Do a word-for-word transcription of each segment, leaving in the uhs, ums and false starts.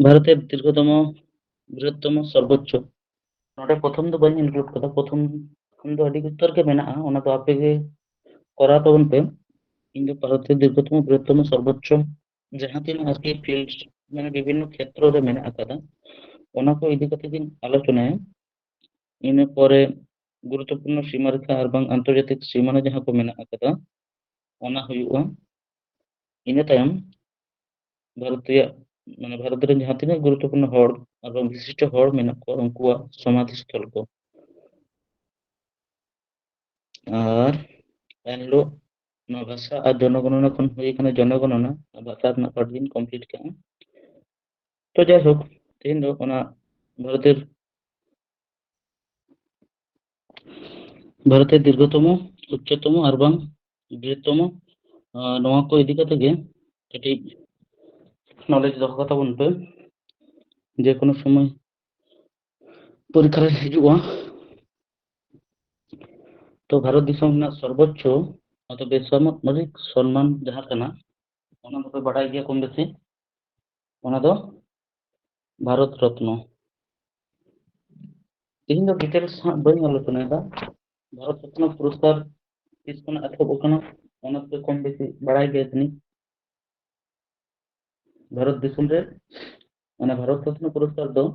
ᱵᱷᱟᱨᱚᱛᱮᱨ ᱫᱤᱨᱜᱷᱚᱛᱚᱢ ᱵᱨᱤᱦᱚᱛᱛᱚᱢ ᱥᱚᱨᱵᱳᱪᱪᱚ, ᱱᱚᱰᱮ ᱯᱨᱚᱛᱷᱚᱢ ᱫᱚ ᱵᱟᱹᱧ include ᱠᱟᱫᱟ, ᱯᱨᱚᱛᱷᱚᱢ ᱠᱷᱚᱱ ᱫᱚ ᱟᱹᱰᱤ ᱩᱛᱟᱹᱨ ᱜᱮ ᱢᱮᱱᱟᱜᱼᱟ, ᱚᱱᱟ ᱫᱚ ᱟᱯᱮ ᱜᱮ ᱠᱚᱨᱟᱣ ᱛᱟᱵᱚᱱ ᱯᱮ᱾ ᱤᱧ ᱫᱚ ᱵᱷᱟᱨᱚᱛᱮᱨ ᱫᱤᱨᱜᱷᱚᱛᱚᱢ ᱵᱨᱤᱦᱚᱛᱛᱚᱢ ᱥᱚᱨᱵᱳᱪᱪᱚ ᱡᱟᱦᱟᱸ ᱛᱤᱱᱟᱹᱜ ᱟᱨᱠᱤ field, ᱢᱟᱱᱮ ᱵᱤᱵᱷᱤᱱᱱᱚ ᱠᱷᱮᱛᱨᱚ ᱨᱮ ᱢᱮᱱᱟᱜ ᱟᱠᱟᱫᱟ, ᱚᱱᱟ ᱠᱚ ᱤᱫᱤ ᱠᱟᱛᱮ ᱜᱤᱧ ᱟᱞᱳᱪᱚᱱᱟᱭᱟ᱾ ᱤᱱᱟᱹ ᱯᱚᱨᱮ ᱜᱩᱨᱩᱛᱛᱚᱯᱩᱨᱱᱚ ᱥᱤᱢᱟᱨᱮᱠᱷᱟ ᱟᱨ ᱵᱟᱝ ᱟᱱᱛᱚᱨᱡᱟᱛᱤᱠ ᱥᱤᱢᱟᱱᱟ ᱡᱟᱦᱟᱸ ᱠᱚ ᱢᱮᱱᱟᱜ ᱟᱠᱟᱫᱟ, ᱚᱱᱟ ᱦᱩᱭᱩᱜᱼᱟ᱾ ᱤᱱᱟᱹ ᱛᱟᱭᱚᱢ ᱵᱷᱟᱨᱚᱛ ᱨᱮᱭᱟᱜ, ᱢᱟᱱᱮ, ᱵᱷᱟᱨᱚᱛ ᱨᱮᱱ ᱡᱟᱦᱟᱸ ᱛᱤᱱᱟᱹᱜ ᱜᱩᱨᱩᱛᱛᱚᱯᱩᱨᱱᱚ ᱦᱚᱲ ᱟᱨ ᱵᱟᱝ ᱵᱤᱥᱤᱥᱴᱚ ᱦᱚᱲ ᱢᱮᱱᱟᱜ ᱠᱚᱣᱟ, ᱩᱱᱠᱩᱣᱟᱜ ᱥᱚᱢᱟᱫᱷᱤ ᱥᱛᱷᱚᱞ ᱠᱚ᱾ ᱟᱨ ᱮᱱᱦᱤᱞᱳᱜ ᱱᱚᱣᱟ ᱵᱷᱟᱥᱟ ᱟᱨ ᱡᱚᱱᱚᱜᱚᱱᱚᱱᱟ ᱠᱷᱚᱱ ᱦᱩᱭ ᱟᱠᱟᱱᱟ ᱡᱚᱱᱚᱜᱚᱱᱚᱱᱟ, ᱟᱨ ᱵᱷᱟᱥᱟ ᱨᱮᱱᱟᱜ part ᱫᱚᱧ complete ᱠᱟᱜᱼᱟ᱾ ᱛᱚ ᱡᱟᱭᱦᱳᱠ, ᱛᱮᱦᱮᱧ ᱫᱚ ᱚᱱᱟ ᱵᱷᱟᱨᱚᱛᱮᱨ, ᱵᱷᱟᱨᱚᱛᱮᱨ ᱫᱤᱨᱜᱷᱚᱛᱚᱢ, ᱩᱪᱪᱚᱛᱚᱢ ᱟᱨ ᱵᱟᱝ ᱵᱨᱤᱦᱚᱛᱛᱚᱢ, ᱟᱸ, ᱱᱚᱣᱟ ᱠᱚ ᱤᱫᱤ ᱠᱟᱛᱮ ᱜᱮ ᱠᱟᱹᱴᱤᱡ knowledge ᱫᱚᱦᱚ ᱠᱟᱛᱟ ᱵᱚᱱ ᱯᱮ, ᱡᱮ ᱠᱳᱱᱳ ᱥᱚᱢᱚᱭ ᱯᱚᱨᱤᱠᱠᱷᱟ ᱨᱮ ᱦᱤᱡᱩᱜᱼᱟ᱾ ᱛᱚ ᱵᱷᱟᱨᱚᱛ ᱫᱤᱥᱚᱢ ᱨᱮᱱᱟᱜ ᱥᱚᱨᱵᱳᱪᱪᱚ, ᱚᱱᱟ ᱫᱚ ᱵᱮᱥᱟᱢᱚᱨᱤᱠ ᱥᱚᱱᱢᱟᱱ ᱡᱟᱦᱟᱸ ᱠᱟᱱᱟ, ᱚᱱᱟ ᱫᱚᱯᱮ ᱵᱟᱲᱟᱭ ᱜᱮᱭᱟ ᱠᱚᱢ ᱵᱮᱥᱤ, ᱚᱱᱟ ᱫᱚ ᱵᱷᱟᱨᱚᱛ ᱨᱚᱛᱱᱚ᱾ ᱛᱮᱦᱮᱧ ᱫᱚ details ᱦᱟᱸᱜ ᱵᱟᱹᱧ ᱟᱞᱳᱪᱚᱱᱟᱭᱮᱫᱟ᱾ ᱵᱷᱟᱨᱚᱛ ᱨᱚᱛᱱᱚ ᱯᱩᱨᱚᱥᱠᱟᱨ ᱛᱤᱥ ᱠᱷᱚᱱᱟᱜ ᱮᱛᱚᱦᱚᱵ ᱟᱠᱟᱱᱟ, ᱚᱱᱟ ᱫᱚ ᱠᱚᱢ ᱵᱮᱥᱤ ᱵᱟᱲᱟᱭ ᱜᱮᱭᱟ ᱡᱟᱹᱱᱤᱡ᱾ ᱵᱷᱟᱨᱚᱛ ᱫᱤᱥᱚᱢ ᱨᱮ, ᱢᱟᱱᱮ, ᱵᱷᱟᱨᱚᱛ ᱨᱚᱛᱱᱚ ᱯᱩᱨᱚᱥᱠᱟᱨ ᱫᱚ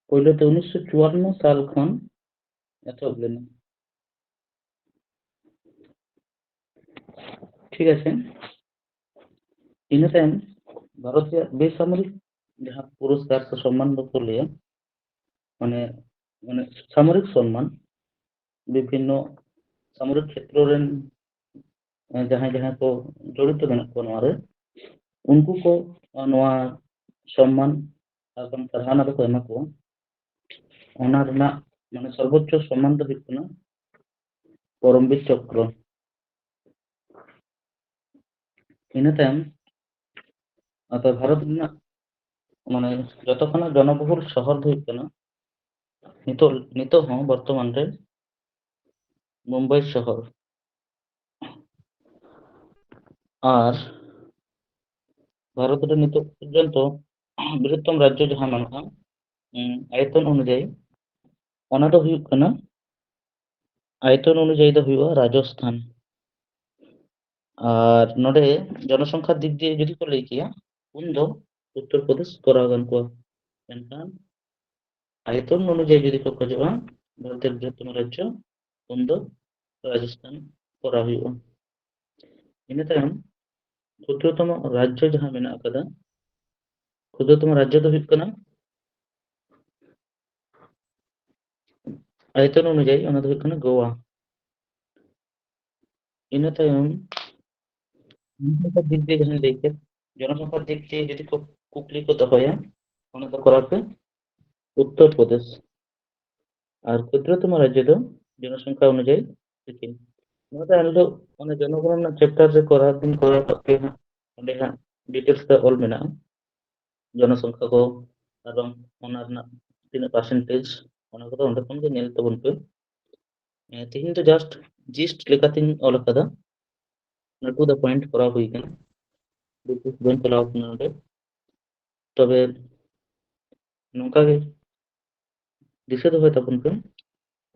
ᱯᱳᱭᱞᱳ ᱛᱮ ᱩᱱᱤᱥᱥᱚ ᱪᱩᱣᱟᱱᱱᱚ ᱥᱟᱞ ᱠᱷᱚᱱ ᱮᱛᱚᱦᱚᱵ ᱞᱮᱱᱟ᱾ ᱴᱷᱤᱠ ᱟᱪᱷᱮ, ᱤᱱᱟᱹ ᱛᱟᱭᱚᱢ ᱵᱷᱟᱨᱚᱛ ᱨᱮᱭᱟᱜ ᱵᱮᱥᱟᱢᱚᱨᱤᱠ ᱡᱟᱦᱟᱸ ᱯᱩᱨᱚᱥᱠᱟᱨ ᱥᱮ ᱥᱚᱱᱢᱟᱱ ᱫᱚᱠᱚ ᱞᱟᱹᱭᱟ, ᱢᱟᱱᱮ, ᱢᱟᱱᱮ, ᱥᱟᱢᱚᱨᱤᱠ ᱥᱚᱱᱢᱟᱱ, ᱵᱤᱵᱷᱤᱱᱱᱚ ᱥᱟᱢᱚᱨᱤᱠ ᱠᱷᱮᱛᱨᱚ ᱨᱮᱱ, ᱮ, ᱡᱟᱦᱟᱸᱭ ᱡᱟᱦᱟᱸᱭ ᱠᱚ ᱡᱚᱲᱤᱛᱚ ᱢᱮᱱᱟᱜ ᱠᱚᱣᱟ ᱱᱚᱣᱟ ᱨᱮ, ᱩᱱᱠᱩ ᱠᱚ, ᱮ, ᱱᱚᱣᱟ ᱥᱚᱱᱢᱟᱱ ᱟᱨ ᱵᱟᱝ ᱥᱟᱨᱦᱟᱣᱱᱟ ᱫᱚᱠᱚ ᱮᱢᱟ ᱠᱚᱣᱟ᱾ ᱚᱱᱟ ᱨᱮᱱᱟᱜ, ᱢᱟᱱᱮ, ᱥᱚᱨᱵᱳᱪᱪᱚ ᱥᱚᱱᱢᱟᱱ ᱫᱚ ᱦᱩᱭᱩᱜ ᱠᱟᱱᱟ ᱯᱚᱨᱚᱢᱵᱤᱨ ᱪᱚᱠᱨᱚ᱾ ᱤᱱᱟᱹ ᱛᱟᱭᱚᱢ ᱟᱫᱚ ᱵᱷᱟᱨᱚᱛ ᱨᱮᱱᱟᱜ, ᱢᱟᱱᱮ, ᱡᱚᱛᱚ ᱠᱷᱚᱱᱟᱜ ᱡᱚᱱᱚᱵᱚᱦᱩᱞ ᱥᱚᱦᱚᱨ ᱫᱚ ᱦᱩᱭᱩᱜ ᱠᱟᱱᱟ ᱱᱤᱛᱚᱜ, ᱱᱤᱛᱚᱜ ᱦᱚᱸ ᱵᱚᱨᱛᱚᱢᱟᱱ ᱨᱮ ᱢᱩᱢᱵᱟᱭ ᱥᱚᱦᱚᱨ᱾ ᱟᱨ ᱵᱷᱟᱨᱚᱛ ᱨᱮ ᱱᱤᱛᱚᱜ ᱯᱚᱨᱡᱚᱱᱛᱚ ᱵᱨᱤᱦᱚᱛᱛᱚᱢ ᱨᱟᱡᱽᱡᱚ ᱡᱟᱦᱟᱸ ᱢᱮᱱᱟᱜᱼᱟ, ᱩᱸ, ᱟᱭᱚᱛᱚᱱ ᱚᱱᱩᱡᱟᱭᱤ, ᱚᱱᱟ ᱫᱚ ᱦᱩᱭᱩᱜ ᱠᱟᱱᱟ, ᱟᱭᱚᱛᱚᱱ ᱚᱱᱩᱡᱟᱭᱤ ᱫᱚ ᱦᱩᱭᱩᱜᱼᱟ ᱨᱟᱡᱚᱥᱛᱷᱟᱱ᱾ ᱟᱨ ᱱᱚᱰᱮ ᱡᱚᱱᱚᱥᱚᱝᱠᱷᱟ ᱫᱤᱠ ᱫᱤᱭᱮ ᱡᱩᱫᱤ ᱠᱚ ᱞᱟᱹᱭ ᱠᱮᱭᱟ, ᱩᱱᱫᱚ ᱩᱛᱛᱚᱨ ᱯᱨᱚᱫᱮᱥ ᱠᱚᱨᱟᱣ ᱜᱟᱱ ᱠᱚᱜᱼᱟ᱾ ᱢᱮᱱᱠᱷᱟᱱ ᱟᱭᱚᱛᱚᱱ ᱚᱱᱩᱡᱟᱭᱤ ᱡᱩᱫᱤ ᱠᱚ ᱠᱷᱚᱡᱚᱜᱼᱟ, ᱵᱷᱟᱨᱚᱛ ᱨᱮ ᱵᱨᱤᱦᱚᱛᱛᱚᱢ ᱨᱟᱡᱽᱡᱚ, ᱩᱱᱫᱚ ᱨᱟᱡᱚᱥᱛᱷᱟᱱ ᱠᱚᱨᱟᱣ ᱦᱩᱭᱩᱜᱼᱟ᱾ ᱤᱱᱟᱹ ᱛᱟᱭᱚᱢ ᱠᱷᱩᱫᱨᱚᱛᱚᱢ ᱨᱟᱡᱽᱡᱚ ᱡᱟᱦᱟᱸ ᱢᱮᱱᱟᱜ ᱟᱠᱟᱫᱟ, ᱠᱷᱩᱫᱨᱚᱛᱚᱢ ᱨᱟᱡᱽᱡᱚ ᱫᱚ ᱦᱩᱭᱩᱜ ᱠᱟᱱᱟ, ᱟᱭᱚᱛᱚᱱ ᱚᱱᱩᱡᱟᱭᱤ ᱚᱱᱟ ᱫᱚ ᱦᱩᱭᱩᱜ ᱠᱟᱱᱟ ᱜᱳᱣᱟ᱾ ᱤᱱᱟᱹ ᱛᱟᱭᱚᱢ ᱡᱚᱱᱚᱥᱚᱝᱠᱷᱟ ᱫᱤᱠ ᱫᱤᱭᱮ ᱡᱟᱦᱟᱸᱧ ᱞᱟᱹᱭ ᱠᱮᱫ, ᱡᱚᱱᱚᱥᱚᱝᱠᱷᱟ ᱫᱤᱠ ᱫᱤᱭᱮ ᱡᱩᱫᱤ ᱠᱚ ᱠᱩᱠᱞᱤ ᱠᱚ ᱫᱚᱦᱚᱭᱟ, ᱚᱱᱟ ᱫᱚ ᱠᱚᱨᱟᱣ ᱯᱮ ᱩᱛᱛᱚᱨ ᱯᱨᱚᱫᱮᱥ᱾ ᱟᱨ ᱠᱷᱩᱫᱨᱚᱛᱚᱢ ᱨᱟᱡᱽᱡᱚ ᱫᱚ ᱡᱚᱱᱚᱥᱚᱝᱠᱷᱟ ᱚᱱᱩᱡᱟᱭᱤ ᱥᱤᱠᱤᱢ᱾ ᱱᱚᱣᱟ ᱫᱚ ᱮᱱᱦᱤᱞᱳᱜ ᱚᱱᱟ ᱡᱚᱱᱚᱜᱚᱱᱚᱱᱟ ᱪᱮᱯᱴᱟᱨ ᱨᱮ ᱠᱚᱨᱟᱣ ᱫᱤᱱ ᱠᱚᱨᱟᱣ ᱠᱟᱜ ᱯᱮ ᱦᱟᱸᱜ, ᱚᱸᱰᱮ ᱦᱟᱸᱜ ᱰᱤᱴᱮᱞᱥ ᱛᱮ ᱚᱞ ᱢᱮᱱᱟᱜᱼᱟ᱾ ᱡᱚᱱᱚᱥᱚᱝᱠᱷᱟ ᱠᱚ, ᱟᱨ ᱵᱟᱝ ᱚᱱᱟ ᱨᱮᱱᱟᱜ ᱛᱤᱱᱟᱹᱜ ᱯᱟᱨᱥᱮᱱᱴᱮᱡᱽ, ᱚᱱᱟ ᱠᱚᱫᱚ ᱚᱸᱰᱮ ᱠᱷᱚᱱ ᱜᱮ ᱧᱮᱞ ᱛᱟᱵᱚᱱ ᱯᱮ᱾ ᱮ, ᱛᱮᱦᱮᱧ ᱫᱚ ᱡᱟᱥᱴ ᱡᱤᱥᱴ ᱞᱮᱠᱟᱛᱤᱧ ᱚᱞ ᱟᱠᱟᱫᱟ, ᱴᱩ ᱫᱟ ᱯᱚᱭᱮᱱᱴ ᱠᱚᱨᱟᱣ ᱦᱩᱭ ᱠᱟᱱᱟ, ᱵᱤᱥᱮᱥ ᱵᱟᱹᱧ ᱪᱟᱞᱟᱣ ᱠᱟᱱᱟ ᱚᱸᱰᱮ᱾ ᱛᱚᱵᱮ ᱱᱚᱝᱠᱟ ᱜᱮ ᱫᱤᱥᱟᱹ ᱫᱚᱦᱚᱭ ᱛᱟᱵᱚᱱ ᱯᱮ,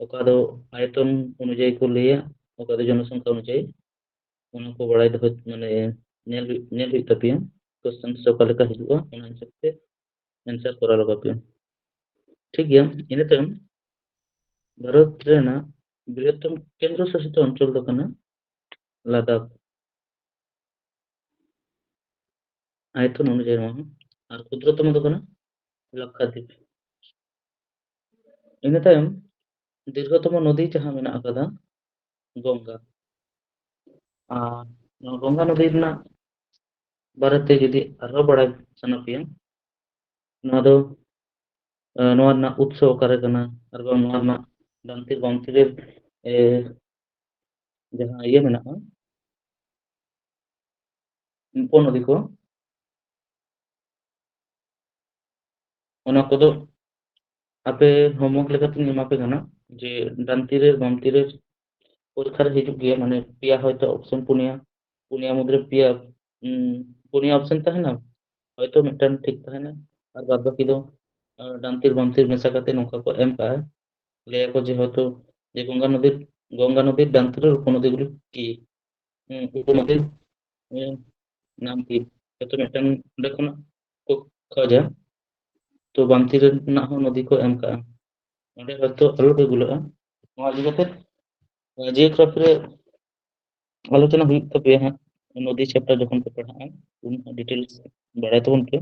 ᱚᱠᱟ ᱫᱚ ᱟᱭᱚᱛᱚᱱ ᱚᱱᱩᱡᱟᱭᱤ ᱠᱚ ᱞᱟᱹᱭᱟ, ᱚᱠᱟ ᱫᱚ ᱡᱚᱱᱚᱥᱚᱝᱠᱷᱟ ᱚᱱᱩᱡᱟᱭᱤ, ᱚᱱᱟ ᱠᱚ ᱵᱟᱲᱟᱭ ᱫᱚᱦᱚ, ᱢᱟᱱᱮ, ᱧᱮᱞ ᱦᱩᱭᱩᱜ, ᱧᱮᱞ ᱦᱩᱭᱩᱜ ᱛᱟᱯᱮᱭᱟ, ᱠᱚᱥᱪᱮᱱ ᱚᱠᱟ ᱞᱮᱠᱟ ᱦᱤᱡᱩᱜᱼᱟ, ᱚᱱᱟ ᱦᱤᱥᱟᱹᱵ ᱛᱮ ᱮᱱᱥᱟᱨ ᱠᱚᱨᱟᱣ ᱞᱟᱜᱟᱣ ᱯᱮᱭᱟ᱾ ᱴᱷᱤᱠ ᱜᱮᱭᱟ, ᱤᱱᱟᱹ ᱛᱟᱭᱚᱢ ᱵᱷᱟᱨᱚᱛ ᱨᱮᱱᱟᱜ ᱵᱨᱤᱦᱚᱛᱛᱚᱢ ᱠᱮᱱᱫᱨᱚ ᱥᱟᱥᱤᱛ ᱚᱧᱪᱚᱞ ᱫᱚ ᱠᱟᱱᱟ ᱞᱟᱫᱟᱠᱷ, ᱟᱭᱚᱛᱚᱱ ᱚᱱᱩᱡᱟᱭᱤ ᱱᱚᱣᱟ ᱦᱚᱸ, ᱟᱨ ᱠᱷᱩᱫᱨᱚᱛᱚᱢ ᱫᱚ ᱠᱟᱱᱟ ᱞᱟᱠᱠᱷᱟᱫᱤᱯ᱾ ᱤᱱᱟᱹ ᱛᱟᱭᱚᱢ ᱫᱤᱨᱜᱷᱚᱛᱚᱢ ᱱᱚᱫᱤ ᱡᱟᱦᱟᱸ ᱢᱮᱱᱟᱜ ᱟᱠᱟᱫᱟ, ᱜᱚᱝᱜᱟ᱾ ᱟᱨ ᱱᱚᱣᱟ ᱜᱚᱝᱜᱟ ᱱᱚᱫᱤ ᱨᱮᱱᱟᱜ ᱵᱟᱨᱮᱛᱮ ᱡᱩᱫᱤ ᱟᱨᱦᱚᱸ ᱵᱟᱲᱟᱭ ᱥᱟᱱᱟ ᱯᱮᱭᱟ, ᱱᱚᱣᱟ ᱫᱚ, ᱮ, ᱱᱚᱣᱟ ᱨᱮᱱᱟᱜ ᱩᱛᱥᱚ ᱚᱠᱟᱨᱮ ᱠᱟᱱᱟ, ᱟᱨ ᱵᱟᱝ ᱱᱚᱣᱟ ᱨᱮᱱᱟᱜ ᱫᱟᱱᱛᱤ ᱜᱚᱱᱛᱤ ᱨᱮ, ᱮ, ᱡᱟᱦᱟᱸ ᱤᱭᱟᱹ ᱢᱮᱱᱟᱜᱼᱟ, ᱩᱯᱚᱱᱚᱫᱤ ᱠᱚ, ᱚᱱᱟ ᱠᱚᱫᱚ ᱟᱯᱮ ᱦᱳᱢᱣᱟᱨᱠ ᱞᱮᱠᱟᱛᱤᱧ ᱮᱢᱟ ᱯᱮ ᱠᱟᱱᱟ, ᱡᱮ ᱰᱟᱱᱛᱤ ᱨᱮ, ᱵᱟᱢᱛᱤ ᱨᱮ ᱯᱚᱨᱤᱠᱠᱷᱟ ᱨᱮ ᱦᱤᱡᱩᱜ ᱜᱮᱭᱟ, ᱢᱟᱱᱮ ᱯᱮᱭᱟ ᱦᱚᱭᱛᱳ ᱚᱯᱥᱮᱱ, ᱯᱩᱱᱭᱟ, ᱯᱩᱱᱭᱟ ᱢᱩᱫᱽᱨᱮ ᱯᱮᱭᱟ, ᱩᱸ, ᱯᱩᱱᱭᱟ ᱚᱯᱥᱮᱱ ᱛᱟᱦᱮᱱᱟ, ᱦᱚᱭᱛᱳ ᱢᱤᱫᱴᱟᱝ ᱴᱷᱤᱠ ᱛᱟᱦᱮᱱᱟ, ᱟᱨ ᱵᱟᱫ ᱵᱟᱹᱠᱤ ᱫᱚ, ᱟᱨ ᱰᱟᱱᱛᱤᱨ ᱵᱟᱱᱛᱤᱨ ᱢᱮᱥᱟ ᱠᱟᱛᱮ ᱱᱚᱝᱠᱟ ᱠᱚ ᱮᱢ ᱠᱟᱜᱼᱟ᱾ ᱞᱟᱹᱭᱟᱠᱚ ᱡᱮ ᱦᱚᱭᱛᱳ ᱡᱮ ᱜᱚᱝᱜᱟ ᱱᱚᱫᱤᱨ, ᱜᱚᱝᱜᱟ ᱱᱚᱫᱤᱨ ᱰᱟᱱᱛᱤᱨ ᱟᱨ ᱩᱯᱚᱱᱚᱫᱤᱜᱩᱞᱤ ᱠᱤ? ᱦᱩᱸ, ᱩᱯᱚᱱᱚᱫᱤ, ᱦᱩᱸ, ᱱᱟᱢ ᱠᱤ? ᱦᱚᱭᱛᱳ ᱢᱤᱫᱴᱟᱝ ᱚᱸᱰᱮ ᱠᱷᱚᱱᱟᱜ ᱠᱚ ᱠᱷᱚᱡᱟ, ᱛᱚ ᱵᱟᱱᱛᱤᱨ ᱨᱮᱱᱟᱜ ᱦᱚᱸ ᱱᱚᱫᱤ ᱠᱚ ᱮᱢ ᱠᱟᱜᱼᱟ᱾ ᱚᱸᱰᱮ ᱦᱚᱭᱛᱳ ᱟᱞᱚ ᱯᱮ ᱜᱩᱞᱟᱹᱜᱼᱟ᱾ ᱱᱚᱣᱟ ᱤᱫᱤ ᱠᱟᱛᱮ, ᱟᱸ, ᱡᱤᱭᱳᱜᱨᱟᱯᱷᱤ ᱨᱮ ᱟᱞᱳᱪᱚᱱᱟ ᱦᱩᱭᱩᱜ ᱛᱟᱯᱮᱭᱟ ᱦᱟᱸᱜ, ᱱᱚᱫᱤ ᱪᱮᱯᱴᱟᱨ ᱡᱚᱠᱷᱚᱱ ᱯᱮ ᱯᱟᱲᱦᱟᱜᱼᱟ, ᱩᱱ ᱦᱟᱸᱜ ᱰᱤᱴᱮᱞᱥ ᱵᱟᱲᱟᱭ ᱛᱟᱵᱚᱱ ᱯᱮ᱾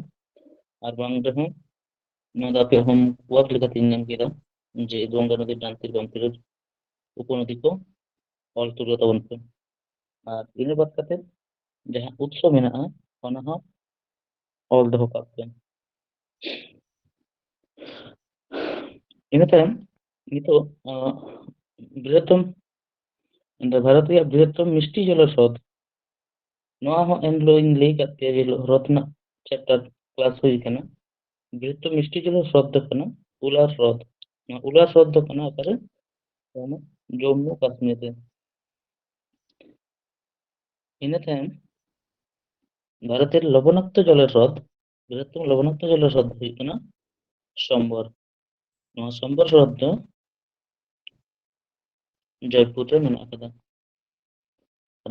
ᱟᱨ ᱵᱟᱝ ᱨᱮᱦᱚᱸ ᱱᱚᱣᱟ ᱫᱚ ᱟᱯᱮᱭᱟᱜ ᱦᱳᱢᱣᱟᱨᱠ ᱞᱮᱠᱟᱛᱮᱧ ᱧᱮᱞ ᱠᱮᱫᱟ ᱡᱮ ᱜᱚᱝᱜᱟ ᱱᱚᱫᱤ ᱰᱟᱱᱛᱤᱨ ᱵᱟᱱᱛᱤᱨ ᱩᱯᱚᱱᱚᱫᱤ ᱠᱚ ᱚᱞ ᱛᱩᱞᱟᱹᱣ ᱛᱟᱵᱚᱱ ᱯᱮ᱾ ᱟᱨ ᱤᱱᱟᱹ ᱵᱟᱫ ᱠᱟᱛᱮ ᱡᱟᱦᱟᱸ ᱩᱛᱥᱚ ᱢᱮᱱᱟᱜᱼᱟ, ᱚᱱᱟ ᱦᱚᱸ ᱚᱞ ᱫᱚᱦᱚ ᱠᱟᱜ ᱯᱮ᱾ ᱤᱱᱟᱹ ᱛᱟᱭᱚᱢ ᱱᱤᱛᱚᱜ, ᱟᱸ, ᱵᱨᱤᱦᱚᱛᱛᱚᱢ, ᱵᱷᱟᱨᱚᱛ ᱨᱮᱭᱟᱜ ᱵᱨᱤᱦᱚᱛᱛᱚᱢ ᱢᱤᱥᱴᱤ ᱡᱚᱞᱚ ᱦᱨᱚᱫ, ᱱᱚᱣᱟ ᱦᱚᱸ ᱮᱱ ᱦᱤᱞᱳᱜ ᱤᱧ ᱞᱟᱹᱭ ᱠᱟᱫ ᱯᱮᱭᱟ ᱡᱮ ᱦᱤᱞᱳᱜ ᱦᱨᱚᱫ ᱨᱮᱱᱟᱜ ᱪᱮᱯᱴᱟᱨ ᱠᱞᱟᱥ ᱦᱩᱭ ᱠᱟᱱᱟ᱾ ᱵᱨᱤᱦᱚᱛᱛᱚᱢ ᱢᱤᱥᱴᱤ ᱡᱚᱞᱚ ᱦᱨᱚᱫ ᱫᱚ ᱠᱟᱱᱟ ᱩᱞᱟᱨ ᱦᱨᱚᱫ᱾ ᱱᱚᱣᱟ ᱩᱞᱟᱨ ᱦᱨᱚᱫ ᱫᱚ ᱠᱟᱱᱟ ᱚᱠᱟᱨᱮ? ᱡᱚᱢᱢᱩ ᱠᱟᱥᱢᱤᱨ ᱨᱮ᱾ ᱤᱱᱟᱹ ᱛᱟᱭᱚᱢ ᱵᱷᱟᱨᱚᱛᱮᱨ ᱞᱚᱵᱚᱱᱟᱠᱛᱚ ᱡᱚᱞᱮᱨ ᱦᱨᱚᱫ, ᱵᱨᱤᱦᱚᱛᱛᱚᱢ ᱞᱚᱵᱚᱱᱟᱠᱛᱚ ᱡᱚᱞᱮᱨ ᱦᱨᱚᱫ ᱫᱚ ᱦᱩᱭᱩᱜ ᱠᱟᱱᱟ ᱥᱚᱢᱵᱚᱨ᱾ ᱱᱚᱣᱟ ᱥᱚᱢᱵᱚᱨ ᱦᱨᱚᱫ ᱫᱚ ᱡᱚᱭᱯᱩᱨ ᱨᱮ ᱢᱮᱱᱟᱜ ᱟᱠᱟᱫᱟ᱾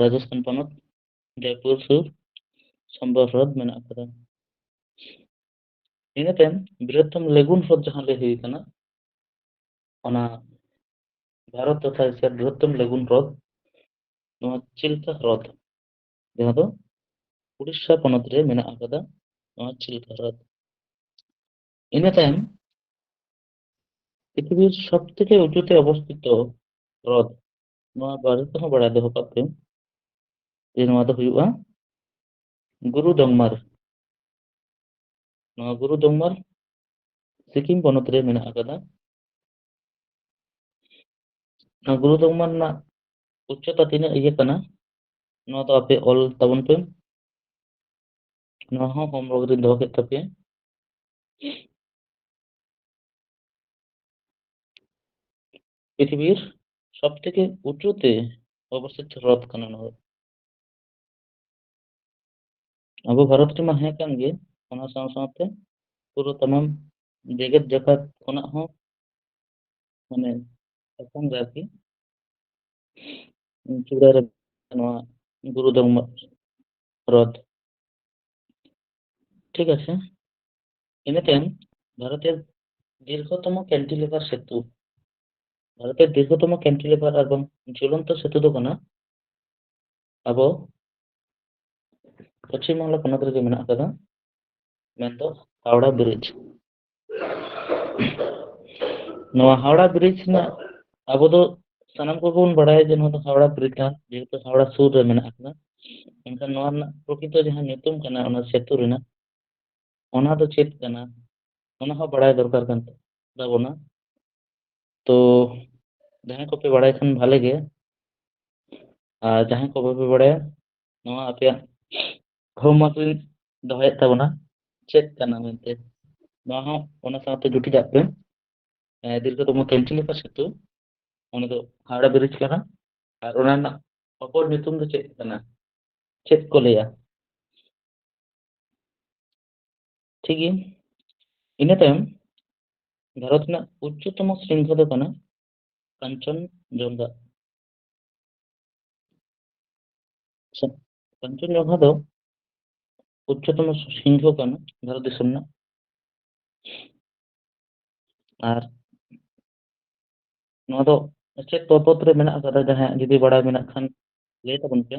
ᱨᱟᱡᱚᱥᱛᱷᱟᱱ ᱯᱚᱱᱚᱛ, ᱡᱚᱭᱯᱩᱨ ᱥᱩᱨ ᱥᱚᱢᱵᱚᱨ ᱦᱨᱚᱫ ᱢᱮᱱᱟᱜ ᱟᱠᱟᱫᱟ᱾ ᱤᱱᱟᱹ ᱛᱟᱭᱚᱢ ᱵᱨᱤᱦᱚᱛᱛᱚᱢ ᱞᱮᱜᱩᱱ ᱦᱨᱚᱫ ᱡᱟᱦᱟᱸ ᱞᱟᱹᱭ ᱦᱩᱭ ᱠᱟᱱᱟ, ᱚᱱᱟ ᱵᱷᱟᱨᱚᱛ ᱛᱚᱛᱷᱟ ᱮᱥᱤᱭᱟ ᱵᱨᱤᱦᱚᱛᱛᱚᱢ ᱞᱮᱜᱩᱱ ᱦᱨᱚᱫ, ᱱᱚᱣᱟ ᱪᱤᱞᱠᱟ ᱦᱨᱚᱫ, ᱡᱟᱦᱟᱸ ᱫᱚ ᱩᱲᱤᱥᱥᱟ ᱯᱚᱱᱚᱛ ᱨᱮ ᱢᱮᱱᱟᱜ ᱟᱠᱟᱫᱟ, ᱱᱚᱣᱟ ᱪᱤᱞᱠᱟ ᱦᱨᱚᱫ᱾ ᱤᱱᱟᱹ ᱛᱟᱭᱚᱢ ᱯᱨᱤᱛᱷᱤᱵᱤᱨ ᱥᱚᱵ ᱛᱷᱮᱠᱮ ᱩᱪᱩᱛᱮ ᱚᱵᱚᱥᱛᱷᱤᱛᱚ ᱦᱨᱚᱫ, ᱱᱚᱣᱟ ᱵᱟᱨᱮ ᱛᱮᱦᱚᱸ ᱵᱟᱲᱟᱭ ᱫᱚᱦᱚ ᱠᱟᱜ ᱯᱮ ᱡᱮ ᱱᱚᱣᱟ ᱫᱚ ᱦᱩᱭᱩᱜᱼᱟ ᱜᱩᱨᱩ ᱫᱚᱝᱢᱟᱨ᱾ ᱱᱚᱣᱟ ᱜᱩᱨᱩ ᱫᱚᱝᱢᱟᱨ ᱥᱤᱠᱤᱢ ᱯᱚᱱᱚᱛ ᱨᱮ ᱢᱮᱱᱟᱜ ᱟᱠᱟᱫᱟ᱾ ᱱᱚᱣᱟ ᱜᱩᱨᱩ ᱫᱚᱝᱢᱟᱨ ᱨᱮᱱᱟᱜ ᱩᱪᱪᱚᱛᱟ ᱛᱤᱱᱟᱹᱜ ᱤᱭᱟᱹ ᱠᱟᱱᱟ, ᱱᱚᱣᱟ ᱫᱚ ᱟᱯᱮ ᱚᱞ ᱛᱟᱵᱚᱱ ᱯᱮ᱾ ᱱᱚᱣᱟ ᱦᱚᱸ ᱦᱳᱢᱣᱟᱨᱠ ᱨᱤᱧ ᱫᱚᱦᱚ ᱠᱮᱫ ᱛᱟᱯᱮᱭᱟ᱾ ᱯᱨᱤᱛᱷᱤᱵᱤᱨ ᱥᱚᱵ ᱛᱷᱮᱠᱮ ᱩᱪᱩᱛᱮ ᱚᱵᱚᱥᱛᱷᱤᱛ ᱦᱨᱚᱫ ᱠᱟᱱᱟ ᱱᱚᱣᱟ ᱫᱚ᱾ ᱟᱵᱚ ᱵᱷᱟᱨᱚᱛ ᱨᱮᱢᱟ ᱦᱮᱸ ᱠᱟᱱ ᱜᱮ, ᱚᱱᱟ ᱥᱟᱶ ᱥᱟᱶᱛᱮ ᱯᱩᱨᱟᱹ ᱛᱟᱢᱟᱢ ᱡᱮᱜᱮᱛ ᱡᱟᱠᱟᱛ ᱠᱷᱚᱱᱟᱜ ᱦᱚᱸ, ᱢᱟᱱᱮ, ᱥᱟᱥᱟᱝ ᱨᱮ ᱟᱨᱠᱤ, ᱪᱩᱲᱟᱹ ᱨᱮ ᱱᱚᱣᱟ ᱜᱩᱨᱩ ᱫᱷᱚᱨᱢᱚ ᱨᱚᱛᱷ᱾ ᱴᱷᱤᱠ ᱟᱪᱷᱮ, ᱤᱱᱟᱹ ᱛᱟᱭᱚᱢ ᱵᱷᱟᱨᱚᱛᱮᱨ ᱫᱤᱨᱜᱷᱚᱛᱚᱢᱚ ᱠᱮᱱᱴᱤᱞᱤᱵᱷᱟᱨ ᱥᱮᱛᱩ᱾ ᱵᱷᱟᱨᱚᱛᱮᱨ ᱫᱤᱨᱜᱷᱚᱛᱚᱢᱚ ᱠᱮᱱᱴᱤᱞᱤᱵᱷᱟᱨ ᱟᱨ ᱵᱟᱝ ᱡᱩᱞᱚᱱᱛᱚ ᱥᱮᱛᱩ ᱫᱚ ᱠᱟᱱᱟ ᱟᱵᱚ ᱯᱚᱪᱷᱤᱢ ᱵᱟᱝᱞᱟ ᱯᱚᱱᱚᱛ ᱨᱮᱜᱮ ᱢᱮᱱᱟᱜ ᱟᱠᱟᱫᱟ, ᱢᱮᱱᱫᱚ ᱦᱟᱣᱲᱟ ᱵᱨᱤᱡᱽ᱾ ᱱᱚᱣᱟ ᱦᱟᱣᱲᱟ ᱵᱨᱤᱡᱽ ᱨᱮᱱᱟᱜ, ᱟᱵᱚ ᱫᱚ ᱥᱟᱱᱟᱢ ᱠᱚᱜᱮ ᱵᱚᱱ ᱵᱟᱲᱟᱭᱟ ᱡᱮ ᱱᱚᱣᱟ ᱫᱚ ᱦᱟᱣᱲᱟ ᱵᱨᱤᱡᱽ ᱠᱟᱱᱟ, ᱡᱮᱦᱮᱛᱩ ᱦᱟᱣᱲᱟ ᱥᱩᱨ ᱨᱮ ᱢᱮᱱᱟᱜ ᱟᱠᱟᱫᱟ᱾ ᱢᱮᱱᱠᱷᱟᱱ ᱱᱚᱣᱟ ᱨᱮᱱᱟᱜ ᱯᱨᱚᱠᱨᱤᱛᱚ ᱡᱟᱦᱟᱸ ᱧᱩᱛᱩᱢ ᱠᱟᱱᱟ ᱚᱱᱟ ᱥᱮᱛᱩ ᱨᱮᱱᱟᱜ, ᱚᱱᱟ ᱫᱚ ᱪᱮᱫ ᱠᱟᱱᱟ, ᱚᱱᱟ ᱦᱚᱸ ᱵᱟᱲᱟᱭ ᱫᱚᱨᱠᱟᱨ ᱠᱟᱱ ᱛᱟᱵᱚᱱᱟ᱾ ᱛᱚ ᱡᱟᱦᱟᱸᱭ ᱠᱚᱯᱮ ᱵᱟᱲᱟᱭ ᱠᱷᱟᱱ ᱵᱷᱟᱞᱮ ᱜᱮ, ᱟᱨ ᱡᱟᱦᱟᱸᱭ ᱠᱚ ᱵᱟᱯᱮ ᱵᱟᱲᱟᱭᱟ, ᱱᱚᱣᱟ ᱟᱯᱮᱭᱟᱜ ᱦᱳᱢᱣᱟᱨᱠ ᱨᱤᱧ ᱫᱚᱦᱚᱭᱮᱫ ᱛᱟᱵᱚᱱᱟ, ᱪᱮᱫ ᱠᱟᱱᱟ ᱢᱮᱱᱛᱮ᱾ ᱱᱚᱣᱟ ᱦᱚᱸ ᱚᱱᱟ ᱥᱟᱶᱛᱮ ᱡᱩᱴᱤᱡᱟᱜ ᱯᱮ᱾ ᱮ, ᱫᱤᱨᱜᱷᱚᱛᱚᱢᱚ ᱠᱮᱱᱴᱤᱞᱤᱵᱷᱟᱨ ᱥᱮᱛᱩ, ᱚᱱᱟ ᱫᱚ ᱦᱟᱣᱲᱟ ᱵᱨᱤᱡᱽ ᱠᱟᱱᱟ, ᱟᱨ ᱚᱱᱟ ᱨᱮᱱᱟᱜ ᱚᱯᱚᱨ ᱧᱩᱛᱩᱢ ᱫᱚ ᱪᱮᱫ ᱠᱟᱱᱟ? ᱪᱮᱫ ᱠᱚ ᱞᱟᱹᱭᱟ? ᱴᱷᱤᱠ ᱜᱮᱭᱟ᱾ ᱤᱱᱟᱹ ᱛᱟᱭᱚᱢ ᱵᱷᱟᱨᱚᱛ ᱨᱮᱱᱟᱜ ᱩᱪᱪᱚᱛᱚᱢᱚ ᱥᱨᱤᱝᱜᱚ ᱫᱚ ᱠᱟᱱᱟ ᱠᱟᱧᱪᱚᱱᱡᱚᱝᱜᱷᱟ᱾ ᱠᱟᱧᱪᱚᱱᱡᱚᱝᱜᱷᱟ ᱫᱚ ᱩᱪᱪᱚᱛᱚᱢᱚ ᱥᱨᱤᱝᱜᱚ ᱠᱟᱱᱟ ᱵᱷᱟᱨᱚᱛ ᱫᱤᱥᱚᱢ ᱨᱮᱱᱟᱜ᱾ ᱟᱨ ᱱᱚᱣᱟ ᱫᱚ ᱪᱮᱫ ᱯᱚᱨᱵᱚᱛ ᱨᱮ ᱢᱮᱱᱟᱜ ᱟᱠᱟᱫᱟ? ᱡᱟᱦᱟᱸᱭᱟᱜ ᱡᱩᱫᱤ ᱵᱟᱲᱟᱭ ᱢᱮᱱᱟᱜ ᱠᱷᱟᱱ ᱞᱟᱹᱭ ᱛᱟᱵᱚᱱ ᱯᱮ᱾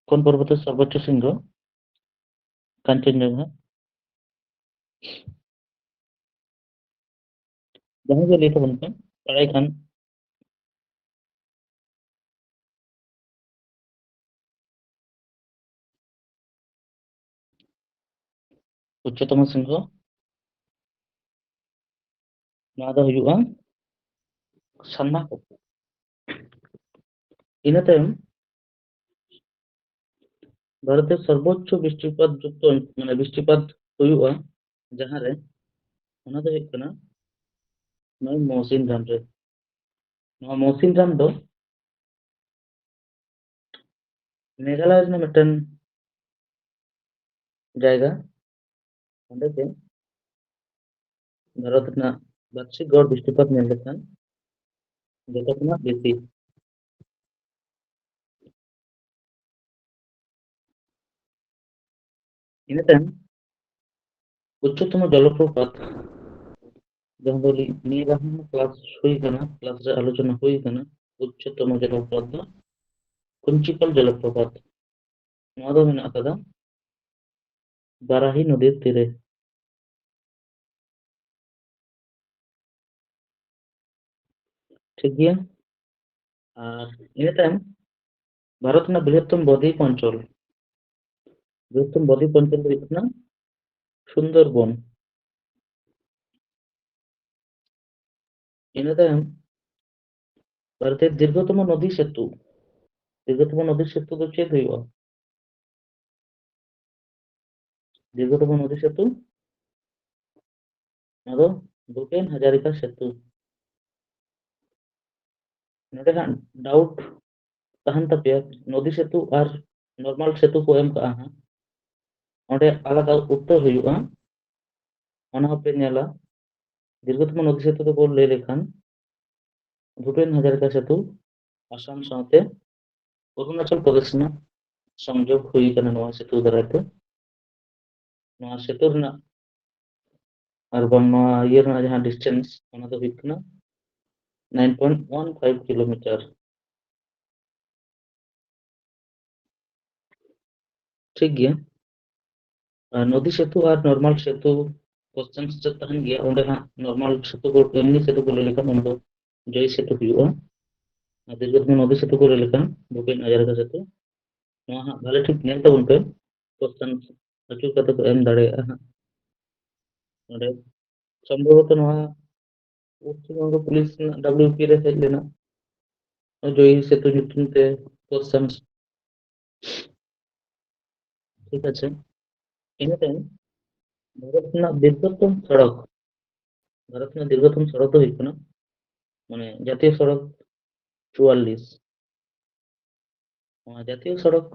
কোন পর্বতের সর্বোচ্চ শৃঙ্গ? কাঞ্চনজঙ্ঘা। ᱡᱟᱦᱟᱸᱭ ᱜᱮ ᱞᱟᱹᱭ ᱛᱟᱵᱚᱱ ᱯᱮ, ᱵᱟᱲᱟᱭ ᱠᱷᱟᱱ᱾ ᱩᱪᱪᱚᱛᱚᱢᱚ ᱥᱨᱤᱝᱜᱚ, ᱱᱚᱣᱟ ᱫᱚ ᱦᱩᱭᱩᱜᱼᱟ ᱥᱟᱱᱢᱟᱠᱚᱯᱯᱚ᱾ ᱤᱱᱟᱹ ᱛᱟᱭᱚᱢ ᱵᱷᱟᱨᱚᱛ ᱨᱮ ᱥᱚᱨᱵᱳᱪᱪᱚ ᱵᱤᱥᱴᱤᱯᱟᱛ ᱡᱩᱠᱛᱚ, ᱢᱟᱱᱮ, ᱵᱤᱥᱴᱤᱯᱟᱛ ᱦᱩᱭᱩᱜᱼᱟ ᱡᱟᱦᱟᱸ ᱨᱮ, ᱚᱱᱟ ᱫᱚ ᱦᱩᱭᱩᱜ ᱠᱟᱱᱟ ᱱᱚᱜᱼᱚᱭ ᱢᱚᱣᱥᱤᱱᱨᱟᱢ ᱨᱮ᱾ ᱱᱚᱣᱟ ᱢᱚᱣᱥᱤᱱᱨᱟᱢ ᱫᱚ ᱢᱮᱜᱷᱟᱞᱚᱭ ᱨᱮᱱᱟᱜ ᱢᱤᱫᱴᱮᱱ ᱡᱟᱭᱜᱟ, ᱚᱸᱰᱮ ᱜᱮ ᱵᱷᱟᱨᱚᱛ ᱨᱮᱱᱟᱜ ᱵᱟᱨᱥᱤᱠ ᱜᱚᱲ ᱵᱤᱥᱴᱤᱯᱟᱛ ᱧᱮᱞ ᱞᱮᱠᱷᱟᱱ ᱡᱚᱛᱚ ᱠᱷᱚᱱᱟᱜ ᱵᱮᱥᱤ᱾ ᱤᱱᱟᱹ ᱛᱟᱭᱚᱢ ᱩᱪᱪᱚᱛᱚᱢ ᱡᱚᱞᱚᱯᱨᱯᱟᱛ, ᱡᱟᱦᱟᱸ ᱫᱚ ᱱᱤᱭᱟᱹ ᱫᱷᱟᱣ ᱦᱚᱸ ᱠᱞᱟᱥ ᱦᱩᱭ ᱠᱟᱱᱟ, ᱠᱞᱟᱥ ᱨᱮ ᱟᱞᱳᱪᱚᱱᱟ ᱦᱩᱭ ᱠᱟᱱᱟ, ᱩᱪᱪᱚᱛᱚᱢ ᱡᱚᱞᱚᱯᱨᱯᱟᱛ ᱫᱚ ᱠᱩᱧᱪᱤᱯᱟᱞ ᱡᱚᱞᱚᱯᱨᱯᱟᱛ᱾ ᱱᱚᱣᱟ ᱫᱚ ᱢᱮᱱᱟᱜ ᱟᱠᱟᱫᱟ ᱵᱟᱨᱟᱦᱤ ᱱᱚᱫᱤᱨ ᱛᱤᱨᱮ᱾ ᱴᱷᱤᱠ ᱜᱮᱭᱟ᱾ ᱟᱨ ᱤᱱᱟᱹ ᱛᱟᱭᱚᱢ ᱵᱷᱟᱨᱚᱛ ᱨᱮᱱᱟᱜ ᱵᱨᱤᱦᱚᱛᱛᱚᱢ ᱵᱚᱫᱤᱯ ᱚᱧᱪᱚᱞ, ᱵᱨᱤᱦᱚᱛᱛᱚᱢ ᱵᱚᱫᱤᱯ ᱚᱧᱪᱚᱞ ᱫᱚ ᱦᱩᱭᱩᱜ ᱠᱟᱱᱟ ᱥᱩᱱᱫᱚᱨᱵᱚᱱ᱾ ᱤᱱᱟᱹ ᱛᱟᱭᱚᱢ ᱵᱷᱟᱨᱚᱛ ᱨᱮ ᱫᱤᱨᱜᱷᱚᱛᱚᱢ ᱱᱚᱫᱤ ᱥᱮᱛᱩ, ᱫᱤᱨᱜᱷᱚᱛᱚᱢ ᱱᱚᱫᱤ ᱥᱮᱛᱩ ᱫᱚ ᱪᱮᱫ ᱦᱩᱭᱩᱜᱼᱟ? ᱫᱤᱨᱜᱷᱚᱛᱚᱢ ᱱᱚᱫᱤ ᱥᱮᱛᱩ, ᱚᱱᱟ ᱫᱚ ᱵᱷᱩᱯᱮᱱ ᱦᱟᱡᱟᱨᱤᱠᱟ ᱥᱮᱛᱩ᱾ ᱱᱚᱰᱮ ᱦᱟᱸᱜ ᱰᱟᱣᱩᱴ ᱛᱟᱦᱮᱱ ᱛᱟᱯᱮᱭᱟ, ᱱᱚᱫᱤ ᱥᱮᱛᱩ ᱟᱨ ᱱᱚᱨᱢᱟᱞ ᱥᱮᱛᱩ ᱠᱚ ᱮᱢ ᱠᱟᱜᱼᱟ ᱦᱟᱸᱜ, ᱚᱸᱰᱮ ᱟᱞᱟᱫᱟ ᱩᱛᱛᱚᱨ ᱦᱩᱭᱩᱜᱼᱟ, ᱚᱱᱟ ᱦᱚᱸᱯᱮ ᱧᱮᱞᱟ᱾ ᱫᱤᱨᱜᱷᱚᱛᱚᱢ ᱱᱚᱫᱤ ᱥᱮᱛᱩ ᱫᱚᱠᱚ ᱞᱟᱹᱭ ᱞᱮᱠᱷᱟᱱ ᱵᱷᱩᱯᱮᱱ ᱦᱟᱡᱟᱨᱤᱠᱟ ᱥᱮᱛᱩ, ᱟᱥᱟᱢ ᱥᱟᱶᱛᱮ ᱚᱨᱩᱱᱟᱪᱚᱞ ᱯᱨᱚᱫᱮᱥ ᱨᱮᱱᱟᱜ ᱥᱚᱝᱡᱳᱜᱽ ᱦᱩᱭ ᱠᱟᱱᱟ ᱱᱚᱣᱟ ᱥᱮᱛᱩ ᱫᱟᱨᱟᱭ ᱛᱮ᱾ ᱱᱚᱣᱟ ᱥᱮᱛᱩ ᱨᱮᱱᱟᱜ ᱟᱨ ᱵᱟᱝ ᱱᱚᱣᱟ ᱤᱭᱟᱹ ᱨᱮᱱᱟᱜ ᱡᱟᱦᱟᱸ ᱰᱤᱥᱴᱮᱱᱥ, ᱚᱱᱟ ᱫᱚ ᱦᱩᱭᱩᱜ ᱠᱟᱱᱟ nine point one five kilometer᱾ ᱴᱷᱤᱠ ᱜᱮᱭᱟ᱾ ᱟᱨ ᱱᱚᱫᱤ ᱥᱮᱛᱩ ᱟᱨ ᱱᱚᱨᱢᱟᱞ ᱥᱮᱛᱩ ᱠᱚᱥᱪᱮᱱ ᱥᱮ ᱛᱟᱦᱮᱱ ᱜᱮᱭᱟ, ᱚᱸᱰᱮ ᱦᱟᱸᱜ ᱱᱚᱨᱢᱟᱞ ᱥᱮᱛᱩ ᱠᱚ, ᱮᱢᱱᱤ ᱥᱮᱛᱩ ᱠᱚ ᱞᱟᱹᱭ ᱞᱮᱠᱷᱟᱱ ᱚᱱᱟ ᱫᱚ ᱡᱚᱭ ᱥᱮᱛᱩ ᱦᱩᱭᱩᱜᱼᱟ᱾ ᱟᱨ ᱫᱤᱨᱜᱷᱚᱛᱚᱢ ᱱᱚᱫᱤ ᱥᱮᱛᱩ ᱠᱚ ᱞᱟᱹᱭ ᱞᱮᱠᱷᱟᱱ ᱵᱷᱩᱯᱮᱱ ᱦᱟᱡᱟᱨᱤᱠᱟ ᱥᱮᱛᱩ᱾ ᱱᱚᱣᱟ ᱦᱟᱸᱜ ᱵᱷᱟᱞᱮ ᱴᱷᱤᱠ ᱧᱮᱞ ᱛᱟᱵᱚᱱ ᱯᱮ, ᱠᱚᱥᱪᱮᱱ ᱟᱹᱪᱩᱨ ᱠᱟᱛᱮ ᱠᱚ ᱮᱢ ᱫᱟᱲᱮᱭᱟᱜᱼᱟ ᱦᱟᱸᱜ᱾ ᱱᱚᱰᱮ ᱥᱚᱢᱵᱷᱚᱵᱚᱛᱚ ᱱᱚᱣᱟ ᱯᱚᱥᱪᱤᱢ ᱵᱚᱝᱜᱚ ᱯᱩᱞᱤᱥ ᱨᱮᱱᱟᱜ ᱰᱟᱵᱞᱤᱭᱩᱯᱤ ᱨᱮ ᱦᱮᱡ ᱞᱮᱱᱟ, ᱡᱚᱭᱤ ᱥᱮᱛᱩ ᱧᱩᱛᱩᱢ ᱛᱮ ᱠᱚᱥᱪᱮᱱ᱾ ᱴᱷᱤᱠ ᱟᱪᱷᱮ, ᱤᱱᱟᱹ ᱛᱟᱭᱚᱢ ᱵᱷᱟᱨᱚᱛ ᱨᱮᱱᱟᱜ ᱫᱤᱨᱜᱷᱚᱛᱚᱢ ᱥᱚᱲᱚᱠ, ᱵᱷᱟᱨᱚᱛ ᱨᱮᱱᱟᱜ ᱫᱤᱨᱜᱷᱚᱛᱚᱢ ᱥᱚᱲᱚᱠ ᱫᱚ ᱦᱩᱭᱩᱜ ᱠᱟᱱᱟ, ᱢᱟᱱᱮ, ᱡᱟᱛᱤᱭᱚ ᱥᱚᱲᱚᱠ ᱪᱩᱣᱟᱞᱞᱤᱥ᱾ ᱱᱚᱣᱟ ᱡᱟᱛᱤᱭᱚ ᱥᱚᱲᱚᱠ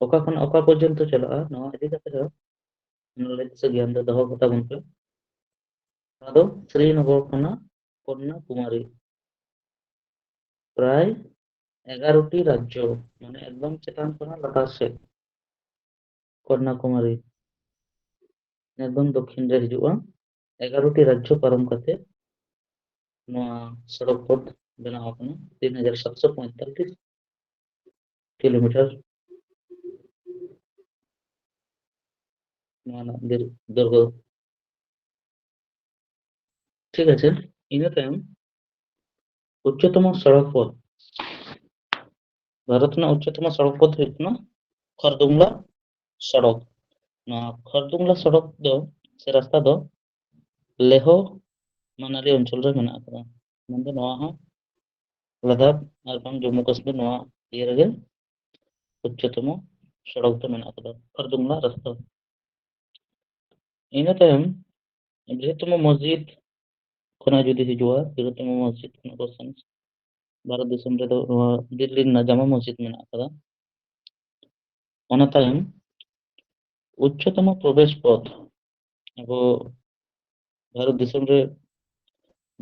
ᱚᱠᱟ ᱠᱷᱚᱱ ᱚᱠᱟ ᱯᱚᱨᱡᱚᱱᱛᱚ ᱪᱟᱞᱟᱜᱼᱟ, ᱱᱚᱣᱟ ᱤᱫᱤ ᱠᱟᱛᱮ ᱦᱚᱸ knowledge ᱥᱮ ᱜᱮᱭᱟᱱ ᱫᱚ ᱫᱚᱦᱚ ᱠᱟᱛᱟ ᱵᱚᱱ ᱯᱮ᱾ ᱱᱚᱣᱟ ᱫᱚ ᱥᱨᱤᱱᱚᱜᱚᱨ ᱠᱷᱚᱱᱟᱜ ᱠᱚᱱᱱᱟᱠᱩᱢᱟᱨᱤ ᱯᱨᱟᱭ ᱮᱜᱟᱨᱚ ᱴᱤ ᱨᱟᱡᱽᱡᱚ, ᱢᱟᱱᱮ ᱮᱠᱫᱚᱢ ᱪᱮᱛᱟᱱ ᱠᱷᱚᱱᱟᱜ ᱞᱟᱛᱟᱨ ᱥᱮᱫ ᱠᱚᱱᱱᱟᱠᱩᱢᱟᱨᱤ ᱮᱠᱫᱚᱢ ᱫᱚᱠᱠᱷᱤᱱ ᱨᱮ ᱦᱤᱡᱩᱜᱼᱟ᱾ ᱮᱜᱟᱨᱚ ᱴᱤ ᱨᱟᱡᱽᱡᱚ ᱯᱟᱨᱚᱢ ᱠᱟᱛᱮ ᱱᱚᱣᱟ ᱥᱚᱲᱚᱠ ᱯᱚᱛᱷ ᱵᱮᱱᱟᱣ ᱟᱠᱟᱱᱟ, ᱛᱤᱱ ᱦᱟᱡᱟᱨ ᱥᱟᱛᱥᱚ ᱯᱚᱸᱭᱛᱟᱞᱞᱤᱥ ᱠᱤᱞᱳᱢᱤᱴᱟᱨ ᱱᱚᱣᱟ ᱨᱮᱱᱟᱜ ᱫᱤᱨ-, ᱫᱚᱭᱨᱜᱷᱚ᱾ ᱴᱷᱤᱠ ᱟᱪᱷᱮ, ᱤᱱᱟᱹ ᱛᱟᱭᱚᱢ ᱩᱪᱪᱚᱛᱚᱢᱚ ᱥᱚᱲᱚᱠ ᱯᱚᱛᱷ, ᱵᱷᱟᱨᱚᱛ ᱨᱮᱱᱟᱜ ᱩᱪᱪᱚᱛᱚᱢᱚ ᱥᱚᱲᱚᱠ ᱯᱚᱛᱷ ᱦᱩᱭᱩᱜ ᱠᱟᱱᱟ ᱠᱷᱚᱨᱫᱩᱝᱞᱟ ᱥᱚᱲᱚᱠ᱾ ᱱᱚᱣᱟ ᱠᱷᱚᱨᱫᱩᱝᱞᱟ ᱥᱚᱲᱚᱠ ᱫᱚ, ᱥᱮ ᱨᱟᱥᱛᱟ ᱫᱚ, ᱞᱮᱦᱚ ᱢᱟᱱᱟᱞᱤ ᱚᱧᱪᱚᱞ ᱨᱮ ᱢᱮᱱᱟᱜ ᱟᱠᱟᱫᱟ᱾ ᱢᱮᱱᱫᱚ ᱱᱚᱣᱟ ᱦᱚᱸ ᱞᱟᱫᱟᱠᱷ ᱟᱨ ᱵᱟᱝ ᱡᱚᱢᱢᱩ ᱠᱟᱥᱢᱤᱨ ᱱᱚᱣᱟ ᱤᱭᱟᱹ ᱨᱮᱜᱮ ᱩᱪᱪᱚᱛᱚᱢᱚ ᱥᱚᱲᱚᱠ ᱫᱚ ᱢᱮᱱᱟᱜ ᱟᱠᱟᱫᱟ, ᱠᱷᱚᱨᱫᱩᱝᱞᱟ ᱨᱟᱥᱛᱟ᱾ ᱤᱱᱟᱹ ᱛᱟᱭᱚᱢ ᱵᱨᱤᱦᱚᱛᱛᱚᱢᱚ ᱢᱚᱥᱡᱤᱫ ᱠᱷᱚᱱᱟᱜ ᱡᱩᱫᱤ ᱦᱤᱡᱩᱜᱼᱟ, ᱵᱨᱤᱦᱚᱛᱛᱚᱢᱚ ᱢᱚᱥᱡᱤᱫ ᱠᱷᱚᱱᱟᱜ question, ᱵᱷᱟᱨᱚᱛ ᱫᱤᱥᱚᱢ ᱨᱮᱫᱚ ᱱᱚᱣᱟ ᱫᱤᱞᱞᱤ ᱨᱮᱱᱟᱜ ᱡᱟᱢᱟ ᱢᱚᱥᱡᱤᱫ ᱢᱮᱱᱟᱜ ᱟᱠᱟᱫᱟ᱾ ᱚᱱᱟ ᱛᱟᱭᱚᱢ ᱩᱪᱪᱚᱛᱚᱢᱚ ᱯᱨᱚᱵᱮᱥ ᱯᱚᱛᱷ, ᱟᱵᱚ ᱵᱷᱟᱨᱚᱛ ᱫᱤᱥᱚᱢ ᱨᱮ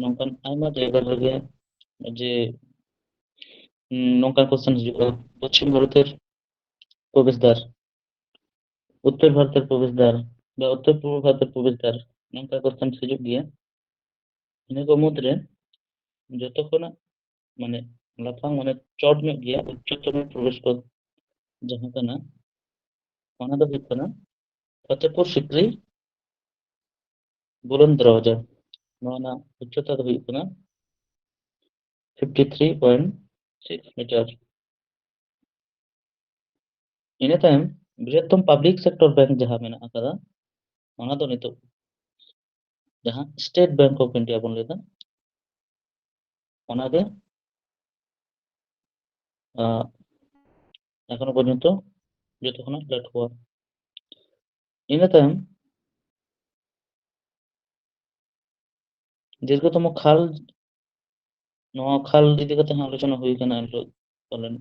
ᱱᱚᱝᱠᱟᱱ ᱟᱭᱢᱟ ᱡᱟᱭᱜᱟ ᱨᱮᱜᱮ ᱡᱮ, ᱩᱸ, ᱱᱚᱝᱠᱟᱱ question ᱦᱤᱡᱩᱜᱼᱟ, ᱯᱚᱪᱷᱤᱢ ᱵᱷᱟᱨᱚᱛᱮᱨ ᱯᱨᱚᱵᱮᱥ ᱫᱟᱨ, ᱩᱛᱛᱚᱨ ᱵᱷᱟᱨᱚᱛᱮᱨ ᱯᱨᱚᱵᱮᱥ ᱫᱟᱨ ᱵᱟ ᱩᱛᱛᱚᱨ ᱯᱩᱨᱵᱚ ᱵᱷᱟᱨᱚᱛᱮᱨ ᱯᱨᱚᱵᱮᱥ ᱫᱟᱨ, ᱱᱚᱝᱠᱟ question ᱦᱤᱡᱩᱜ ᱜᱮᱭᱟ᱾ ᱤᱱᱟᱹ ᱠᱚ ᱢᱩᱫᱽᱨᱮ ᱡᱚᱛᱚ ᱠᱷᱚᱱᱟᱜ ᱢᱟᱱᱮ ᱞᱟᱯᱷᱟᱝ, ᱢᱟᱱᱮ ᱪᱚᱴ ᱧᱚᱜ ᱜᱮᱭᱟ, ᱩᱪᱪᱚᱛᱚᱢ ᱯᱨᱚᱵᱮᱥ ᱯᱚᱫ ᱡᱟᱦᱟᱸ ᱠᱟᱱᱟ, ᱚᱱᱟ ᱫᱚ ᱦᱩᱭᱩᱜ ᱠᱟᱱᱟ ᱯᱷᱚᱛᱮᱯᱩᱨ ᱥᱤᱠᱨᱤ ᱵᱩᱞᱚᱱᱫ ᱫᱚᱨᱣᱟᱡᱟ᱾ ᱱᱚᱣᱟ ᱨᱮᱱᱟᱜ ᱩᱪᱪᱚᱛᱟ ᱫᱚ ᱦᱩᱭᱩᱜ ᱠᱟᱱᱟ fifty three point six meter᱾ ᱤᱱᱟᱹ ᱛᱟᱭᱚᱢ ᱵᱨᱤᱦᱚᱛᱛᱚᱢ ᱯᱟᱵᱽᱞᱤᱠ ᱥᱮᱠᱴᱚᱨ ᱵᱮᱝᱠ ᱡᱟᱦᱟᱸ ᱢᱮᱱᱟᱜ ᱟᱠᱟᱫᱟ, ᱚᱱᱟ ᱫᱚ ᱱᱤᱛᱚᱜ ᱡᱟᱦᱟᱸ ᱥᱴᱮᱴ ᱵᱮᱝᱠ ᱚᱯᱷ ᱤᱱᱰᱤᱭᱟ ᱵᱚᱱ ᱞᱟᱹᱭᱫᱟ, ᱚᱱᱟᱜᱮ, ᱟᱸ, ᱮᱠᱷᱚᱱᱳ ᱯᱚᱨᱡᱚᱱᱛᱚ ᱡᱚᱛᱚ ᱠᱷᱚᱱᱟᱜ ᱞᱟᱹᱴᱩᱣᱟ᱾ ᱤᱱᱟᱹ ᱛᱟᱭᱚᱢ ᱫᱤᱨᱜᱷᱚᱛᱚᱢᱚ ᱠᱷᱟᱞ, ᱱᱚᱣᱟ ᱠᱷᱟᱞ ᱤᱫᱤ ᱠᱟᱛᱮ ᱦᱚᱸ ᱟᱞᱳᱪᱚᱱᱟ ᱦᱩᱭ ᱠᱟᱱᱟ ᱮᱱᱦᱤᱞᱳᱜ, ᱯᱟᱞᱮᱱ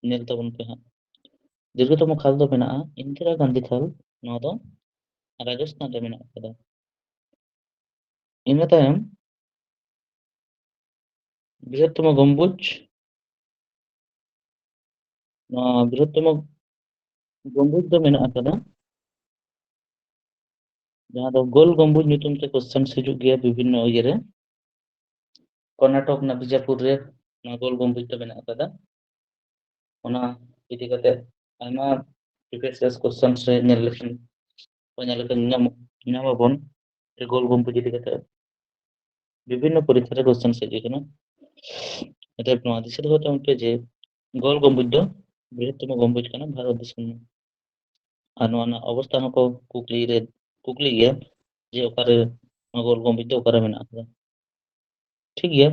ᱧᱮᱞ ᱛᱟᱵᱚᱱ ᱯᱮ ᱦᱟᱸᱜ᱾ ᱫᱤᱨᱜᱷᱚᱛᱚᱢᱚ ᱠᱷᱟᱞ ᱫᱚ ᱢᱮᱱᱟᱜᱼᱟ ᱤᱱᱫᱤᱨᱟ ᱜᱟᱱᱫᱷᱤ ᱠᱷᱟᱞ, ᱱᱚᱣᱟ ᱫᱚ ᱨᱟᱡᱚᱥᱛᱷᱟᱱ ᱨᱮ ᱢᱮᱱᱟᱜ ᱟᱠᱟᱫᱟ᱾ ᱤᱱᱟᱹ ᱛᱟᱭᱚᱢ ᱵᱨᱤᱦᱚᱛᱛᱚᱢᱚ ᱜᱚᱢᱵᱩᱡᱽ, ᱱᱚᱣᱟ ᱵᱨᱤᱦᱚᱛᱛᱚᱢᱚ ᱜᱚᱢᱵᱩᱡᱽ ᱫᱚ ᱢᱮᱱᱟᱜ ᱟᱠᱟᱫᱟ, ᱡᱟᱦᱟᱸ ᱫᱚ ᱜᱳᱞ ᱜᱚᱢᱵᱩᱡᱽ ᱧᱩᱛᱩᱢ ᱛᱮ ᱠᱚᱥᱪᱮᱱ ᱦᱤᱡᱩᱜ ᱜᱮᱭᱟ ᱵᱤᱵᱷᱤᱱᱱᱚ ᱤᱭᱟᱹ ᱨᱮ᱾ ᱠᱚᱨᱱᱟᱴᱚᱠ ᱨᱮᱱᱟᱜ ᱵᱤᱡᱟᱯᱩᱨ ᱨᱮ ᱱᱚᱣᱟ ᱜᱳᱞ ᱜᱚᱢᱵᱩᱡᱽ ᱫᱚ ᱢᱮᱱᱟᱜ ᱟᱠᱟᱫᱟ᱾ ᱚᱱᱟ ᱤᱫᱤ ᱠᱟᱛᱮ ᱟᱭᱢᱟ previous years questions ᱨᱮ ᱧᱮᱞ ᱞᱮᱠᱷᱟᱱ ᱠᱚ ᱧᱮᱞ ᱞᱮᱠᱷᱟᱱ ᱧᱟᱢ ᱧᱟᱢ ᱟᱵᱚᱱ ᱡᱮ ᱜᱳᱞ ᱜᱚᱢᱵᱩᱡᱽ ᱤᱫᱤ ᱠᱟᱛᱮ ᱵᱤᱵᱷᱤᱱᱱᱚ ᱯᱚᱨᱤᱠᱠᱷᱟ ᱨᱮ ᱠᱚᱥᱪᱮᱱ ᱦᱮᱡ ᱟᱠᱟᱱᱟ᱾ ᱚᱛᱚᱮᱵ ᱱᱚᱣᱟ ᱫᱤᱥᱟᱹ ᱫᱚᱦᱚ ᱛᱟᱵᱚᱱ ᱯᱮ ᱡᱮ ᱜᱳᱞ ᱜᱚᱢᱵᱩᱡᱽ ᱫᱚ ᱵᱨᱤᱦᱚᱛᱛᱚᱢᱚ ᱜᱚᱢᱵᱩᱡᱽ ᱠᱟᱱᱟ ᱵᱷᱟᱨᱚᱛ ᱫᱤᱥᱚᱢ ᱨᱮᱱᱟᱜ᱾ ᱟᱨ ᱱᱚᱣᱟ ᱨᱮᱱᱟᱜ ᱚᱵᱚᱥᱛᱷᱟᱱ ᱦᱚᱸᱠᱚ ᱠᱩᱠᱞᱤ ᱨᱮ ᱠᱩᱠᱞᱤ ᱜᱮᱭᱟ ᱡᱮ ᱚᱠᱟᱨᱮ ᱱᱚᱣᱟ ᱜᱳᱞ ᱜᱚᱢᱵᱩᱡᱽ ᱫᱚ ᱚᱠᱟᱨᱮ ᱢᱮᱱᱟᱜ ᱟᱠᱟᱫᱟ᱾ ᱴᱷᱤᱠ ᱜᱮᱭᱟ,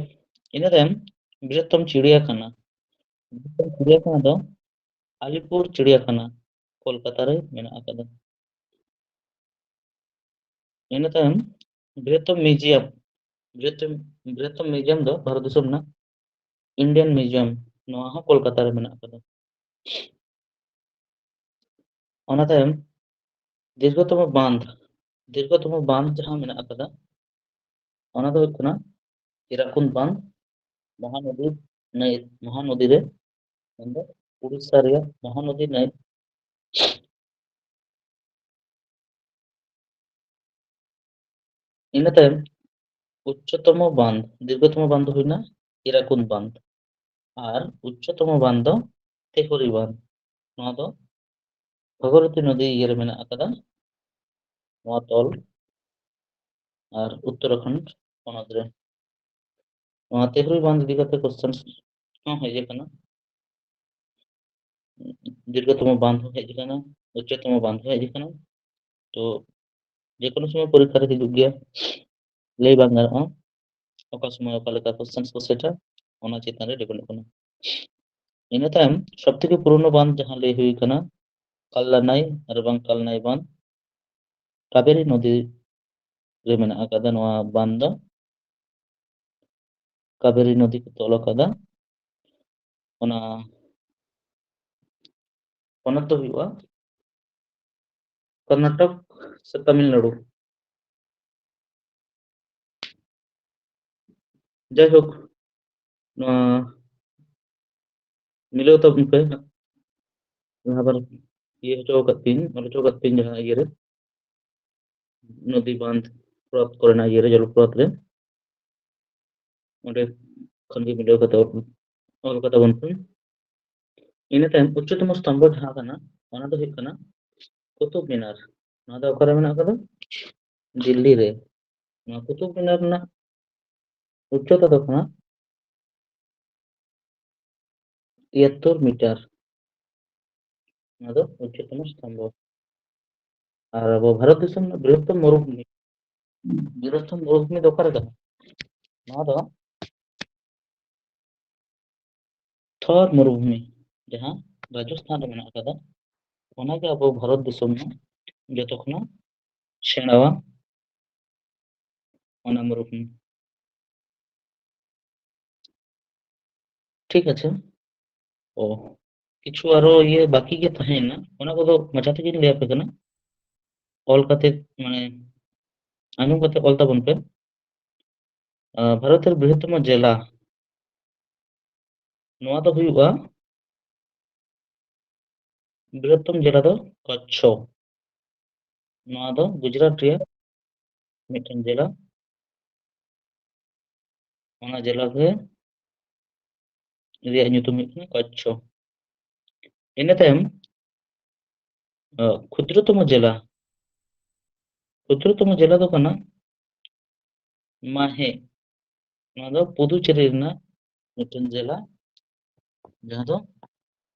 ᱤᱱᱟᱹ ᱛᱟᱭᱚᱢ ᱵᱨᱤᱦᱚᱛᱛᱚᱢ ᱪᱤᱲᱤᱭᱟᱠᱷᱟᱱᱟ᱾ ᱵᱨᱤᱦᱚᱛᱛᱚᱢ ᱪᱤᱲᱤᱭᱟᱠᱷᱟᱱᱟ ᱫᱚ ᱟᱞᱤᱯᱩᱨ ᱪᱤᱲᱤᱭᱟᱠᱷᱟᱱᱟ ᱠᱳᱞᱠᱟᱛᱟ ᱨᱮ ᱢᱮᱱᱟᱜ ᱟᱠᱟᱫᱟ᱾ ᱤᱱᱟᱹ ᱛᱟᱭᱚᱢ ᱵᱨᱤᱦᱚᱛᱛᱚᱢ ᱢᱤᱣᱡᱤᱭᱟᱢ, ᱵᱨᱤᱦᱚᱛᱛᱚᱢ ᱵᱨᱤᱦᱚᱛᱛᱚᱢ ᱢᱤᱣᱡᱤᱭᱟᱢ ᱫᱚ ᱵᱷᱟᱨᱚᱛ ᱫᱤᱥᱚᱢ ᱨᱮᱱᱟᱜ ᱤᱱᱰᱤᱭᱟᱱ ᱢᱤᱣᱡᱤᱭᱟᱢ, ᱱᱚᱣᱟ ᱦᱚᱸ ᱠᱳᱞᱠᱟᱛᱟ ᱨᱮ ᱢᱮᱱᱟᱜ ᱟᱠᱟᱫᱟ᱾ ᱚᱱᱟ ᱛᱟᱭᱚᱢ ᱫᱤᱨᱜᱷᱚᱛᱚᱢᱚ ᱵᱟᱸᱫᱷ, ᱫᱤᱨᱜᱷᱚᱛᱚᱢᱚ ᱵᱟᱸᱫᱷ ᱡᱟᱦᱟᱸ ᱢᱮᱱᱟᱜ ᱟᱠᱟᱫᱟ, ᱚᱱᱟ ᱫᱚ ᱦᱩᱭᱩᱜ ᱠᱟᱱᱟ ᱦᱤᱨᱟᱠᱩᱸᱫ ᱵᱟᱸᱫᱷ, ᱢᱚᱦᱟᱱᱚᱫᱤ ᱱᱟᱹᱭ, ᱢᱚᱦᱟᱱᱚᱫᱤ ᱨᱮ, ᱢᱮᱱᱫᱚ ᱩᱲᱤᱥᱥᱟ ᱨᱮᱭᱟᱜ ᱢᱚᱦᱟᱱᱚᱫᱤ ᱱᱟᱹᱭ᱾ ᱤᱱᱟᱹ ᱛᱟᱭᱚᱢ ᱩᱪᱪᱚᱛᱚᱢᱚ ᱵᱟᱸᱫᱷ, ᱫᱤᱨᱜᱷᱚᱛᱚᱢᱚ ᱵᱟᱸᱫᱷ ᱫᱚ ᱦᱩᱭᱱᱟ ᱦᱤᱨᱟᱠᱩᱸᱫ ᱵᱟᱸᱫᱷ, ᱟᱨ ᱩᱪᱪᱚᱛᱚᱢᱚ ᱵᱟᱸᱫᱷ ᱫᱚ ᱛᱮᱦᱩᱨᱤ ᱵᱟᱸᱫᱷ᱾ ᱱᱚᱣᱟ ᱫᱚ ᱵᱷᱟᱜᱚᱨᱚᱛᱤ ᱱᱚᱫᱤ ᱤᱭᱟᱹ ᱨᱮ ᱢᱮᱱᱟᱜ ᱟᱠᱟᱫᱟ, ᱱᱚᱣᱟ ᱛᱚᱞ᱾ ᱟᱨ ᱩᱛᱛᱚᱨᱟᱠᱷᱚᱸᱰ ᱯᱚᱱᱚᱛ ᱨᱮ᱾ ᱱᱚᱣᱟ ᱛᱮᱦᱩᱨᱤ ᱵᱟᱸᱫᱷ ᱤᱫᱤ ᱠᱟᱛᱮ ᱠᱚᱥᱪᱮᱱ ᱦᱚᱸ ᱦᱮᱡ ᱟᱠᱟᱱᱟ, ᱫᱤᱨᱜᱷᱚᱛᱚᱢᱚ ᱵᱟᱸᱫᱷ ᱦᱚᱸ ᱦᱮᱡ ᱟᱠᱟᱱᱟ, ᱩᱪᱪᱚᱛᱚᱢᱚ ᱵᱟᱸᱫᱷ ᱦᱚᱸ ᱦᱮᱡ ᱟᱠᱟᱱᱟ᱾ ᱛᱚ ᱡᱮᱠᱳᱱᱳ ᱥᱚᱢᱚᱭ ᱯᱚᱨᱤᱠᱠᱷᱟ ᱨᱮ ᱦᱤᱡᱩᱜ ᱜᱮᱭᱟ, ᱞᱟᱹᱭ ᱵᱟᱝ ᱜᱟᱱᱚᱜᱼᱟ ᱚᱠᱟ ᱥᱚᱢᱚᱭ ᱚᱠᱟ ᱞᱮᱠᱟ ᱠᱚᱥᱪᱮᱱ ᱠᱚ ᱥᱮᱴᱟ, ᱚᱱᱟ ᱪᱮᱛᱟᱱ ᱨᱮ ᱰᱤᱯᱮᱱᱰᱚᱜ ᱠᱟᱱᱟ᱾ ᱤᱱᱟᱹ ᱛᱟᱭᱚᱢ ᱥᱚᱵ ᱛᱷᱮᱠᱮ ᱯᱩᱨᱳᱱᱳ ᱵᱟᱸᱫᱷ ᱡᱟᱦᱟᱸ ᱞᱟᱹᱭ ᱦᱩᱭ ᱠᱟᱱᱟ ᱠᱟᱞᱞᱟᱱᱟᱭ ᱟᱨ ᱵᱟᱝ ᱠᱟᱞᱱᱟᱭ ᱵᱟᱸᱫᱷ, ᱠᱟᱵᱮᱨᱤ ᱱᱚᱫᱤ ᱨᱮ ᱢᱮᱱᱟᱜ ᱟᱠᱟᱫᱟ ᱱᱚᱣᱟ ᱵᱟᱸᱫᱷ ᱫᱚ᱾ ᱠᱟᱵᱮᱨᱤ ᱱᱚᱫᱤ ᱠᱚ ᱛᱚᱞ ᱟᱠᱟᱫᱟ᱾ ᱚᱱᱟ ᱯᱚᱱᱚᱛ ᱫᱚ ᱦᱩᱭᱩᱜᱼᱟ ᱠᱚᱨᱱᱟᱴᱚᱠ ᱥᱮ ᱛᱟᱢᱤᱞᱱᱟᱲᱩ᱾ ᱡᱟᱭᱦᱳᱠ, ᱱᱚᱣᱟ ᱢᱤᱞᱟᱹᱣ ᱛᱟᱵᱚᱱ ᱯᱮ᱾ ᱞᱟᱦᱟ ᱵᱟᱨ ᱤᱭᱟᱹ ᱦᱚᱪᱚ ᱟᱠᱟᱫ ᱯᱤᱧ, ᱚᱞ ᱦᱚᱪᱚ ᱟᱠᱟᱫ ᱯᱤᱧ ᱡᱟᱦᱟᱸ ᱤᱭᱟᱹ ᱨᱮ, ᱱᱚᱫᱤ ᱵᱟᱸᱫᱷ ᱯᱨᱚᱯᱟᱛ ᱠᱚᱨᱮᱱᱟᱜ ᱤᱭᱟᱹ ᱨᱮ, ᱡᱚᱞᱚᱯᱨᱚᱯᱟᱛ ᱨᱮ, ᱚᱸᱰᱮ ᱠᱷᱚᱱ ᱜᱮ ᱢᱤᱞᱟᱹᱣ ᱠᱟᱛᱮ ᱚᱞ, ᱚᱞ ᱠᱟᱛᱟ ᱵᱚᱱ ᱯᱮ᱾ ᱤᱱᱟᱹ ᱛᱟᱭᱚᱢ ᱩᱪᱪᱚᱛᱚᱢᱚ ᱥᱛᱚᱢᱵᱷᱚ ᱡᱟᱦᱟᱸ ᱠᱟᱱᱟ, ᱚᱱᱟ ᱫᱚ ᱦᱩᱭᱩᱜ ᱠᱟᱱᱟ ᱠᱩᱛᱩᱵ ᱢᱤᱱᱟᱨ᱾ ᱱᱚᱣᱟ ᱫᱚ ᱚᱠᱟᱨᱮ ᱢᱮᱱᱟᱜ ᱟᱠᱟᱫᱟ? ᱫᱤᱞᱞᱤ ᱨᱮ᱾ ᱱᱚᱣᱟ ᱠᱩᱛᱩᱵ ᱢᱤᱱᱟᱨ ᱨᱮᱱᱟᱜ ᱩᱪᱪᱚᱛᱟ ᱫᱚ ᱠᱟᱱᱟ ᱛᱤᱭᱟᱛᱛᱳᱨ ᱢᱤᱴᱟᱨ᱾ ᱱᱚᱣᱟ ᱫᱚ ᱩᱪᱪᱚᱛᱚᱢᱚ ᱥᱛᱚᱢᱵᱷᱚ᱾ ᱟᱨ ᱟᱵᱚ ᱵᱷᱟᱨᱚᱛ ᱫᱤᱥᱚᱢ ᱨᱮᱱᱟᱜ ᱵᱨᱤᱦᱚᱛᱛᱚᱢ ᱢᱚᱨᱩᱵᱷᱩᱢᱤ, ᱵᱨᱤᱦᱚᱛᱛᱚᱢ ᱢᱚᱨᱩᱵᱷᱩᱢᱤ ᱫᱚ ᱚᱠᱟᱨᱮ ᱠᱟᱱᱟ? ᱱᱚᱣᱟ ᱫᱚ ᱛᱷᱚᱨ ᱢᱚᱨᱩᱵᱷᱩᱢᱤ, ᱡᱟᱦᱟᱸ ᱨᱟᱡᱚᱥᱛᱷᱟᱱ ᱨᱮ ᱢᱮᱱᱟᱜ ᱟᱠᱟᱫᱟ, ᱚᱱᱟᱜᱮ ᱟᱵᱚ ᱵᱷᱟᱨᱚᱛ ᱫᱤᱥᱚᱢ ᱨᱮᱱᱟᱜ ᱡᱚᱛᱚ ᱠᱷᱚᱱᱟᱜ ᱥᱮᱬᱟᱣᱟ ᱚᱱᱟ ᱢᱚᱨᱩᱵᱷᱩᱢᱤ᱾ ᱴᱷᱤᱠ ᱟᱪᱷᱮ᱾ ᱚ, ᱠᱤᱪᱷᱩ ᱟᱨᱚ ᱤᱭᱟᱹ ᱵᱟᱹᱠᱤ ᱜᱮ ᱛᱟᱦᱮᱸᱭᱮᱱᱟ, ᱚᱱᱟ ᱠᱚᱫᱚ ᱢᱟᱪᱷᱟ ᱛᱮᱜᱮᱧ ᱞᱟᱹᱭ ᱟᱯᱮ ᱠᱟᱱᱟ᱾ ᱚᱞ ᱠᱟᱛᱮ, ᱢᱟᱱᱮ, ᱟᱸᱡᱚᱢ ᱠᱟᱛᱮ ᱚᱞ ᱛᱟᱵᱚᱱ ᱯᱮ᱾ ᱟᱸ, ᱵᱷᱟᱨᱚᱛ ᱨᱮ ᱵᱨᱤᱦᱚᱛᱛᱚᱢᱚ ᱡᱮᱞᱟ, ᱱᱚᱣᱟ ᱫᱚ ᱦᱩᱭᱩᱜᱼᱟ ᱵᱨᱤᱦᱚᱛᱛᱚᱢ ᱡᱮᱞᱟ ᱫᱚ ᱠᱚᱪᱪᱷᱚ᱾ ᱱᱚᱣᱟ ᱫᱚ ᱜᱩᱡᱽᱨᱟᱴ ᱨᱮᱭᱟᱜ ᱢᱤᱫᱴᱮᱱ ᱡᱮᱞᱟ᱾ ᱚᱱᱟ ᱡᱮᱞᱟ ᱜᱮ ᱨᱮᱭᱟᱜ ᱧᱩᱛᱩᱢ ᱦᱩᱭᱩᱜ ᱠᱟᱱᱟ ᱠᱚᱪᱪᱷᱚ᱾ ᱤᱱᱟᱹ ᱛᱟᱭᱚᱢ, ᱟᱸ, ᱠᱷᱩᱫᱨᱚᱛᱚᱢᱚ ᱡᱮᱞᱟ, ᱠᱷᱩᱫᱨᱚᱛᱚᱢᱚ ᱡᱮᱞᱟ ᱫᱚ ᱠᱟᱱᱟ ᱢᱟᱦᱮ᱾ ᱱᱚᱣᱟ ᱫᱚ ᱯᱩᱫᱩᱪᱮᱨᱤ ᱨᱮᱱᱟᱜ ᱢᱤᱫᱴᱮᱱ ᱡᱮᱞᱟ, ᱡᱟᱦᱟᱸ ᱫᱚ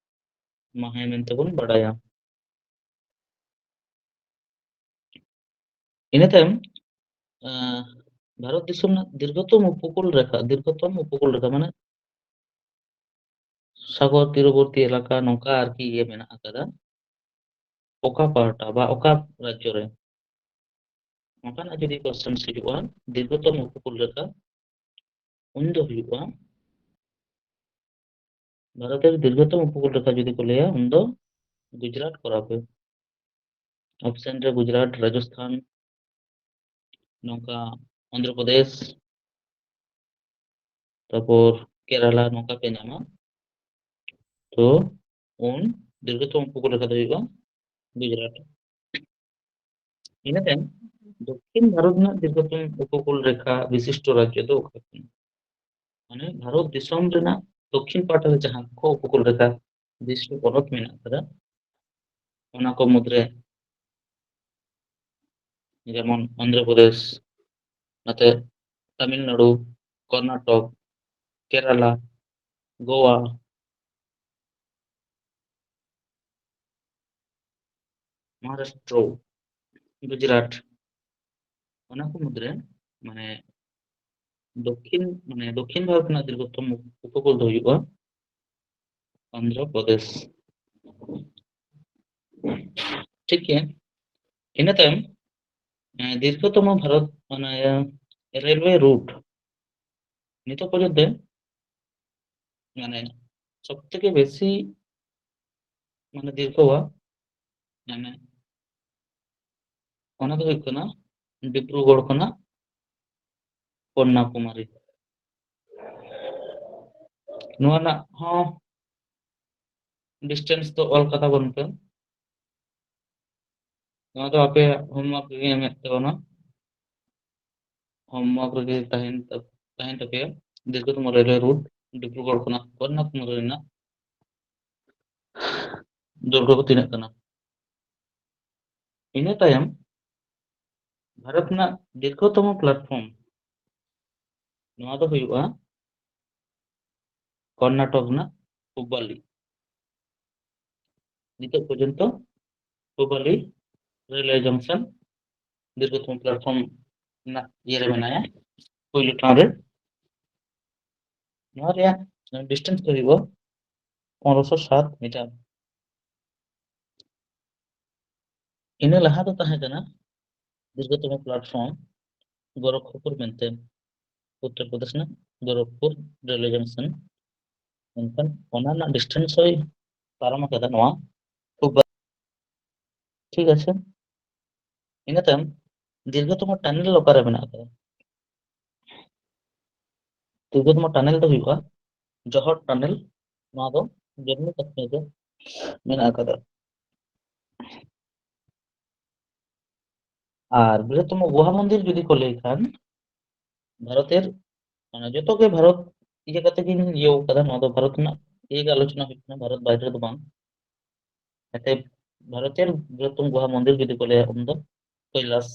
ᱢᱟᱦᱮ ᱢᱮᱱᱛᱮ ᱵᱚᱱ ᱵᱟᱰᱟᱭᱟ᱾ ᱤᱱᱟᱹ ᱛᱟᱭᱚᱢ, ᱟᱸ, ᱵᱷᱟᱨᱚᱛ ᱫᱤᱥᱚᱢ ᱨᱮᱱᱟᱜ ᱫᱤᱨᱜᱷᱚᱛᱚᱢ ᱩᱯᱚᱠᱩᱞ ᱨᱮᱠᱷᱟ, ᱫᱤᱨᱜᱷᱚᱛᱚᱢ ᱩᱯᱚᱠᱩᱞ ᱨᱮᱠᱷᱟ ᱢᱟᱱᱮ ᱥᱟᱜᱚᱨ ᱛᱤᱨᱚᱵᱚᱨᱛᱤ ᱮᱞᱟᱠᱟ ᱱᱚᱝᱠᱟ ᱟᱨᱠᱤ ᱤᱭᱟᱹ ᱢᱮᱱᱟᱜ ᱟᱠᱟᱫᱟ᱾ ᱚᱠᱟ ᱯᱟᱦᱴᱟ ᱵᱟ ᱚᱠᱟ ᱨᱟᱡᱽᱡᱚ ᱨᱮ ᱚᱱᱠᱟᱱᱟᱜ ᱡᱩᱫᱤ question ᱦᱤᱡᱩᱜᱼᱟ, ᱫᱤᱨᱜᱷᱚᱛᱚᱢ ᱩᱯᱚᱠᱩᱞ ᱨᱮᱠᱷᱟ, ᱩᱱ ᱫᱚ ᱦᱩᱭᱩᱜᱼᱟ, ᱵᱷᱟᱨᱚᱛ ᱨᱮ ᱫᱤᱨᱜᱷᱚᱛᱚᱢ ᱩᱯᱚᱠᱩᱞ ᱨᱮᱠᱷᱟ ᱡᱩᱫᱤ ᱠᱚ ᱞᱟᱹᱭᱟ, ᱩᱱ ᱫᱚ ᱜᱩᱡᱽᱨᱟᱴ ᱠᱚᱨᱟᱣ ᱯᱮ᱾ ᱚᱯᱥᱮᱱ ᱨᱮ ᱜᱩᱡᱽᱨᱟᱴ, ᱨᱟᱡᱚᱥᱛᱷᱟᱱ, ᱱᱚᱝᱠᱟ ᱚᱱᱫᱷᱨᱚ ᱯᱨᱚᱫᱮᱥ, ᱛᱟᱨᱯᱚᱨ ᱠᱮᱨᱟᱞᱟ, ᱱᱚᱝᱠᱟ ᱯᱮ ᱧᱟᱢᱟ᱾ ᱛᱚ ᱩᱱ ᱫᱤᱨᱜᱷᱚᱛᱚᱢ ᱩᱯᱚᱠᱩᱞ ᱨᱮᱠᱷᱟ ᱫᱚ ᱦᱩᱭᱩᱜᱼᱟ ᱜᱩᱡᱽᱨᱟᱴ᱾ ᱤᱱᱟᱹ ᱛᱟᱭᱚᱢ ᱫᱚᱠᱠᱷᱤᱱ ᱵᱷᱟᱨᱚᱛ ᱨᱮᱱᱟᱜ ᱫᱤᱨᱜᱷᱚᱛᱚᱢ ᱩᱯᱚᱠᱩᱞ ᱨᱮᱠᱷᱟ ᱵᱤᱥᱤᱥᱴᱚ ᱨᱟᱡᱽᱡᱚ ᱫᱚ ᱚᱠᱟ ᱠᱟᱱᱟ? ᱢᱟᱱᱮ ᱵᱷᱟᱨᱚᱛ ᱫᱤᱥᱚᱢ ᱨᱮᱱᱟᱜ ᱫᱚᱠᱠᱷᱤᱱ ᱯᱟᱦᱴᱟ ᱨᱮ ᱡᱟᱦᱟᱸ ᱠᱚ ᱩᱯᱚᱠᱩᱞ ᱨᱮᱠᱷᱟ ᱵᱤᱥᱤᱥᱴᱚ ᱯᱚᱱᱚᱛ ᱢᱮᱱᱟᱜ ᱟᱠᱟᱫᱟ, ᱚᱱᱟ ᱠᱚ ᱢᱩᱫᱽᱨᱮ ᱡᱮᱢᱚᱱ ᱚᱱᱫᱷᱨᱚ ᱯᱨᱚᱫᱮᱥ, ᱱᱚᱛᱮ ᱛᱟᱢᱤᱞᱱᱟᱲᱩ, ᱠᱚᱨᱱᱟᱴᱚᱠ, ᱠᱮᱨᱟᱞᱟ, ᱜᱳᱣᱟ, ᱢᱚᱦᱟᱨᱟᱥᱴᱨᱚ, ᱜᱩᱡᱽᱨᱟᱴ, ᱚᱱᱟ ᱠᱚ ᱢᱩᱫᱽᱨᱮ ᱢᱟᱱᱮ ᱫᱚᱠᱠᱷᱤᱱ, ᱢᱟᱱᱮ ᱫᱚᱠᱠᱷᱤᱱ ᱵᱷᱟᱨᱚᱛ ᱨᱮᱱᱟᱜ ᱫᱤᱨᱜᱷᱚᱛᱚᱢ ᱩᱯᱚᱠᱩᱞ ᱫᱚ ᱦᱩᱭᱩᱜᱼᱟ ᱚᱱᱫᱷᱨᱚ ᱯᱨᱚᱫᱮᱥ᱾ ᱴᱷᱤᱠ ᱜᱮᱭᱟ, ᱤᱱᱟᱹ ᱛᱟᱭᱚᱢ, ᱮᱸ, ᱫᱤᱨᱜᱷᱚᱛᱚᱢ ᱵᱷᱟᱨᱚᱛ, ᱢᱟᱱᱮ, ᱨᱮᱞᱣᱮ ᱨᱩᱴ ᱱᱤᱛᱚᱜ ᱯᱚᱨᱡᱚᱱᱛᱚ ᱢᱟᱱᱮ ᱥᱚᱵ ᱛᱷᱮᱠᱮ ᱵᱮᱥᱤ ᱢᱟᱱᱮ ᱫᱤᱨᱜᱷᱚᱣᱟ, ᱢᱟᱱᱮ ᱚᱱᱟ ᱫᱚ ᱦᱩᱭᱩᱜ ᱠᱟᱱᱟ ᱰᱤᱵᱽᱨᱩᱜᱚᱲ ᱠᱷᱚᱱᱟᱜ ᱠᱚᱱᱱᱟᱠᱩᱢᱟᱨᱤ᱾ ᱱᱚᱣᱟ ᱨᱮᱱᱟᱜ ᱦᱚᱸ ᱰᱤᱥᱴᱮᱱᱥ ᱫᱚ ᱚᱞ ᱠᱟᱛᱟ ᱵᱚᱱ ᱯᱮ᱾ ᱱᱚᱣᱟ ᱫᱚ ᱟᱯᱮᱭᱟᱜ ᱦᱳᱢᱣᱟᱨᱠ ᱨᱮᱜᱮ ᱮᱢᱮᱫ ᱛᱟᱵᱚᱱᱟ᱾ ᱦᱳᱢᱣᱟᱨᱠ ᱨᱮᱜᱮ ᱛᱟᱦᱮᱱ ᱛᱟ-, ᱛᱟᱦᱮᱱ ᱛᱟᱯᱮᱭᱟ᱾ ᱫᱤᱨᱜᱷᱚᱛᱚᱢ ᱨᱮᱞᱣᱮ ᱨᱩᱴ ᱰᱤᱵᱽᱨᱩᱜᱚᱲ ᱠᱷᱚᱱᱟᱜ ᱠᱚᱱᱱᱟᱠᱩᱢᱟᱨᱤ ᱨᱮᱱᱟᱜ ᱫᱳᱭᱜᱷᱚ ᱠᱚ ᱛᱤᱱᱟᱹᱜ ᱠᱟᱱᱟ? ᱤᱱᱟᱹ ᱛᱟᱭᱚᱢ ᱵᱷᱟᱨᱚᱛ ᱨᱮᱱᱟᱜ ᱫᱤᱨᱜᱷᱚᱛᱚᱢ ᱯᱞᱟᱴᱯᱷᱚᱨᱢ, ᱱᱚᱣᱟ ᱫᱚ ᱦᱩᱭᱩᱜᱼᱟ ᱠᱚᱨᱱᱟᱴᱚᱠ ᱨᱮᱱᱟᱜ ᱦᱩᱵᱵᱟᱞᱤ᱾ ᱱᱤᱛᱚᱜ ᱯᱚᱨᱡᱚᱱᱛᱚ ᱦᱩᱵᱵᱟᱞᱤ ᱨᱮᱞᱣᱮ ᱡᱚᱝᱥᱚᱱ ᱫᱤᱨᱜᱷᱚᱛᱚᱢ ᱯᱞᱟᱴᱯᱷᱚᱨᱢ ᱨᱮᱱᱟᱜ ᱤᱭᱟᱹ ᱨᱮ ᱢᱮᱱᱟᱭᱟ, ᱯᱩᱭᱞᱩ ᱴᱷᱟᱶ ᱨᱮ᱾ ᱱᱚᱣᱟ ᱨᱮᱭᱟᱜ ᱰᱤᱥᱴᱮᱱᱥ ᱫᱚ ᱦᱩᱭᱩᱜᱼᱟ ᱯᱚᱱᱨᱚᱥᱚ ᱥᱟᱛ ᱢᱤᱴᱟᱨ᱾ ᱤᱱᱟᱹ ᱞᱟᱦᱟ ᱫᱚ ᱛᱟᱦᱮᱸ ᱠᱟᱱᱟ ᱫᱤᱨᱜᱷᱚᱛᱚᱢ ᱯᱞᱟᱴᱯᱷᱚᱨᱢ ᱜᱳᱨᱚᱠᱷᱯᱩᱨ ᱢᱮᱱᱛᱮ, ᱩᱛᱛᱚᱨ ᱯᱨᱚᱫᱮᱥ ᱨᱮᱱᱟᱜ ᱜᱳᱨᱚᱠᱷᱯᱩᱨ ᱨᱮᱞᱣᱮ ᱡᱚᱝᱥᱚᱱ᱾ ᱢᱮᱱᱠᱷᱟᱱ ᱚᱱᱟ ᱨᱮᱱᱟᱜ ᱰᱤᱥᱴᱮᱱᱥ ᱦᱚᱸᱭ ᱯᱟᱨᱚᱢ ᱟᱠᱟᱫᱟ ᱱᱚᱣᱟ ᱠᱷᱩᱵ ᱵᱟ-, ᱴᱷᱤᱠ ᱟᱪᱷᱮ᱾ ᱤᱱᱟᱹ ᱛᱟᱭᱚᱢ ᱫᱤᱨᱜᱷᱚᱛᱚᱢᱚ ᱴᱟᱱᱮᱞ ᱚᱠᱟᱨᱮ ᱢᱮᱱᱟᱜ ᱟᱠᱟᱫᱟ? ᱫᱤᱨᱜᱷᱚᱛᱚᱢᱚ ᱴᱟᱱᱮᱞ ᱫᱚ ᱦᱩᱭᱩᱜᱼᱟ ᱡᱚᱦᱚᱲ ᱴᱟᱱᱮᱞ᱾ ᱱᱚᱣᱟ ᱫᱚ ᱡᱚᱢᱢᱩ ᱠᱟᱥᱢᱤᱨ ᱨᱮ ᱢᱮᱱᱟᱜ ᱟᱠᱟᱫᱟ᱾ ᱟᱨ ᱵᱨᱤᱦᱚᱛᱛᱚᱢᱚ ᱜᱩᱦᱟ ᱢᱚᱱᱫᱤᱨ ᱡᱩᱫᱤ ᱠᱚ ᱞᱟᱹᱭ ᱠᱷᱟᱱ, ᱵᱷᱟᱨᱚᱛᱮᱨ, ᱢᱟᱱᱮ, ᱡᱚᱛᱚ ᱜᱮ ᱵᱷᱟᱨᱚᱛ ᱤᱭᱟᱹ ᱠᱟᱛᱮ ᱜᱤᱧ ᱤᱭᱟᱹ ᱠᱟᱫᱟ, ᱱᱚᱣᱟ ᱫᱚ ᱵᱷᱟᱨᱚᱛ ᱨᱮᱱᱟᱜ ᱤᱭᱟᱹ ᱜᱮ ᱟᱞᱳᱪᱚᱱᱟ ᱦᱩᱭᱩᱜ ᱠᱟᱱᱟ, ᱵᱷᱟᱨᱚᱛ ᱵᱟᱭᱨᱮ ᱨᱮᱫᱚ ᱵᱟᱝ᱾ ᱮᱱᱛᱮ ᱵᱷᱟᱨᱚᱛᱮᱨ ᱵᱨᱤᱦᱚᱛᱛᱚᱢ ᱜᱩᱦᱟ ᱢᱚᱱᱫᱤᱨ ᱡᱩᱫᱤ ᱠᱚ ᱞᱟᱹᱭᱟ, ᱩᱱᱫᱚ ᱠᱚᱭᱞᱟᱥ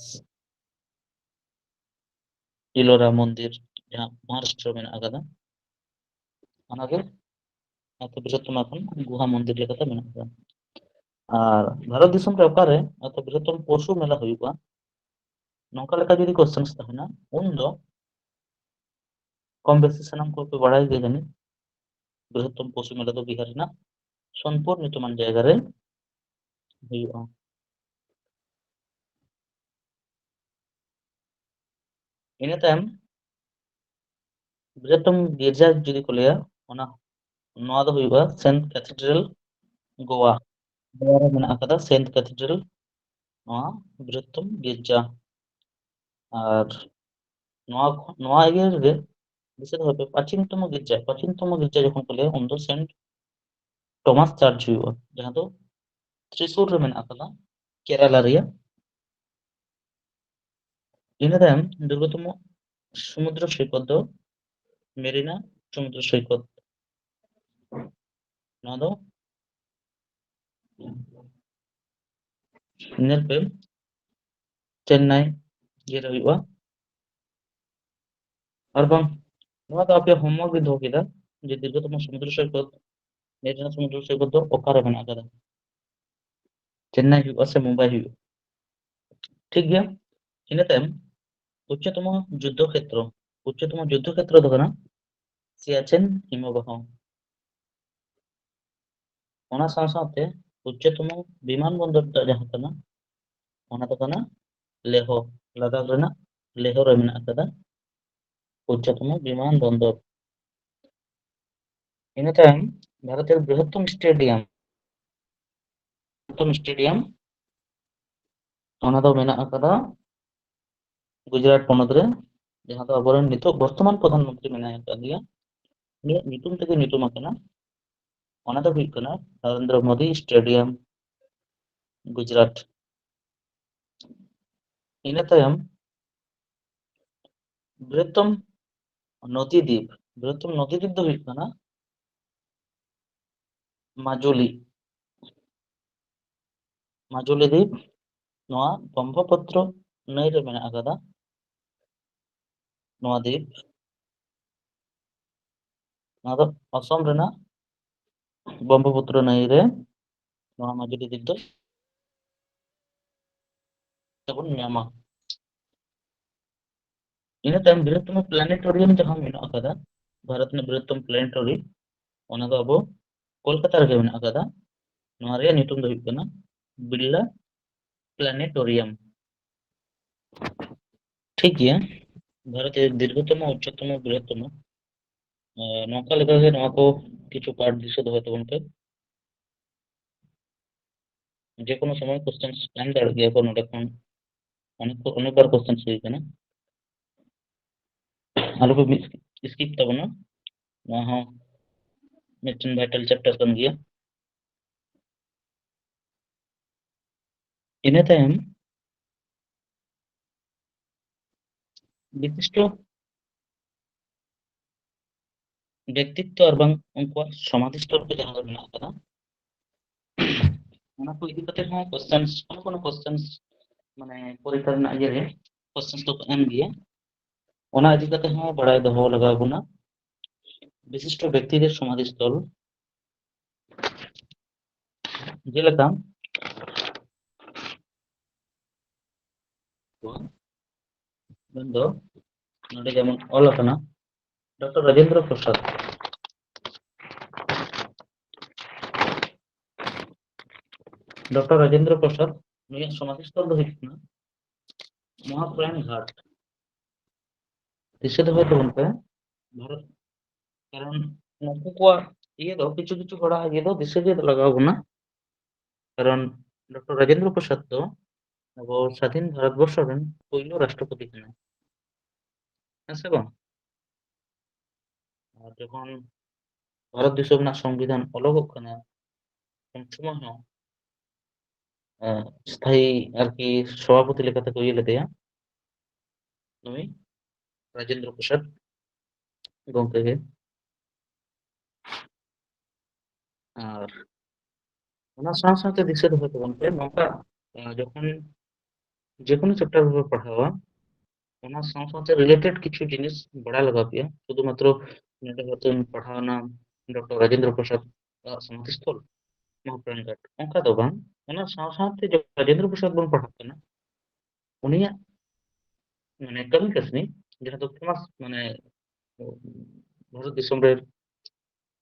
ᱤᱞᱳᱨᱟ ᱢᱚᱱᱫᱤᱨ, ᱡᱟᱦᱟᱸ ᱢᱚᱦᱟᱨᱟᱥᱴᱨᱚ ᱢᱮᱱᱟᱜ ᱟᱠᱟᱫᱟ, ᱚᱱᱟᱜᱮ ᱟᱛᱳ ᱵᱨᱤᱦᱚᱛᱛᱚᱢ ᱠᱷᱚᱱ ᱜᱩᱦᱟ ᱢᱚᱱᱫᱤᱨ ᱞᱮᱠᱟᱛᱮ ᱢᱮᱱᱟᱜ ᱟᱠᱟᱫᱟ᱾ ᱟᱨ ᱵᱷᱟᱨᱚᱛ ᱫᱤᱥᱚᱢ ᱨᱮ ᱚᱠᱟᱨᱮ ᱟᱛᱳ ᱵᱨᱤᱦᱚᱛᱛᱚᱢ ᱯᱚᱥᱩ ᱢᱮᱞᱟ ᱦᱩᱭᱩᱜᱼᱟ? ᱱᱚᱝᱠᱟ ᱞᱮᱠᱟ ᱡᱩᱫᱤ ᱠᱚᱥᱪᱮᱱᱥ ᱛᱟᱦᱮᱱᱟ, ᱩᱱᱫᱚ ᱠᱚᱢ ᱵᱮᱥᱤ ᱥᱟᱱᱟᱢ ᱠᱚᱯᱮ ᱵᱟᱲᱟᱭ ᱜᱮᱭᱟ ᱡᱟᱹᱱᱤᱡ, ᱵᱨᱤᱦᱚᱛᱛᱚᱢ ᱯᱚᱥᱩ ᱢᱮᱞᱟ ᱫᱚ ᱵᱤᱦᱟᱨ ᱨᱮᱱᱟᱜ ᱥᱳᱱᱯᱩᱨ ᱧᱩᱛᱩᱢᱟᱱ ᱡᱟᱭᱜᱟ ᱨᱮ ᱦᱩᱭᱩᱜᱼᱟ᱾ ᱤᱱᱟᱹ ᱛᱟᱭᱚᱢ ᱵᱨᱤᱦᱚᱛᱛᱚᱢ ᱜᱤᱨᱡᱟ ᱡᱩᱫᱤ ᱠᱚ ᱞᱟᱹᱭᱟ, ᱚᱱᱟ, ᱱᱚᱣᱟ ᱫᱚ ᱦᱩᱭᱩᱜᱼᱟ ᱥᱮᱱᱴ ᱠᱮᱛᱷᱮᱰᱨᱟᱞ ᱜᱳᱣᱟ᱾ ᱜᱳᱣᱟ ᱨᱮ ᱢᱮᱱᱟᱜ ᱟᱠᱟᱫᱟ ᱥᱮᱱᱴ ᱠᱮᱛᱷᱮᱰᱨᱟᱞ, ᱱᱚᱣᱟ ᱵᱨᱤᱦᱚᱛᱛᱚᱢ ᱜᱤᱨᱡᱟ᱾ ᱟᱨ ᱱᱚᱣᱟ ᱠᱷᱚᱱ, ᱱᱚᱣᱟ ᱤᱭᱟᱹ ᱨᱮᱜᱮ ᱫᱤᱥᱟᱹ ᱫᱚᱦᱚᱭ ᱯᱮ, ᱯᱨᱟᱪᱤᱱᱛᱚᱢᱚ ᱜᱤᱨᱡᱟ, ᱯᱨᱟᱪᱤᱱᱛᱚᱢᱚ ᱜᱤᱨᱡᱟ ᱡᱚᱠᱷᱚᱱ ᱠᱚ ᱞᱟᱹᱭᱟ, ᱩᱱᱫᱚ ᱥᱮᱱᱴ ᱴᱚᱢᱟᱥ ᱪᱟᱨᱪ ᱦᱩᱭᱩᱜᱼᱟ, ᱡᱟᱦᱟᱸ ᱫᱚ ᱛᱨᱤᱥᱩᱨ ᱨᱮ ᱢᱮᱱᱟᱜ ᱟᱠᱟᱫᱟ, ᱠᱮᱨᱟᱞᱟ ᱨᱮᱭᱟᱜ᱾ ᱤᱱᱟᱹ ᱛᱟᱭᱚᱢ ᱫᱩᱨᱜᱚᱛᱚᱢᱚ ᱥᱚᱢᱩᱫᱨᱚ ᱥᱚৈᱠᱚᱛ ᱫᱚ ᱢᱮᱨᱤᱱᱟ ᱥᱚᱢᱩᱫᱨᱚ ᱥᱚৈᱠᱚᱛ᱾ ᱱᱚᱣᱟ ᱫᱚ ᱧᱮᱞ ᱯᱮ, ᱪᱮᱱᱱᱟᱭ ᱤᱭᱟᱹ ᱨᱮ ᱦᱩᱭᱩᱜᱼᱟ᱾ ᱟᱨ ᱵᱟᱝ, ᱱᱚᱣᱟ ᱫᱚ ᱟᱯᱮ ᱦᱳᱢᱣᱟᱨᱠ ᱨᱮ ᱫᱚᱦᱚ ᱠᱮᱫᱟ, ᱡᱮ ᱫᱤᱨᱜᱷᱚᱛᱚᱢᱚ ᱥᱚᱢᱩᱫᱨᱚ ᱥᱚৈᱠᱚᱛ, ᱢᱮᱨᱤᱱᱟ ᱥᱚᱢᱩᱫᱨᱚ ᱥᱚৈᱠᱚᱛ ᱫᱚ ᱚᱠᱟᱨᱮ ᱢᱮᱱᱟᱜ ᱟᱠᱟᱫᱟ? ᱪᱮᱱᱱᱟᱭ ᱦᱩᱭᱩᱜᱼᱟ ᱥᱮ ᱢᱩᱢᱵᱟᱭ ᱦᱩᱭᱩᱜᱼᱟ? ᱴᱷᱤᱠ ᱜᱮᱭᱟ᱾ ᱤᱱᱟᱹ ᱛᱟᱭᱚᱢ ᱩᱪᱪᱚᱛᱚᱢᱚ ᱡᱩᱫᱽᱫᱷᱚ ᱠᱷᱮᱛᱨᱚ, ᱩᱪᱪᱚᱛᱚᱢᱚ ᱡᱩᱫᱽᱫᱷᱚ ᱠᱷᱮᱛᱨᱚ ᱫᱚ ᱠᱟᱱᱟ ᱥᱤᱭᱟᱪᱮᱱ ᱦᱤᱢᱚᱵᱟᱦᱚ᱾ ᱚᱱᱟ ᱥᱟᱶ ᱥᱟᱶᱛᱮ ᱩᱪᱪᱚᱛᱚᱢᱚ ᱵᱤᱢᱟᱱ ᱵᱚᱱᱫᱚᱨ ᱴᱟᱜ ᱡᱟᱦᱟᱸ ᱠᱟᱱᱟ, ᱚᱱᱟ ᱫᱚ ᱠᱟᱱᱟ ᱞᱮᱦᱚ, ᱞᱟᱫᱟᱠᱷ ᱨᱮᱱᱟᱜ ᱞᱮᱦᱚ ᱨᱮ ᱢᱮᱱᱟᱜ ᱟᱠᱟᱫᱟ ᱩᱪᱪᱚᱛᱚᱢᱚ ᱵᱤᱢᱟᱱ ᱵᱚᱱᱫᱚᱨ᱾ ᱤᱱᱟᱹ ᱛᱟᱭᱚᱢ ᱵᱷᱟᱨᱚᱛ ᱨᱮ ᱵᱨᱤᱦᱚᱛᱛᱚᱢ ᱥᱴᱮᱰᱤᱭᱟᱢ, ᱥᱴᱮᱰᱤᱭᱟᱢ, ᱚᱱᱟ ᱫᱚ ᱢᱮᱱᱟᱜ ᱟᱠᱟᱫᱟ ᱜᱩᱡᱽᱨᱟᱴ ᱯᱚᱱᱚᱛ ᱨᱮ, ᱡᱟᱦᱟᱸ ᱫᱚ ᱟᱵᱚᱨᱮᱱ ᱱᱤᱛᱚᱜ ᱵᱚᱨᱛᱚᱢᱟᱱ ᱯᱨᱚᱫᱷᱟᱱ ᱢᱚᱱᱛᱨᱤ ᱢᱮᱱᱟᱭ ᱟᱠᱟᱫᱮᱭᱟ, ᱩᱱᱤᱭᱟᱜ ᱧᱩᱛᱩᱢ ᱛᱮᱜᱮ ᱧᱩᱛᱩᱢ ᱟᱠᱟᱱᱟ᱾ ᱚᱱᱟ ᱫᱚ ᱦᱩᱭᱩᱜ ᱠᱟᱱᱟ ᱱᱚᱨᱮᱱᱫᱨᱚ ᱢᱳᱫᱤ ᱥᱴᱮᱰᱤᱭᱟᱢ, ᱜᱩᱡᱽᱨᱟᱴ᱾ ᱤᱱᱟᱹ ᱛᱟᱭᱚᱢ ᱵᱨᱤᱦᱚᱛᱛᱚᱢ ᱱᱚᱫᱤ ᱫᱤᱯ, ᱵᱨᱤᱦᱚᱛᱛᱚᱢ ᱱᱚᱫᱤ ᱫᱤᱯ ᱫᱚ ᱦᱩᱭᱩᱜ ᱠᱟᱱᱟ ᱢᱟᱡᱩᱞᱤ᱾ ᱢᱟᱡᱩᱞᱤ ᱫᱤᱯ ᱱᱚᱣᱟ ᱵᱨᱚᱦᱢᱚᱯᱩᱛᱨᱚ ᱱᱟᱹᱭ ᱨᱮ ᱢᱮᱱᱟᱜ ᱟᱠᱟᱫᱟ᱾ ᱱᱚᱣᱟ ᱫᱤᱯ, ᱱᱚᱣᱟ ᱫᱚ ᱚᱥᱚᱢ ᱨᱮᱱᱟᱜ ᱵᱨᱚᱦᱢᱚᱯᱩᱛᱨᱚ ᱱᱟᱹᱭ ᱨᱮ ᱱᱚᱣᱟ ᱢᱟᱡᱩᱞᱤ ᱫᱤᱯ ᱫᱚ ᱵᱚᱱ ᱧᱟᱢᱟ᱾ ᱤᱱᱟᱹ ᱛᱟᱭᱚᱢ ᱵᱨᱤᱦᱚᱛᱛᱚᱢ ᱯᱞᱟᱱᱮᱴᱳᱨᱤᱭᱟᱢ ᱡᱟᱦᱟᱸ ᱢᱮᱱᱟᱜ ᱟᱠᱟᱫᱟ, ᱵᱷᱟᱨᱚᱛ ᱨᱮᱱᱟᱜ ᱵᱨᱤᱦᱚᱛᱛᱚᱢ ᱯᱞᱟᱱᱮᱴᱳᱨᱤᱭᱟᱢ, ᱚᱱᱟ ᱫᱚ ᱟᱵᱚ ᱠᱳᱞᱠᱟᱛᱟ ᱨᱮᱜᱮ ᱢᱮᱱᱟᱜ ᱟᱠᱟᱫᱟ᱾ ᱱᱚᱣᱟ ᱨᱮᱭᱟᱜ ᱧᱩᱛᱩᱢ ᱫᱚ ᱦᱩᱭᱩᱜ ᱠᱟᱱᱟ ᱵᱤᱨᱞᱟ ᱯᱞᱟᱱᱮᱴᱳᱨᱤᱭᱟᱢ᱾ ᱴᱷᱤᱠ ᱜᱮᱭᱟ, ᱵᱷᱟᱨᱚᱛ ᱨᱮᱭᱟᱜ ᱫᱤᱨᱜᱷᱚᱛᱚᱢ, ᱩᱪᱪᱚᱛᱚᱢ, ᱵᱨᱤᱦᱚᱛᱛᱚᱢ, ᱱᱚᱝᱠᱟ ᱞᱮᱠᱟᱜᱮ ᱱᱚᱣᱟ ᱠᱚ ᱠᱤᱪᱷᱩ ᱯᱟᱨᱴ ᱫᱤᱥᱟᱹ ᱫᱚᱦᱚᱭ ᱛᱟᱵᱚᱱ ᱯᱮ᱾ ᱡᱮᱠᱳᱱᱳ ᱥᱚᱢᱚᱭ ᱠᱚᱥᱪᱮᱱ ᱮᱢ ᱫᱟᱲᱮᱭᱟᱜ ᱜᱮᱭᱟ ᱠᱚ ᱱᱚᱰᱮ ᱠᱷᱚᱱ, ᱚᱱᱮᱠ ᱚᱱᱮᱠᱵᱟᱨ ᱠᱚᱥᱪᱮᱱ ᱦᱩᱭ ᱠᱟᱱᱟ᱾ ᱟᱞᱚᱯᱮ ᱥᱠᱤᱯ ᱛᱟᱵᱚᱱᱟ, ᱱᱚᱣᱟ ᱦᱚᱸ ᱢᱤᱫᱴᱮᱱ ᱵᱷᱟᱭᱴᱟᱞ ᱪᱮᱯᱴᱟᱨ ᱠᱟᱱ ᱜᱮᱭᱟ᱾ ᱤᱱᱟᱹ ᱛᱟᱭᱚᱢ ᱵᱤᱥᱤᱥᱴᱚ ᱵᱮᱠᱛᱤᱛᱛᱚ ᱟᱨ ᱵᱟᱝ ᱩᱱᱠᱩᱣᱟᱜ ᱥᱚᱢᱟᱫᱷᱤ ᱥᱛᱚᱞ ᱠᱚ ᱡᱟᱦᱟᱸ ᱨᱮ ᱢᱮᱱᱟᱜ ᱟᱠᱟᱫᱟ, ᱚᱱᱟ ᱠᱚ ᱤᱫᱤ ᱠᱟᱛᱮ ᱦᱚᱸ ᱠᱚᱥᱪᱮᱱᱥ, ᱠᱳᱱᱳ ᱠᱳᱱᱳ ᱠᱚᱥᱪᱮᱱᱥ, ᱢᱟᱱᱮ ᱯᱚᱨᱤᱠᱠᱷᱟ ᱨᱮᱱᱟᱜ ᱤᱭᱟᱹ ᱨᱮ ᱠᱚᱥᱪᱮᱱᱥ ᱫᱚᱠᱚ ᱮᱢ ᱜᱮᱭᱟ᱾ ᱚᱱᱟ ᱤᱫᱤ ᱠᱟᱛᱮ ᱦᱚᱸ ᱵᱟᱲᱟᱭ ᱫᱚᱦᱚ ᱞᱟᱜᱟᱣ ᱵᱚᱱᱟ᱾ ᱵᱤᱥᱤᱥᱴᱚ ᱵᱮᱠᱛᱤ ᱨᱮ ᱥᱚᱢᱟᱫᱷᱤ ᱥᱛᱚᱞ, ᱡᱮᱞᱮᱠᱟ ᱢᱮᱱᱫᱚ ᱱᱚᱰᱮ ᱡᱮᱢᱚᱱ ᱚᱞ ᱟᱠᱟᱱᱟ ᱰᱚᱠᱴᱚᱨ ᱨᱟᱡᱮᱱᱫᱨᱚ ᱯᱨᱚᱥᱟᱫᱽ᱾ ᱰᱚᱠᱴᱚᱨ ᱨᱟᱡᱮᱱᱫᱨᱚ ᱯᱨᱚᱥᱟᱫᱽ, ᱱᱩᱭᱟᱜ ᱥᱚᱢᱟᱫᱷᱤ ᱥᱛᱷᱚᱞ ᱫᱚ ᱦᱩᱭᱩᱜ ᱠᱟᱱᱟ ᱢᱚᱦᱟᱯᱨᱟᱭᱟᱱ ᱜᱷᱟᱴ᱾ ᱫᱤᱥᱟᱹ ᱫᱚᱦᱚᱭ ᱛᱟᱵᱚᱱ ᱯᱮ, ᱵᱷᱟᱨᱚᱛ, ᱠᱟᱨᱚᱱ ᱱᱩᱠᱩ ᱠᱚᱣᱟᱜ ᱤᱭᱟᱹ ᱫᱚ, ᱠᱤᱪᱷᱩ ᱠᱤᱪᱷᱩ ᱦᱚᱲᱟᱜ ᱤᱭᱟᱹ ᱫᱚ ᱫᱤᱥᱟᱹ ᱜᱮ ᱞᱟᱜᱟᱣ ᱵᱚᱱᱟ᱾ ᱠᱟᱨᱚᱱ ᱰᱚᱠᱴᱚᱨ ᱨᱟᱡᱮᱱᱫᱨᱚ ᱯᱨᱚᱥᱟᱫᱽ ᱫᱚ ᱟᱵᱚ ᱥᱟᱫᱷᱤᱱ ᱵᱷᱟᱨᱚᱛ ᱵᱚᱨᱥᱚ ᱨᱮᱱ ᱯᱳᱭᱞᱳ ᱨᱟᱥᱴᱨᱚᱯᱚᱛᱤ ᱠᱟᱱᱟᱭ, ᱦᱮᱸ ᱥᱮ ᱵᱟᱝ? ᱟᱨ ᱡᱚᱠᱷᱚᱱ ᱵᱷᱟᱨᱚᱛ ᱫᱤᱥᱚᱢ ᱨᱮᱱᱟᱜ ᱥᱚᱝᱵᱤᱫᱷᱟᱱ ᱚᱞᱚᱜᱚᱜ ᱠᱟᱱᱟ, ᱩᱱ ᱥᱚᱢᱚᱭ ᱦᱚᱸ ᱮ, ᱥᱛᱷᱟᱭᱤ ᱟᱨᱠᱤ ᱥᱚᱵᱷᱟᱯᱚᱛᱤ ᱞᱮᱠᱟᱛᱮ ᱠᱚ ᱤᱭᱟᱹ ᱞᱮᱫᱮᱭᱟ, ᱱᱩᱭ ᱨᱟᱡᱮᱱᱫᱨᱚ ᱯᱨᱚᱥᱟᱫᱽ ᱜᱚᱢᱠᱮ ᱜᱮ᱾ ᱟᱨ ᱚᱱᱟ ᱥᱟᱶ ᱥᱟᱶᱛᱮ ᱫᱤᱥᱟᱹ ᱫᱚᱦᱚᱭ ᱛᱟᱵᱚᱱ ᱯᱮ, ᱱᱚᱝᱠᱟ ᱮ, ᱡᱚᱠᱷᱚᱱ ᱡᱮᱠᱳᱱᱳ ᱪᱮᱯᱴᱟᱨ ᱵᱚᱱ ᱯᱟᱲᱦᱟᱣᱟ, ᱚᱱᱟ ᱥᱟᱶ ᱥᱟᱶᱛᱮ ᱨᱤᱞᱮᱴᱮᱰ ᱠᱤᱪᱷᱩ ᱡᱤᱱᱤᱥ ᱵᱟᱲᱟᱭ ᱞᱟᱜᱟᱣ ᱯᱮᱭᱟ᱾ ᱥᱩᱫᱷᱩ ᱢᱟᱛᱨᱚ ᱱᱚᱰᱮ ᱦᱚᱭᱛᱳ ᱯᱟᱲᱦᱟᱣᱱᱟ ᱰᱚᱠᱴᱚᱨ ᱨᱟᱡᱮᱱᱫᱨᱚ ᱯᱨᱚᱥᱟᱫᱽ ᱟᱜ ᱥᱚᱢᱟᱫᱷᱤ ᱥᱛᱷᱚᱞ ᱢᱚᱦᱟᱯᱨᱟᱱ ᱜᱷᱟᱴ, ᱚᱱᱠᱟ ᱫᱚ ᱵᱟᱝ᱾ ᱚᱱᱟ ᱥᱟᱶ ᱥᱟᱶᱛᱮ ᱡᱚᱠᱷᱚᱱ ᱨᱟᱡᱮᱱᱫᱨᱚ ᱯᱨᱚᱥᱟᱫᱽ ᱵᱚᱱ ᱯᱟᱲᱦᱟᱜ ᱠᱟᱱᱟ, ᱩᱱᱤᱭᱟᱜ ᱢᱟᱱᱮ ᱠᱟᱹᱢᱤ ᱠᱟᱹᱥᱱᱤ ᱡᱟᱦᱟᱸ ᱫᱚ ᱯᱷᱮᱢᱟᱥ ᱢᱟᱱᱮ ᱵᱷᱟᱨᱚᱛ ᱫᱤᱥᱚᱢ ᱨᱮ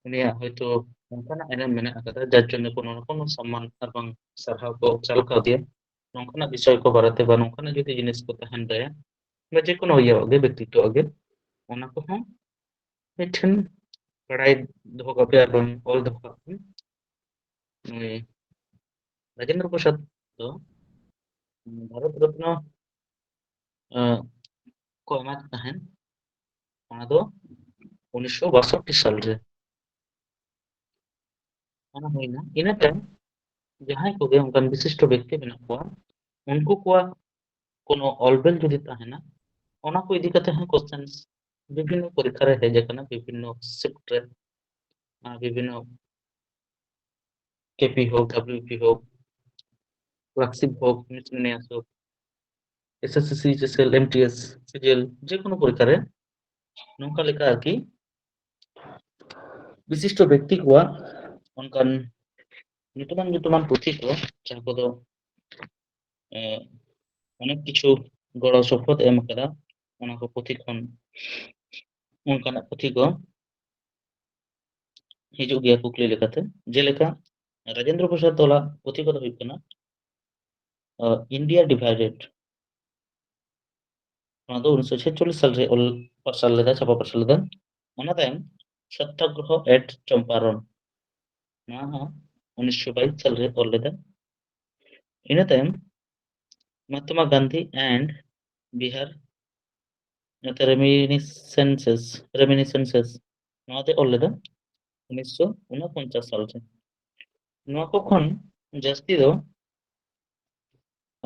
ᱩᱱᱤᱭᱟᱜ ᱦᱚᱭᱛᱳ ᱚᱱᱠᱟᱱᱟᱜ ᱮᱱᱮᱢ ᱢᱮᱱᱟᱜ ᱟᱠᱟᱫᱟ, ᱡᱟᱨ ᱡᱚᱱᱱᱚ ᱠᱳᱱᱳ ᱨᱚᱠᱚᱢ ᱥᱚᱢᱢᱟᱱ ᱟᱨ ᱵᱟᱝ ᱥᱟᱨᱦᱟᱣ ᱠᱚ ᱪᱟᱞ ᱠᱟᱣᱫᱮᱭᱟ᱾ ᱱᱚᱝᱠᱟᱱᱟᱜ ᱵᱤᱥᱚᱭ ᱠᱚ ᱵᱟᱨᱮᱛᱮ ᱵᱟ ᱱᱚᱝᱠᱟᱱᱟᱜ ᱡᱩᱫᱤ ᱡᱤᱱᱤᱥ ᱠᱚ ᱛᱟᱦᱮᱱ ᱛᱟᱭᱟ, ᱵᱟ ᱡᱮᱠᱳᱱᱳ ᱤᱭᱟᱹᱣᱟᱜ ᱜᱮ, ᱵᱮᱠᱛᱤᱛᱣᱚ ᱜᱮ, ᱚᱱᱟ ᱠᱚᱦᱚᱸ ᱢᱤᱫᱴᱷᱮᱱ ᱵᱟᱲᱟᱭ ᱫᱚᱦᱚ ᱠᱟᱜ ᱯᱮ ᱟᱨ ᱵᱟᱝ ᱚᱞ ᱫᱚᱦᱚ ᱠᱟᱜ ᱯᱮ᱾ ᱱᱩᱭ ᱨᱟᱡᱮᱱᱫᱨᱚ ᱯᱨᱚᱥᱟᱫᱽ ᱫᱚ ᱵᱷᱟᱨᱚᱛ ᱨᱚᱛᱱᱚ ᱮ, ᱠᱚ ᱮᱢᱟᱫᱮ ᱛᱟᱦᱮᱸᱫ, ᱚᱱᱟ ᱫᱚ ᱩᱱᱤᱥᱥᱚ ᱵᱟᱥᱚᱴᱴᱤ ᱥᱟᱞ ᱨᱮ᱾ ᱚᱱᱟ ᱦᱩᱭᱱᱟ᱾ ᱤᱱᱟᱹ ᱛᱟᱭᱚᱢ ᱡᱟᱦᱟᱸᱭ ᱠᱚᱜᱮ ᱚᱱᱠᱟᱱ ᱵᱤᱥᱤᱥᱴᱚ ᱵᱮᱠᱛᱤ ᱢᱮᱱᱟᱜ ᱠᱚᱣᱟ, ᱩᱱᱠᱩ ᱠᱚᱣᱟᱜ ᱠᱳᱱᱳ ᱚᱞᱵᱮᱞ ᱡᱩᱫᱤ ᱛᱟᱦᱮᱱᱟ, ᱚᱱᱟ ᱠᱚ ᱤᱫᱤ ᱠᱟᱛᱮ ᱦᱚᱸ ᱠᱚᱥᱪᱮᱱᱥ ᱵᱤᱵᱷᱤᱱᱱᱚ ᱯᱚᱨᱤᱠᱠᱷᱟ ᱨᱮ ᱦᱮᱡ ᱟᱠᱟᱱᱟ, ᱵᱤᱵᱷᱤᱱᱱᱚ ᱥᱤᱯᱴ ᱨᱮ, ᱟᱨ ᱵᱤᱵᱷᱤᱱᱱᱚ ᱠᱮᱯᱤ ᱦᱳᱠ, ᱰᱟᱵᱞᱤᱭᱩᱯᱤ ᱦᱳᱠ, ᱠᱞᱟᱨᱠᱥᱤᱯ ᱦᱳᱠ, ᱢᱤᱥᱮᱞᱮᱱᱤᱭᱟᱥ ᱦᱳᱠ, ᱮᱥᱮᱥᱥᱤ, ᱮᱥᱮᱥᱥᱤ, ᱮᱢᱴᱤᱮᱥ, ᱥᱤᱡᱤᱮᱞ, ᱡᱮᱠᱳᱱᱳ ᱯᱚᱨᱤᱠᱠᱷᱟ ᱨᱮ ᱱᱚᱝᱠᱟ ᱞᱮᱠᱟ ᱟᱨᱠᱤ ᱵᱤᱥᱤᱥᱴᱚ ᱵᱮᱠᱛᱤ ᱠᱚᱣᱟᱜ ᱚᱱᱠᱟᱱ ᱧᱩᱛᱩᱢᱟᱱ ᱧᱩᱛᱩᱢᱟᱱ ᱯᱩᱛᱷᱤ ᱠᱚ, ᱡᱟᱦᱟᱸ ᱠᱚᱫᱚ ᱮ, ᱚᱱᱮᱠ ᱠᱤᱪᱷᱩ ᱜᱚᱲᱚ ᱥᱚᱯᱚᱦᱚᱫ ᱮᱢ ᱟᱠᱟᱫᱟ, ᱚᱱᱟ ᱠᱚ ᱯᱩᱛᱷᱤ ᱠᱷᱚᱱ ᱚᱱᱠᱟᱱᱟᱜ ᱯᱩᱛᱷᱤ ᱠᱚ ᱦᱤᱡᱩᱜ ᱜᱮᱭᱟ ᱠᱩᱠᱞᱤ ᱞᱮᱠᱟᱛᱮ᱾ ᱡᱮᱞᱮᱠᱟ ᱨᱟᱡᱮᱱᱫᱨᱚ ᱯᱨᱚᱥᱟᱫᱽ ᱚᱞᱟᱜ ᱯᱩᱛᱷᱤ ᱠᱚᱫᱚ ᱦᱩᱭᱩᱜ ᱠᱟᱱᱟ ᱤᱱᱰᱤᱭᱟ ᱰᱤᱵᱷᱟᱭᱰᱮᱰ, ᱱᱚᱣᱟ ᱫᱚ ᱩᱱᱤᱥᱥᱚ ᱪᱷᱮᱪᱪᱚᱞᱞᱤᱥ ᱥᱟᱞ ᱨᱮ ᱚᱞ ᱯᱟᱨᱥᱟᱞ ᱞᱮᱫᱟ, ᱪᱷᱟᱯᱟ ᱯᱟᱨᱥᱟᱞ ᱞᱮᱫᱟ᱾ ᱚᱱᱟ ᱛᱟᱭᱚᱢ ᱥᱚᱛᱛᱟᱜᱨᱚᱦᱚ ᱮᱴ ᱪᱚᱢᱯᱟᱨᱚᱱ, ᱱᱚᱣᱟ ᱦᱚᱸ ᱩᱱᱤᱥᱥᱚ ᱵᱟᱭᱤᱥ ᱥᱟᱞᱨᱮ ᱚᱞ ᱞᱮᱫᱟ᱾ ᱤᱱᱟᱹ ᱛᱟᱭᱚᱢ ᱢᱟᱦᱟᱛᱢᱟ ᱜᱟᱱᱫᱷᱤ and Bihar, ᱱᱚᱛᱮ ᱨᱮᱢᱤᱱᱤᱥᱮᱱᱥᱮᱥ ᱨᱮᱢᱤᱱᱤᱥᱮᱱᱥᱮᱥ ᱱᱚᱣᱟ ᱛᱮ ᱚᱞ ᱞᱮᱫᱟ ᱩᱱᱤᱥᱥᱚ ᱩᱱᱚᱯᱚᱧᱪᱟᱥ ᱥᱟᱞ ᱨᱮ᱾ ᱱᱚᱣᱟ ᱠᱚ ᱠᱷᱚᱱ ᱡᱟᱹᱥᱛᱤ ᱫᱚ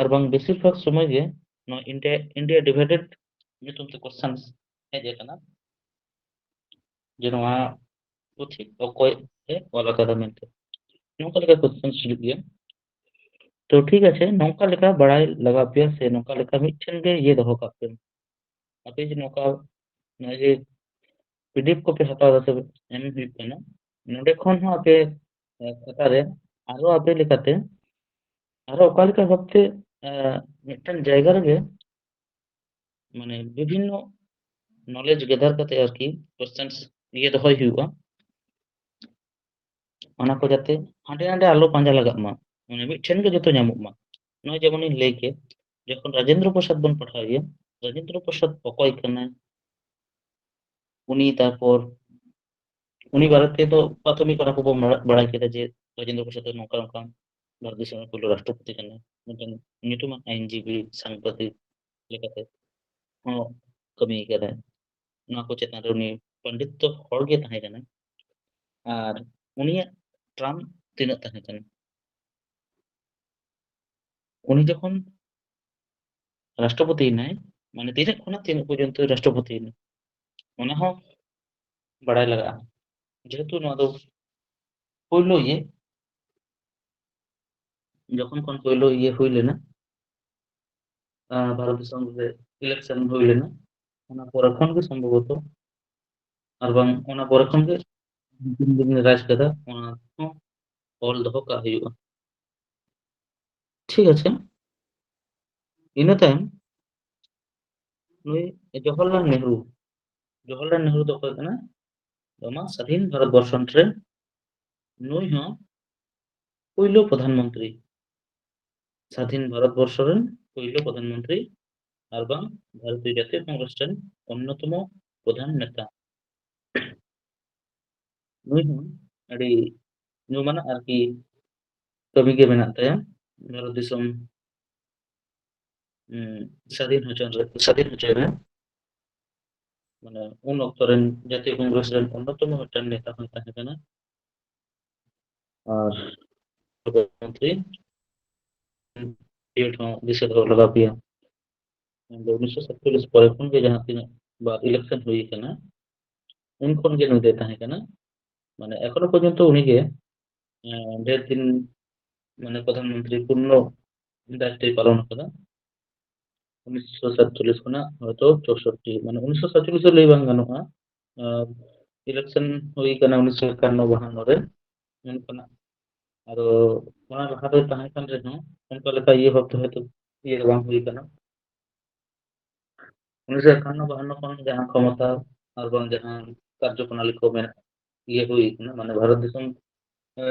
ᱟᱨ ᱵᱟᱝ ᱵᱮᱥᱤᱨ ᱵᱷᱟᱜᱽ ᱥᱚᱢᱚᱭ ᱜᱮ ᱱᱚᱣᱟ ᱤᱱᱰᱤᱭᱟ ᱤᱱᱰᱤᱭᱟ ᱰᱤᱵᱷᱟᱭᱰᱮᱰ ᱧᱩᱛᱩᱢ ᱛᱮ ᱠᱚᱥᱪᱮᱱ ᱦᱮᱡ ᱟᱠᱟᱱᱟ, ᱡᱮ ᱱᱚᱣᱟ ᱯᱩᱛᱷᱤ ᱚᱠᱚᱭ ᱮ ᱚᱞ ᱟᱠᱟᱫᱟ ᱢᱮᱱᱛᱮ᱾ ᱱᱚᱝᱠᱟ ᱞᱮᱠᱟ ᱠᱚᱥᱪᱮᱱ ᱦᱤᱡᱩᱜ ᱜᱮᱭᱟ᱾ ᱛᱚ ᱴᱷᱤᱠ ᱟᱪᱷᱮ, ᱱᱚᱝᱠᱟ ᱞᱮᱠᱟ ᱵᱟᱲᱟᱭ ᱞᱟᱜᱟᱣ ᱯᱮᱭᱟ ᱥᱮ ᱱᱚᱝᱠᱟ ᱞᱮᱠᱟ ᱢᱤᱫᱴᱷᱮᱱ ᱜᱮ ᱤᱭᱟᱹ ᱫᱚᱦᱚ ᱠᱟᱜ ᱯᱮ᱾ ᱟᱯᱮ ᱡᱮ ᱱᱚᱝᱠᱟ ᱱᱚᱜᱼᱚᱭ ᱡᱮ ᱯᱤᱰᱤᱮᱯᱷ ᱠᱚᱯᱮ ᱦᱟᱛᱟᱣ ᱫᱟ ᱥᱮ ᱮᱢ ᱦᱩᱭᱩᱜ ᱠᱟᱱᱟ, ᱱᱚᱸᱰᱮ ᱠᱷᱚᱱ ᱦᱚᱸ ᱟᱯᱮ, ᱮ, ᱠᱷᱟᱛᱟ ᱨᱮ ᱟᱨᱚ ᱟᱯᱮ ᱞᱮᱠᱟᱛᱮ ᱟᱨᱚ ᱚᱠᱟ ᱞᱮᱠᱟ ᱵᱷᱟᱵᱛᱮ, ᱮ, ᱢᱤᱫᱴᱮᱱ ᱡᱟᱭᱜᱟ ᱨᱮᱜᱮ ᱢᱟᱱᱮ ᱵᱤᱵᱷᱤᱱᱱᱚ ᱱᱚᱞᱮᱡᱽ ᱜᱮᱫᱟᱨ ᱠᱟᱛᱮ ᱟᱨᱠᱤ ᱠᱚᱥᱪᱮᱱᱥ ᱤᱭᱟᱹ ᱫᱚᱦᱚᱭ ᱦᱩᱭᱩᱜᱼᱟ᱾ ᱚᱱᱟ ᱠᱚ ᱡᱟᱛᱮ ᱦᱟᱸᱰᱮ ᱱᱟᱰᱮ ᱟᱞᱚ ᱯᱟᱸᱡᱟ ᱞᱟᱜᱟᱜ ᱢᱟ, ᱢᱟᱱᱮ ᱢᱤᱫᱴᱷᱮᱱ ᱜᱮ ᱡᱚᱛᱚ ᱧᱟᱢᱚᱜ ᱢᱟ᱾ ᱱᱚᱜᱼᱚᱭ ᱡᱮᱢᱚᱱᱤᱧ ᱞᱟᱹᱭ ᱠᱮᱫ, ᱡᱚᱠᱷᱚᱱ ᱨᱟᱡᱮᱱᱫᱨᱚ ᱯᱨᱚᱥᱟᱫᱽ ᱵᱚᱱ ᱯᱟᱲᱦᱟᱣ ᱮᱭᱟ, ᱨᱟᱡᱮᱱᱫᱨᱚ ᱯᱨᱚᱥᱟᱫᱽ ᱚᱠᱚᱭ ᱠᱟᱱᱟᱭ, ᱩᱱᱤ ᱛᱟᱨᱯᱚᱨ ᱩᱱᱤ ᱵᱟᱨᱮ ᱛᱮᱫᱚ ᱯᱨᱟᱛᱷᱚᱢᱤᱠ ᱚᱱᱟ ᱠᱚᱵᱚᱱ ᱵᱟᱲᱟ-, ᱵᱟᱲᱟᱭ ᱠᱮᱫᱟ ᱡᱮ ᱨᱟᱡᱮᱱᱫᱨᱚ ᱯᱨᱚᱥᱟᱫᱽ ᱫᱚ ᱱᱚᱝᱠᱟ ᱱᱚᱝᱠᱟ ᱵᱷᱟᱨᱚᱛ ᱫᱤᱥᱚᱢ ᱨᱮᱱ ᱯᱩᱭᱞᱩ ᱨᱟᱥᱴᱨᱚᱯᱚᱛᱤ ᱠᱟᱱᱟᱭ, ᱢᱤᱫᱴᱮᱱ ᱧᱩᱛᱩᱢᱟᱱ ᱟᱭᱤᱱᱡᱤᱵᱤ, ᱥᱟᱝᱵᱟᱫᱤᱠ ᱞᱮᱠᱟᱛᱮ ᱦᱚᱸ ᱠᱟᱹᱢᱤ ᱠᱟᱫᱟᱭ᱾ ᱱᱚᱣᱟ ᱠᱚ ᱪᱮᱛᱟᱱ ᱨᱮ ᱩᱱᱤ ᱯᱚᱱᱰᱤᱛ ᱫᱚ ᱦᱚᱲ ᱜᱮ ᱛᱟᱦᱮᱸ ᱠᱟᱱᱟᱭ᱾ ᱟᱨ ᱩᱱᱤᱭᱟᱜ ᱴᱟᱨᱢ ᱛᱤᱱᱟᱹᱜ ᱛᱟᱦᱮᱸ ᱠᱟᱱᱟ? ᱩᱱᱤ ᱡᱚᱠᱷᱚᱱ ᱨᱟᱥᱴᱨᱚᱯᱚᱛᱤ ᱭᱮᱱᱟᱭ, ᱢᱟᱱᱮ ᱛᱤᱱᱟᱹᱜ ᱠᱷᱚᱱᱟᱜ ᱛᱤᱱᱟᱹᱜ ᱯᱚᱨᱡᱚᱱᱛᱚ ᱨᱟᱥᱴᱨᱚᱯᱚᱛᱤ ᱭᱮᱱᱟᱭ, ᱚᱱᱟ ᱦᱚᱸ ᱵᱟᱲᱟᱭ ᱞᱟᱜᱟᱜᱼᱟ᱾ ᱡᱮᱦᱮᱛᱩ ᱱᱚᱣᱟ ᱫᱚ ᱯᱳᱭᱞᱳ ᱤᱭᱟᱹ, ᱡᱚᱠᱷᱚᱱ ᱠᱷᱚᱱ ᱯᱳᱭᱞᱳ ᱤᱭᱟᱹ ᱦᱩᱭ ᱞᱮᱱᱟ, ᱟᱸ, ᱵᱷᱟᱨᱚᱛ ᱫᱤᱥᱚᱢ ᱨᱮ ᱤᱞᱮᱠᱥᱚᱱ ᱦᱩᱭ ᱞᱮᱱᱟ, ᱚᱱᱟ ᱯᱚᱨᱮ ᱠᱷᱚᱱ ᱜᱮ ᱥᱚᱢᱵᱷᱚᱵᱚᱛᱚ, ᱟᱨ ᱵᱟᱝ ᱚᱱᱟ ᱯᱚᱨᱮ ᱠᱷᱚᱱ ᱜᱮ ᱛᱤᱱ ᱫᱤᱱ ᱨᱟᱡᱽ ᱠᱟᱫᱟ, ᱚᱱᱟ ᱦᱚᱸ ᱚᱞ ᱫᱚᱦᱚ ᱠᱟᱜ ᱦᱩᱭᱩᱜᱼᱟ᱾ ᱴᱷᱤᱠ ᱟᱪᱷᱮ, ᱤᱱᱟᱹ ᱛᱟᱭᱚᱢ ᱱᱩᱭ ᱡᱚᱣᱟᱦᱚᱨᱞᱟᱞ ᱱᱮᱦᱨᱩ, ᱡᱚᱣᱟᱦᱚᱨᱞᱟᱞ ᱱᱮᱦᱨᱩ ᱫᱚ ᱚᱠᱚᱭ ᱠᱟᱱᱟ? ᱱᱚᱣᱟ ᱥᱟᱫᱷᱤᱱ ᱵᱷᱟᱨᱚᱛ ᱵᱚᱨᱥᱚ ᱨᱮ ᱱᱩᱭ ᱦᱚᱸ ᱯᱩᱭᱞᱩ ᱯᱨᱚᱫᱷᱟᱱ ᱢᱚᱱᱛᱨᱤ, ᱥᱟᱫᱷᱤᱱ ᱵᱷᱟᱨᱚᱛ ᱵᱚᱨᱥᱚ ᱨᱮᱱ ᱯᱩᱭᱞᱩ ᱯᱨᱚᱫᱷᱟᱱ ᱢᱚᱱᱛᱨᱤ ᱟᱨ ᱵᱟᱝ ᱵᱷᱟᱨᱚᱛᱤᱭᱚ ᱡᱟᱛᱤᱭᱚ ᱠᱚᱝᱜᱨᱮᱥ ᱨᱮᱱ ᱚᱱᱱᱚᱛᱚᱢᱚ ᱯᱨᱚᱫᱷᱟᱱ ᱱᱮᱛᱟ᱾ ᱱᱩᱭ ᱦᱚᱸ ᱟᱹᱰᱤ ᱧᱩᱢᱟᱱᱟᱜ ᱟᱨᱠᱤ ᱠᱟᱹᱢᱤ ᱜᱮ ᱢᱮᱱᱟᱜ ᱛᱟᱭᱟ ᱵᱷᱟᱨᱚᱛ ᱫᱤᱥᱚᱢ, ᱩᱸ, ᱥᱟᱹᱫᱷᱤᱱ ᱦᱚᱪᱚ ᱨᱮ, ᱥᱟᱹᱫᱷᱤᱱ ᱦᱚᱪᱚᱭ ᱨᱮ᱾ ᱢᱟᱱᱮ, ᱩᱱ ᱚᱠᱛᱚ ᱨᱮᱱ ᱡᱟᱛᱤᱭᱚ ᱠᱚᱝᱜᱨᱮᱥ ᱨᱮᱱ ᱚᱱᱱᱚᱛᱚᱢ ᱢᱤᱫᱴᱟᱝ ᱱᱮᱛᱟ ᱦᱚᱸᱭ ᱛᱟᱦᱮᱸ ᱠᱟᱱᱟ᱾ ᱟᱨ ᱢᱚᱱᱛᱨᱤ period ᱦᱚᱸ ᱫᱤᱥᱟᱹ ᱫᱚᱦᱚ ᱞᱟᱜᱟᱣ ᱯᱮᱭᱟ᱾ ᱢᱮᱱᱫᱚ ᱩᱱᱤᱥᱥᱚ ᱥᱟᱛᱪᱚᱞᱞᱤᱥ ᱯᱚᱨᱮ ᱠᱷᱚᱱ ᱜᱮ ᱡᱟᱦᱟᱸ ᱛᱤᱱᱟᱹᱜ ᱵᱟᱨ election ᱦᱩᱭ ᱠᱟᱱᱟ, ᱩᱱ ᱠᱷᱚᱱ ᱜᱮ ᱱᱩᱭ ᱫᱚᱭ ᱛᱟᱦᱮᱸ ᱠᱟᱱᱟ᱾ ᱢᱟᱱᱮ, ᱮᱠᱷᱚᱱᱚ ᱯᱚᱨᱡᱚᱱᱛᱚ ᱩᱱᱤ ᱜᱮ, ᱮᱸ, ᱰᱷᱮᱨ ᱫᱤᱱ, ᱢᱟᱱᱮ, ᱯᱨᱚᱫᱷᱟᱱ ᱢᱚᱱᱛᱨᱤ ᱯᱩᱨᱱᱚ ᱫᱟᱭᱤᱛᱛᱚᱭ ᱯᱟᱞᱚᱱ ᱟᱠᱟᱫᱟ᱾ ᱩᱱᱤᱥᱥᱚ ᱥᱟᱛᱪᱚᱞᱞᱤᱥ ᱠᱷᱚᱱᱟᱜ ᱦᱚᱭᱛᱚ ᱪᱳᱥᱚᱴᱴᱤ, ᱢᱟᱱᱮ, ᱩᱱᱤᱥᱥᱚ ᱥᱟᱛᱪᱚᱞᱞᱤᱥ ᱫᱚ ᱞᱟᱹᱭ ᱵᱟᱝ ᱜᱟᱱᱚᱜᱼᱟ᱾ ᱟᱨ election ᱦᱩᱭ ᱠᱟᱱᱟ ᱩᱱᱤᱥᱥᱚ ᱮᱠᱟᱱᱱᱚ ᱵᱟᱦᱟᱱᱱᱚ ᱨᱮ, ᱩᱱ ᱠᱷᱚᱱᱟᱜ᱾ ᱟᱫᱚ ᱚᱱᱟ ᱞᱟᱦᱟ ᱨᱮ ᱛᱟᱦᱮᱸ ᱠᱟᱱ ᱨᱮᱦᱚᱸ, ᱚᱱᱠᱟ ᱞᱮᱠᱟ ᱤᱭᱟᱹ ᱵᱷᱟᱵᱽ ᱛᱮ ᱦᱚᱭᱛᱚ ᱤᱭᱟᱹ ᱵᱟᱝ ᱦᱩᱭ ᱠᱟᱱᱟ᱾ ᱩᱱᱤᱥᱥᱚ ᱮᱠᱟᱱᱱᱚ ᱵᱟᱦᱟᱱᱱᱚ ᱠᱷᱚᱱ ᱡᱟᱦᱟᱸ ᱠᱷᱚᱢᱚᱛᱟ ᱟᱨ ᱵᱟᱝ ᱡᱟᱦᱟᱸ ᱠᱟᱨᱡᱚ ᱯᱨᱚᱱᱟᱞᱤ ᱠᱚ ᱢᱮᱱᱟᱜ, ᱤᱭᱟᱹ ᱦᱩᱭ ᱠᱟᱱᱟ, ᱢᱟᱱᱮ, ᱵᱷᱟᱨᱚᱛ ᱫᱤᱥᱚᱢ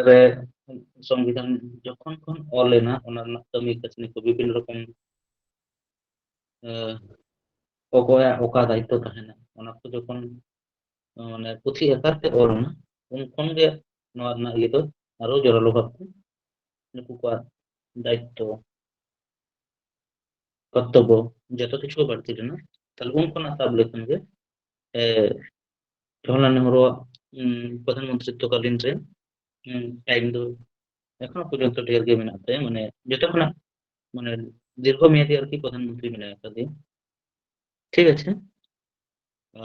ᱨᱮ ᱥᱚᱝᱵᱤᱫᱷᱟᱱ ᱡᱚᱠᱷᱚᱱ ᱠᱷᱚᱱ ᱚᱞ ᱮᱱᱟ, ᱚᱱᱟ ᱨᱮᱱᱟᱜ ᱠᱟᱹᱢᱤ ᱠᱟᱹᱥᱱᱤ ᱠᱚ ᱵᱤᱵᱷᱤᱱᱱᱚ ᱨᱚᱠᱚᱢ, ᱮ, ᱚᱠᱚᱭᱟᱜ ᱚᱠᱟ ᱫᱟᱭᱤᱛᱛᱚ ᱛᱟᱦᱮᱱᱟ, ᱚᱱᱟ ᱠᱚ ᱡᱚᱠᱷᱚᱱ, ᱮ, ᱢᱟᱱᱮ, ᱯᱩᱛᱷᱤ ᱟᱠᱟᱨ ᱛᱮ ᱚᱞ ᱮᱱᱟ, ᱩᱱ ᱠᱷᱚᱱ ᱜᱮ ᱱᱚᱣᱟ ᱨᱮᱱᱟᱜ ᱤᱭᱟᱹ ᱫᱚ ᱟᱨᱚ ᱡᱳᱨᱟᱞᱳ ᱵᱷᱟᱵᱽ ᱛᱮ ᱱᱩᱠᱩ ᱠᱚᱣᱟᱜ ᱫᱟᱭᱤᱛᱛᱚ ᱠᱚᱨᱛᱚᱵᱵᱚ ᱡᱚᱛᱚ ᱠᱤᱪᱷᱩ ᱵᱟᱹᱲᱛᱤ ᱞᱮᱱᱟ᱾ ᱛᱟᱦᱞᱮ ᱩᱱ ᱠᱷᱚᱱᱟᱜ ᱥᱟᱵ ᱞᱮᱠᱷᱟᱱ ᱜᱮ, ᱮ, ᱡᱚᱣᱟᱦᱚᱨᱞᱟᱞ ᱱᱮᱦᱨᱩᱣᱟᱜ, ᱩᱢ, ᱯᱨᱚᱫᱷᱟᱱ ᱢᱚᱱᱛᱨᱤᱛᱛᱚ ᱠᱟᱞᱤᱱ ᱨᱮ, ᱩᱢ, time ᱫᱚ ᱮᱠᱷᱚᱱᱚ ᱯᱚᱨᱡᱚᱱᱛᱚ ᱰᱷᱮᱨ ᱜᱮ ᱢᱮᱱᱟᱜ ᱛᱟᱭᱟ, ᱢᱟᱱᱮ, ᱡᱚᱛᱚ ᱠᱷᱚᱱᱟᱜ, ᱢᱟᱱᱮ, ᱫᱤᱨᱜᱷᱚ ᱢᱮᱭᱟᱫᱤ ᱟᱨᱠᱤ ᱯᱨᱚᱫᱷᱟᱱ ᱢᱚᱱᱛᱨᱤ ᱢᱮᱱᱟᱭ ᱟᱠᱟᱫᱮᱭᱟ᱾ ᱴᱷᱤᱠ ᱟᱪᱷᱮ?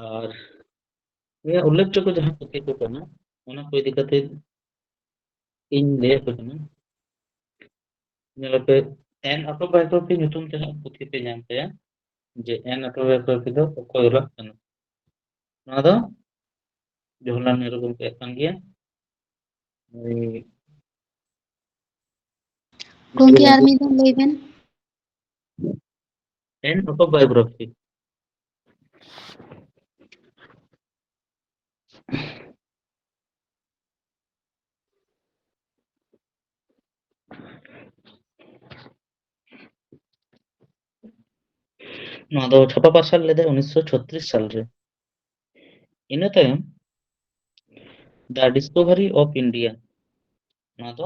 ᱟᱨ ᱱᱤᱭᱟᱹ ᱩᱞᱞᱮᱠᱷᱡᱳᱜᱽᱜᱚ ᱡᱟᱦᱟᱸ ᱯᱩᱛᱷᱤ ᱠᱚ ᱠᱟᱱᱟ, ᱚᱱᱟ ᱠᱚ ᱤᱫᱤ ᱠᱟᱛᱮ ᱤᱧ ᱞᱟᱹᱭ ᱟᱯᱮ ᱠᱟᱱᱟ᱾ ᱧᱮᱞ ᱟᱯᱮ, an autobiography ᱧᱩᱛᱩᱢ ᱛᱮ ᱦᱟᱸᱜ ᱯᱩᱛᱷᱤ ᱯᱮ ᱧᱟᱢ ᱛᱟᱭᱟ, ᱡᱮ an autobiography ᱫᱚ ᱚᱠᱚᱭ ᱚᱞᱟᱜ ᱠᱟᱱᱟ᱾ ᱱᱚᱣᱟ ᱫᱚ ᱡᱚᱣᱟᱦᱚᱨᱞᱟᱞ ᱱᱮᱦᱨᱩ ᱜᱚᱢᱠᱮᱭᱟᱜ ᱠᱟᱱ ᱜᱮᱭᱟ᱾ ᱩᱱᱤ ᱜᱚᱢᱠᱮ, ᱟᱨ ᱢᱤᱫ ᱫᱷᱟᱣ ᱞᱟᱹᱭ ᱵᱮᱱ᱾ An autobiography. ᱱᱚᱣᱟ ᱫᱚ ᱪᱷᱟᱯᱟ ᱯᱟᱨᱥᱟᱞ ᱞᱮᱫᱟᱭ ᱩᱱᱤᱥᱥᱚ ᱪᱷᱚᱛᱨᱤᱥ ᱥᱟᱞ ᱨᱮ᱾ ᱤᱱᱟᱹ ᱛᱟᱭᱚᱢ The Discovery of India, ᱱᱚᱣᱟ ᱫᱚ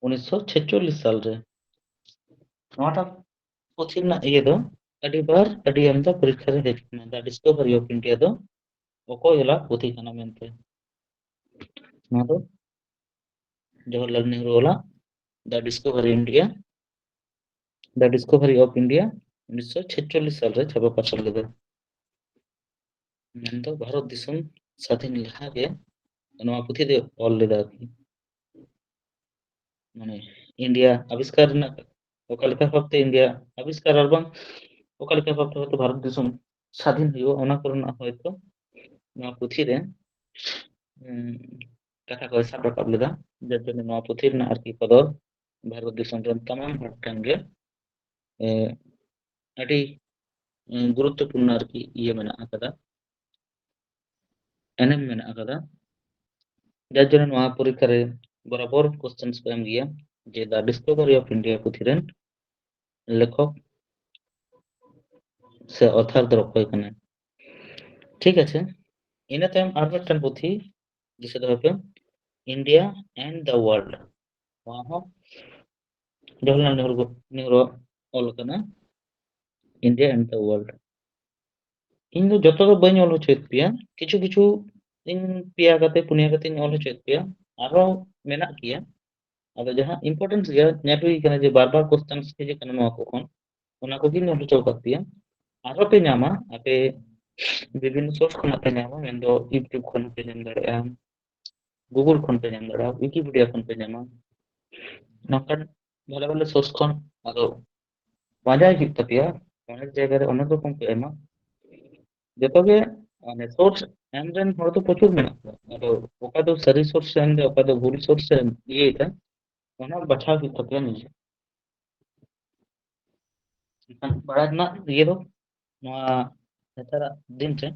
ᱩᱱᱤᱥᱥᱚ ᱪᱷᱮᱪᱪᱚᱞᱞᱤᱥ ᱥᱟᱞ ᱨᱮ᱾ ᱱᱚᱣᱟᱴᱟᱜ ᱯᱩᱛᱷᱤ ᱨᱮᱱᱟᱜ ᱤᱭᱟᱹ ᱫᱚ ᱟᱹᱰᱤ ᱵᱟᱨ ᱟᱹᱰᱤ ᱟᱢᱫᱟ ᱯᱚᱨᱤᱠᱠᱷᱟ ᱨᱮ ᱦᱮᱡ ᱟᱠᱟᱱᱟ᱾ The Discovery of India ᱫᱚ ᱚᱠᱚᱭ ᱚᱞᱟᱜ ᱯᱩᱛᱷᱤ ᱠᱟᱱᱟ ᱢᱮᱱᱛᱮ? ᱱᱚᱣᱟ ᱫᱚ Jawaharlal Nehru ᱚᱞᱟᱜ The Discovery India, The Discovery of India ᱩᱱᱤᱥᱥᱚ ᱪᱷᱮᱪᱪᱚᱞᱞᱤᱥ ᱥᱟᱞ ᱨᱮ ᱪᱷᱟᱯᱟ ᱯᱟᱥᱱᱟᱣ ᱞᱮᱫᱟ᱾ ᱢᱮᱱᱫᱚ ᱵᱷᱟᱨᱚᱛ ᱫᱤᱥᱚᱢ ᱥᱟᱹᱫᱷᱤᱱ ᱞᱟᱦᱟ ᱜᱮ ᱱᱚᱣᱟ ᱯᱩᱛᱷᱤ ᱫᱚᱭ ᱚᱞ ᱞᱮᱫᱟ ᱟᱨᱠᱤ᱾ ᱢᱟᱱᱮ ᱤᱱᱰᱤᱭᱟ ᱟᱵᱤᱥᱠᱟᱨ ᱨᱮᱱᱟᱜ ᱚᱠᱟ ᱞᱮᱠᱟ ᱵᱷᱟᱵᱛᱮ ᱤᱱᱰᱤᱭᱟ ᱟᱵᱤᱥᱠᱟᱨ ᱟᱨ ᱵᱟᱝ ᱚᱠᱟ ᱞᱮᱠᱟ ᱵᱷᱟᱵᱛᱮ ᱦᱚᱭᱛᱳ ᱵᱷᱟᱨᱚᱛ ᱫᱤᱥᱚᱢ ᱥᱟᱹᱫᱷᱤᱱ ᱦᱩᱭᱩᱜᱼᱟ, ᱚᱱᱟ ᱠᱚᱨᱮᱱᱟᱜ ᱦᱚᱭᱛᱳ ᱱᱚᱣᱟ ᱯᱩᱛᱷᱤ ᱨᱮ, ᱩᱸ, ᱠᱟᱛᱷᱟ ᱠᱚᱭ ᱥᱟᱵ ᱨᱟᱠᱟᱵ ᱞᱮᱫᱟ᱾ ᱡᱟᱨ ᱡᱚᱱᱱᱚ ᱱᱚᱣᱟ ᱯᱩᱛᱷᱤ ᱨᱮᱱᱟᱜ ᱟᱨᱠᱤ ᱠᱚᱫᱚᱨ ᱵᱷᱟᱨᱚᱛ ᱫᱤᱥᱚᱢ ᱨᱮᱱ ᱛᱟᱢᱟᱢ ᱦᱚᱲ ᱴᱷᱮᱱ ᱜᱮ, ᱮ, ᱟᱹᱰᱤ, ᱩᱸ, ᱜᱩᱨᱩᱛᱛᱚᱯᱩᱨᱱᱚ ᱟᱨᱠᱤ ᱤᱭᱟᱹ ᱢᱮᱱᱟᱜ ᱟᱠᱟᱫᱟ, ᱮᱱᱮᱢ ᱢᱮᱱᱟᱜ ᱟᱠᱟᱫᱟ᱾ ᱡᱟᱨ ᱡᱚᱱᱱᱚ ᱱᱚᱣᱟ ᱯᱚᱨᱤᱠᱠᱷᱟ ᱨᱮ ᱵᱚᱨᱟᱵᱚᱨ questions ᱠᱚ ᱮᱢ ᱜᱮᱭᱟ ᱡᱮ The Discovery of India ᱯᱩᱛᱷᱤ ᱨᱮᱱ ᱞᱮᱠᱷᱚᱠ ᱥᱮ author ᱫᱚ ᱚᱠᱚᱭ ᱠᱟᱱᱟᱭ᱾ ᱴᱷᱤᱠ ᱟᱪᱷᱮ, ᱤᱱᱟᱹ ᱛᱟᱭᱚᱢ ᱟᱨ ᱢᱤᱫᱴᱟᱝ ᱯᱩᱛᱷᱤ ᱫᱤᱥᱟᱹ ᱫᱚᱦᱚᱭ ᱯᱮ, India and the World᱾ ᱱᱚᱣᱟ ᱦᱚᱸ ᱡᱚᱣᱟᱦᱚᱨᱞᱟᱞ ᱱᱮᱦᱨᱩ, ᱱᱮᱦᱨᱩ ᱚᱞ ᱟᱠᱟᱱᱟ, India and the World᱾ ᱤᱧ ᱫᱚ ᱡᱚᱛᱚ ᱫᱚ ᱵᱟᱹᱧ ᱚᱞ ᱦᱚᱪᱚᱭᱮᱫ ᱯᱮᱭᱟ, ᱠᱤᱪᱷᱩ ᱠᱤᱪᱷᱩ ᱤᱧ ᱯᱮᱭᱟ ᱠᱟᱛᱮ ᱯᱩᱱᱭᱟ ᱠᱟᱛᱮᱧ ᱚᱞ ᱦᱚᱪᱚᱭᱮᱫ ᱯᱮᱭᱟ, ᱟᱨᱦᱚᱸ ᱢᱮᱱᱟᱜ ᱜᱮᱭᱟ᱾ ᱟᱫᱚ ᱡᱟᱦᱟᱸ importance ᱜᱮᱭᱟ, ᱧᱮᱞ ᱦᱩᱭ ᱠᱟᱱᱟ ᱡᱮ ᱵᱟᱨ ᱵᱟᱨ questions ᱦᱤᱡᱩᱜ ᱠᱟᱱᱟ ᱱᱚᱣᱟ ᱠᱚ ᱠᱷᱚᱱ, ᱚᱱᱟ ᱠᱚᱜᱮᱧ ᱚᱞ ᱦᱚᱪᱚ ᱟᱠᱟᱫ ᱯᱮᱭᱟ᱾ ᱟᱨᱦᱚᱸ ᱯᱮ ᱧᱟᱢᱟ, ᱟᱯᱮ ᱵᱤᱵᱷᱤᱱᱱᱚ source ᱠᱷᱚᱱᱟᱜ ᱯᱮ ᱧᱟᱢᱟ, ᱢᱮᱱᱫᱚ YouTube ᱠᱷᱚᱱ ᱯᱮ ᱧᱟᱢ ᱫᱟᱲᱮᱭᱟᱜᱼᱟ, Google ᱠᱷᱚᱱ ᱯᱮ ᱧᱟᱢ ᱫᱟᱲᱮᱭᱟᱜᱼᱟ, Wikipedia ᱠᱷᱚᱱ ᱯᱮ ᱧᱟᱢᱟ, ᱱᱚᱝᱠᱟᱱ ᱵᱷᱟᱞᱮ ᱵᱷᱟᱞᱮ source ᱠᱷᱚᱱ᱾ ᱟᱫᱚ ᱯᱟᱸᱡᱟᱭ ᱦᱩᱭᱩᱜ ᱛᱟᱯᱮᱭᱟ, ᱚᱱᱮᱠ ᱡᱟᱭᱜᱟ ᱨᱮ ᱚᱱᱮᱠ ᱨᱚᱠᱚᱢ ᱠᱚ ᱮᱢᱟ᱾ ᱡᱚᱛᱚ ᱜᱮ ᱢᱟᱱᱮ source ᱮᱢ ᱨᱮᱱ ᱦᱚᱲ ᱫᱚ ᱯᱨᱚᱪᱩᱨ ᱢᱮᱱᱟᱜ ᱠᱚᱣᱟ, ᱟᱫᱚ ᱚᱠᱟ ᱫᱚ ᱥᱟᱹᱨᱤ source ᱮ ᱮᱢ ᱫᱟ, ᱚᱠᱟ ᱫᱚ ᱵᱷᱩᱞ source ᱮ ᱤᱭᱟᱹᱭᱮᱫᱟ, ᱚᱱᱟ ᱵᱟᱪᱷᱟᱣ ᱦᱩᱭᱩᱜ ᱛᱟᱯᱮᱭᱟ ᱱᱤᱡᱮ᱾ ᱮᱱᱠᱷᱟᱱ ᱵᱟᱲᱟᱭ ᱨᱮᱱᱟᱜ ᱤᱭᱟᱹ ᱫᱚ ᱱᱚᱣᱟ ᱱᱮᱛᱟᱨᱟᱜ ᱫᱤᱱ ᱨᱮ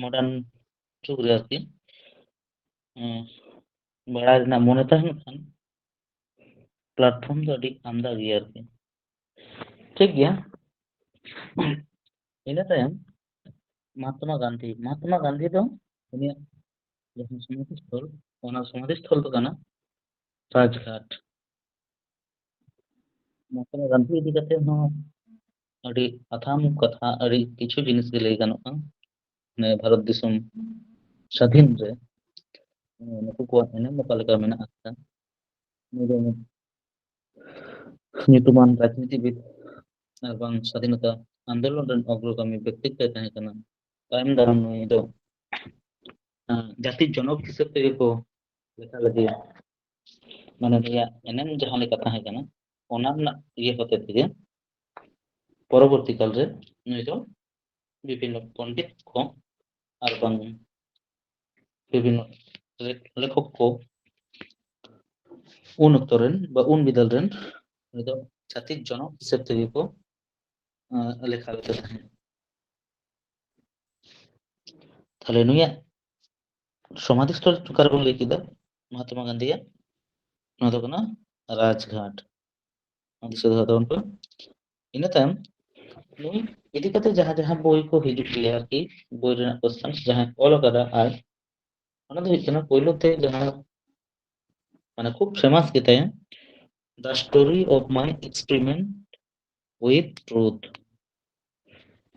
modern ᱡᱩᱜᱽ ᱨᱮ ᱟᱨᱠᱤ, ᱩᱸ, ᱵᱟᱲᱟᱭ ᱨᱮᱱᱟᱜ ᱢᱚᱱᱮ ᱛᱟᱦᱮᱱ ᱠᱷᱟᱱ platform ᱫᱚ ᱟᱹᱰᱤ ᱟᱢᱫᱟ ᱜᱮᱭᱟ ᱟᱨᱠᱤ᱾ ᱴᱷᱤᱠ ᱜᱮᱭᱟ᱾ ᱤᱱᱟᱹ ᱛᱟᱭᱚᱢ ᱢᱟᱦᱟᱛᱢᱟ ᱜᱟᱱᱫᱷᱤ, ᱢᱟᱦᱟᱛᱢᱟ ᱜᱟᱱᱫᱷᱤ ᱫᱚ ᱩᱱᱤᱭᱟᱜ ᱡᱟᱦᱟᱸ ᱥᱚᱢᱟᱫᱷᱤ ᱥᱛᱷᱚᱞ, ᱚᱱᱟ ᱥᱚᱢᱟᱫᱷᱤ ᱥᱛᱷᱚᱞ ᱫᱚ ᱠᱟᱱᱟ ᱨᱟᱡᱽᱜᱷᱟᱴ᱾ ᱢᱚᱦᱟᱛᱢᱟ ᱜᱟᱱᱫᱷᱤ ᱤᱫᱤ ᱠᱟᱛᱮ ᱦᱚᱸ ᱟᱹᱰᱤ ᱟᱛᱷᱟᱢ ᱠᱟᱛᱷᱟ, ᱟᱹᱰᱤ ᱠᱤᱪᱷᱩ ᱡᱤᱱᱤᱥ ᱜᱮ ᱞᱟᱹᱭ ᱜᱟᱱᱚᱜᱼᱟ᱾ ᱢᱟᱱᱮ ᱵᱷᱟᱨᱚᱛ ᱫᱤᱥᱚᱢ ᱥᱟᱹᱫᱷᱤᱱ ᱨᱮ ᱱᱩᱠᱩ ᱠᱚᱣᱟᱜ ᱮᱱᱮᱢ ᱚᱠᱟ ᱞᱮᱠᱟ ᱢᱮᱱᱟᱜ ᱟᱠᱟᱫᱟ᱾ ᱱᱩᱭ ᱫᱚ ᱧᱩᱛᱩᱢᱟᱱ ᱨᱟᱡᱽᱱᱤᱛᱤᱵᱤᱫ ᱟᱨ ᱵᱟᱝ ᱥᱟᱫᱷᱤᱱᱚᱛᱟ ᱟᱱᱫᱳᱞᱚᱱ ᱨᱮᱱ ᱚᱜᱨᱚᱜᱟᱢᱤ ᱵᱮᱠᱛᱤᱛᱛᱚᱭ ᱛᱟᱦᱮᱸ ᱠᱟᱱᱟ᱾ ᱛᱟᱭᱚᱢ ᱫᱟᱨᱟᱢ ᱱᱩᱭ ᱫᱚ, ᱟᱸ, ᱡᱟᱹᱛᱤ ᱡᱚᱱᱚᱠ ᱦᱤᱥᱟᱹᱵ ᱛᱮᱜᱮ ᱠᱚ ᱞᱮᱠᱷᱟ ᱞᱮᱫᱮᱭᱟ᱾ ᱢᱟᱱᱮ ᱱᱩᱭᱟᱜ ᱮᱱᱮᱢ ᱡᱟᱦᱟᱸ ᱞᱮᱠᱟ ᱛᱟᱦᱮᱸ ᱠᱟᱱᱟ, ᱚᱱᱟ ᱨᱮᱱᱟᱜ ᱤᱭᱟᱹ ᱦᱚᱛᱮ ᱛᱮᱜᱮ ᱯᱚᱨᱚᱵᱚᱨᱛᱤ ᱠᱟᱞ ᱨᱮ ᱱᱩᱭ ᱫᱚ ᱵᱤᱵᱷᱤᱱᱱᱚ ᱯᱚᱱᱰᱤᱛ ᱠᱚ ᱟᱨ ᱵᱟᱝ ᱵᱤᱵᱷᱤᱱᱱᱚ ᱞᱮᱠ-, ᱞᱮᱠᱷᱚᱠ ᱠᱚ ᱩᱱ ᱚᱠᱛᱚ ᱨᱮᱱ ᱵᱟ ᱩᱱ ᱵᱤᱫᱟᱹᱞ ᱨᱮᱱ ᱩᱱᱤ ᱫᱚ ᱡᱟᱹᱛᱤ ᱡᱚᱱᱚᱠ ᱦᱤᱥᱟᱹᱵ ᱛᱮᱜᱮ ᱠᱚ, ᱟᱸ, ᱞᱮᱠᱷᱟ ᱞᱮᱫᱮ ᱛᱟᱦᱮᱸᱫ᱾ ᱛᱟᱦᱞᱮ ᱱᱩᱭᱟᱜ ᱥᱚᱢᱟᱫᱷᱤ ᱥᱛᱷᱚᱞ ᱚᱠᱟᱨᱮ ᱵᱚᱱ ᱞᱟᱹᱭ ᱠᱮᱫᱟ ᱢᱚᱦᱟᱛᱢᱟ ᱜᱟᱱᱫᱷᱤᱭᱟᱜ? ᱱᱚᱣᱟ ᱫᱚ ᱠᱟᱱᱟ ᱨᱟᱡᱽᱜᱷᱟᱴ᱾ ᱱᱚᱣᱟ ᱫᱤᱥᱟᱹ ᱫᱚᱦᱚ ᱛᱟᱵᱚᱱ ᱯᱮ᱾ ᱤᱱᱟᱹ ᱛᱟᱭᱚᱢ ᱱᱩᱭ ᱤᱫᱤ ᱠᱟᱛᱮ ᱡᱟᱦᱟᱸ ᱡᱟᱦᱟᱸ ᱵᱳᱭ ᱠᱚ ᱦᱤᱡᱩᱜ ᱜᱮᱭᱟ ᱟᱨᱠᱤ, ᱵᱳᱭ ᱨᱮᱱᱟᱜ ᱠᱚᱥᱪᱮᱱᱥ ᱡᱟᱦᱟᱸᱭ ᱚᱞ ᱟᱠᱟᱫᱟ, ᱟᱨ ᱚᱱᱟ ᱫᱚ ᱦᱩᱭᱩᱜ ᱠᱟᱱᱟ ᱯᱳᱭᱞᱳ ᱛᱮ ᱡᱟᱦᱟᱸ ᱢᱟᱱᱮ ᱠᱷᱩᱵ ᱯᱷᱮᱢᱟᱥ ᱜᱮᱛᱟᱭᱟ, The Story of My Experiment with Truth᱾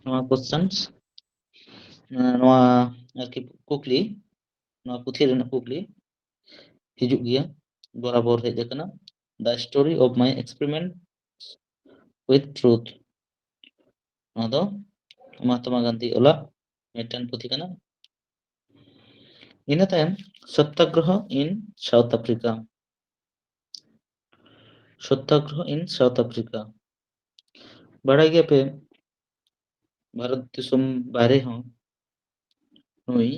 ᱱᱚᱣᱟ ᱠᱚᱥᱪᱮᱱᱥ, ᱱᱚᱣᱟ ᱟᱨᱠᱤ ᱠᱩᱠᱞᱤ, ᱱᱚᱣᱟ ᱯᱩᱛᱷᱤ ᱨᱮᱱᱟᱜ ᱠᱩᱠᱞᱤ ᱦᱤᱡᱩᱜ ᱜᱮᱭᱟ, ᱵᱚᱨᱟᱵᱚᱨ ᱦᱮᱡ ᱟᱠᱟᱱᱟ, The Story of My Experiment with Truth᱾ ᱱᱚᱣᱟ ᱫᱚ ᱢᱚᱦᱟᱛᱢᱟ ᱜᱟᱱᱫᱷᱤ ᱚᱞᱟᱜ ᱢᱤᱫᱴᱮᱱ ᱯᱩᱛᱷᱤ ᱠᱟᱱᱟ᱾ ᱤᱱᱟᱹ ᱛᱟᱭᱚᱢ ᱥᱚᱛᱛᱟᱜᱨᱚᱦᱚ in South Africa᱾ Satyagraha in South Africa᱾ ᱵᱟᱲᱟᱭ ᱜᱮᱭᱟᱯᱮ, ᱵᱷᱟᱨᱚᱛ ᱫᱤᱥᱚᱢ ᱵᱟᱭᱨᱮ ᱦᱚᱸ ᱱᱩᱭ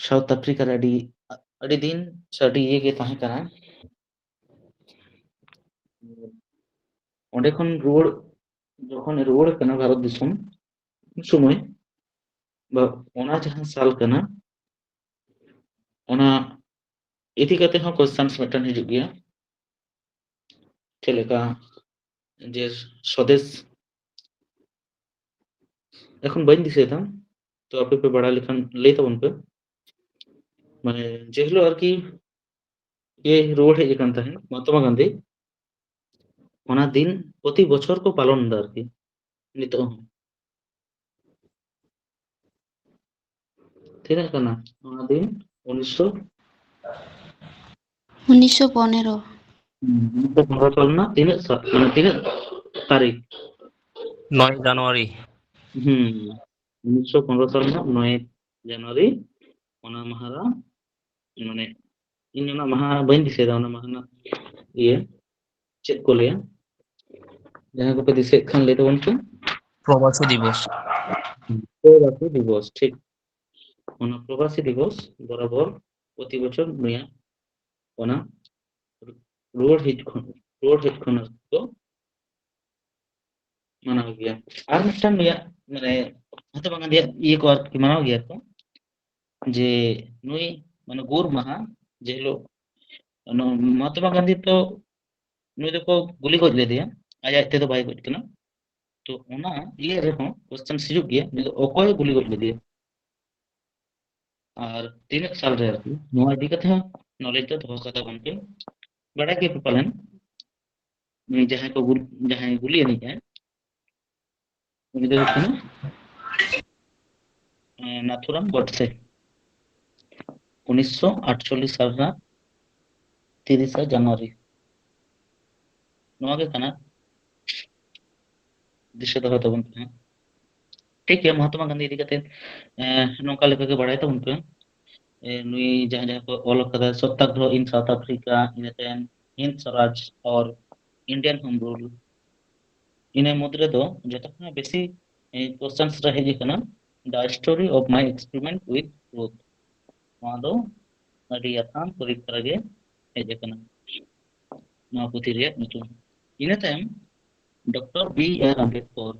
ᱥᱟᱣᱩᱛᱷ ᱟᱯᱷᱨᱤᱠᱟ ᱨᱮ ᱟᱹᱰᱤ, ᱟᱹᱰᱤ ᱫᱤᱱ ᱥᱮ ᱟᱹᱰᱤ ᱤᱭᱟᱹ ᱜᱮ ᱛᱟᱦᱮᱸ ᱠᱟᱱᱟ᱾ ᱚᱸᱰᱮ ᱠᱷᱚᱱ ᱨᱩᱣᱟᱹᱲ, ᱡᱚᱠᱷᱚᱱᱮ ᱨᱩᱣᱟᱹᱲ ᱠᱟᱱᱟ ᱵᱷᱟᱨᱚᱛ ᱫᱤᱥᱚᱢ, ᱩᱱ ᱥᱚᱢᱚᱭ ᱵᱟ ᱚᱱᱟ ᱡᱟᱦᱟᱸ ᱥᱟᱞ ᱠᱟᱱᱟ, ᱚᱱᱟ ᱤᱫᱤ ᱠᱟᱛᱮ ᱦᱚᱸ ᱠᱚᱥᱪᱮᱱᱥ ᱢᱤᱫᱴᱟᱝ ᱦᱤᱡᱩᱜ ᱜᱮᱭᱟ᱾ ᱪᱮᱫ ᱞᱮᱠᱟ ᱡᱮ ᱥᱚᱫᱮᱥ, ᱮᱠᱷᱚᱱ ᱵᱟᱹᱧ ᱫᱤᱥᱟᱹᱭᱮᱫᱟ, ᱛᱚ ᱟᱯᱮ ᱯᱮ ᱵᱟᱲᱟᱭ ᱞᱮᱠᱷᱟᱱ ᱞᱟᱹᱭ ᱛᱟᱵᱚᱱ ᱯᱮ᱾ ᱢᱟᱱᱮ ᱡᱮ ᱦᱤᱞᱳᱜ ᱟᱨᱠᱤ ᱤᱭᱟᱹ ᱨᱩᱣᱟᱹᱲ ᱦᱮᱡ ᱟᱠᱟᱱ ᱛᱟᱦᱮᱸᱫ ᱢᱚᱦᱟᱛᱢᱟ ᱜᱟᱱᱫᱷᱤ, ᱚᱱᱟ ᱫᱤᱱ ᱯᱨᱚᱛᱤ ᱵᱚᱪᱷᱚᱨ ᱠᱚ ᱯᱟᱞᱚᱱ ᱮᱫᱟ ᱟᱨᱠᱤ ᱱᱤᱛᱚᱜ ᱦᱚᱸ᱾ ᱛᱤᱱᱟᱹᱜ ᱠᱟᱱᱟ ᱚᱱᱟ ᱫᱤᱱ? ᱩᱱᱤᱥᱥᱚ ᱩᱱᱤᱥᱥᱚ ᱯᱚᱱᱮᱨᱚ᱾ ᱩᱱᱤᱥᱥᱚ ᱯᱚᱱᱨᱚ ᱥᱟᱞ ᱨᱮᱱᱟᱜ ᱛᱤᱱᱟᱹᱜ ᱥᱟ-, ᱢᱟᱱᱮ ᱛᱤᱱᱟᱹᱜ ᱛᱟᱹᱨᱤᱠᱷ? ᱱᱚᱭ ᱡᱟᱱᱩᱣᱟᱨᱤ᱾ ᱦᱩᱸ, ᱩᱱᱤᱥᱥᱚ ᱯᱚᱱᱨᱚ ᱥᱟᱞ ᱨᱮᱱᱟᱜ ᱱᱚᱭ ᱡᱟᱱᱩᱣᱟᱨᱤ ᱚᱱᱟ ᱢᱟᱦᱟ ᱨᱮ, ᱢᱟᱱᱮ ᱤᱧ ᱚᱱᱟ ᱢᱟᱦᱟ ᱵᱟᱹᱧ ᱫᱤᱥᱟᱹᱭᱮᱫᱟ, ᱚᱱᱟ ᱢᱟᱦᱟ ᱨᱮᱱᱟᱜ ᱤᱭᱟᱹ ᱪᱮᱫ ᱠᱚ ᱞᱟᱹᱭᱟ, ᱡᱟᱦᱟᱸᱭ ᱠᱚᱯᱮ ᱫᱤᱥᱟᱹᱭᱮᱫ ᱠᱷᱟᱱ ᱞᱟᱹᱭ ᱛᱟᱵᱚᱱ ᱯᱮ᱾ ᱯᱨᱚᱵᱟᱥᱤ ᱫᱤᱵᱚᱥ᱾ ᱯᱨᱚᱵᱟᱥᱤ ᱫᱤᱵᱚᱥ, ᱴᱷᱤᱠ᱾ ᱚᱱᱟ ᱯᱨᱚᱵᱟᱥᱤ ᱫᱤᱵᱚᱥ ᱵᱚᱨᱟᱵᱚᱨ ᱯᱨᱚᱛᱤ ᱵᱚᱪᱷᱚᱨ ᱱᱩᱭᱟᱜ ᱚᱱᱟ ᱨᱩᱣᱟᱹᱲ ᱦᱮᱡ ᱠᱷᱚᱱ, ᱨᱩᱣᱟᱹᱲ ᱦᱮᱡ ᱠᱷᱚᱱ ᱠᱚ ᱢᱟᱱᱟᱣ ᱜᱮᱭᱟ᱾ ᱟᱨ ᱢᱤᱫᱴᱟᱝ ᱱᱩᱭᱟᱜ ᱢᱟᱱᱮ ᱢᱚᱦᱟᱛᱢᱟ ᱜᱟᱱᱫᱷᱤᱭᱟᱜ ᱤᱭᱟᱹ ᱠᱚ ᱟᱨᱠᱤ ᱢᱟᱱᱟᱣ ᱜᱮᱭᱟ ᱠᱚ, ᱡᱮ ᱱᱩᱭ ᱢᱟᱱᱮ ᱜᱳᱨ ᱢᱟᱦᱟ ᱡᱮ ᱦᱤᱞᱳᱜ ᱱᱚ-, ᱢᱚᱦᱟᱛᱢᱟ ᱜᱟᱱᱫᱷᱤ ᱛᱚ ᱱᱩᱭ ᱫᱚᱠᱚ ᱜᱩᱞᱤ ᱜᱚᱡ ᱞᱮᱫᱮᱭᱟ, ᱟᱡ ᱟᱡ ᱛᱮᱫᱚ ᱵᱟᱭ ᱜᱚᱡ ᱠᱟᱱᱟ᱾ ᱛᱚ ᱚᱱᱟ ᱤᱭᱟᱹ ᱨᱮᱦᱚᱸ ᱠᱚᱥᱪᱮᱱ ᱦᱤᱡᱩᱜ ᱜᱮᱭᱟ, ᱱᱩᱭ ᱫᱚ ᱚᱠᱚᱭ ᱜᱩᱞᱤ ᱜᱚᱡ ᱞᱮᱫᱮᱭᱟ? ᱟᱨ ᱛᱤᱱᱟᱹᱜ ᱥᱟᱞ ᱨᱮ ᱟᱨᱠᱤ? ᱱᱚᱣᱟ ᱤᱫᱤ ᱠᱟᱛᱮ ᱦᱚᱸ ᱱᱚᱞᱮᱡᱽ ᱫᱚ ᱫᱚᱦᱚ ᱠᱟᱛᱟ ᱵᱚᱱ ᱯᱮ᱾ ᱵᱟᱲᱟᱭ ᱜᱮᱭᱟ ᱯᱮ ᱯᱟᱞᱮᱱ, ᱡᱟᱦᱟᱸᱭ ᱠᱚ ᱜᱩᱞ-, ᱡᱟᱦᱟᱸᱭ ᱜᱩᱞᱤ ᱟᱹᱱᱤᱡ ᱟᱭ, ᱩᱱᱤ ᱫᱚ ᱦᱩᱭᱩᱜ ᱠᱟᱱᱟ ᱮᱸ, ᱱᱟᱛᱷᱩᱨᱟᱢ ᱜᱚᱰᱥᱮ, ᱩᱱᱤᱥᱥᱚ ᱟᱴᱪᱚᱞᱞᱤᱥ ᱥᱟᱞ ᱨᱮᱱᱟᱜ ᱛᱤᱨᱤᱥᱟ ᱡᱟᱱᱩᱣᱟᱨᱤ᱾ ᱱᱚᱣᱟ ᱜᱮ ᱠᱟᱱᱟ, ᱫᱤᱥᱟᱹ ᱫᱚᱦᱚ ᱛᱟᱵᱚᱱ ᱯᱮ ᱦᱟᱸᱜ᱾ ᱴᱷᱤᱠ ᱜᱮᱭᱟ, ᱢᱚᱦᱟᱛᱢᱟ ᱜᱟᱱᱫᱷᱤ ᱤᱫᱤ ᱠᱟᱛᱮ ᱮᱸ, ᱱᱚᱝᱠᱟ ᱞᱮᱠᱟ ᱜᱮ ᱵᱟᱲᱟᱭ ᱛᱟᱵᱚᱱ ᱯᱮ᱾ ᱮᱸ, ᱱᱩᱭ ᱡᱟᱦᱟᱸ ᱡᱟᱦᱟᱸ ᱠᱚ ᱚᱞ ᱟᱠᱟᱫᱟ, ᱥᱚᱛᱛᱟᱜᱨᱚᱦᱚ in South Africa, ᱤᱱᱟᱹ ᱛᱟᱭᱚᱢ Hind Swaraj or Indian Home Rule, ᱤᱱᱟᱹ ᱢᱩᱫᱽ ᱨᱮᱫᱚ ᱡᱚᱛᱚ ᱠᱷᱚᱱᱟᱜ ᱵᱮᱥᱤ ᱠᱚᱥᱪᱮᱱᱥ ᱨᱮ ᱦᱮᱡ ᱟᱠᱟᱱᱟ The Story of My Experiment with Growth᱾ ᱱᱚᱣᱟ ᱫᱚ ᱟᱹᱰᱤ ᱟᱛᱷᱟᱢ ᱛᱚᱨᱤ ᱫᱷᱟᱨᱟ ᱜᱮ ᱦᱮᱡ ᱟᱠᱟᱱᱟ ᱱᱚᱣᱟ ᱯᱩᱛᱷᱤ ᱨᱮᱭᱟᱜ ᱧᱩᱛᱩᱢ᱾ ᱤᱱᱟᱹ ᱛᱟᱭᱚᱢ doctor B R Ambedkar,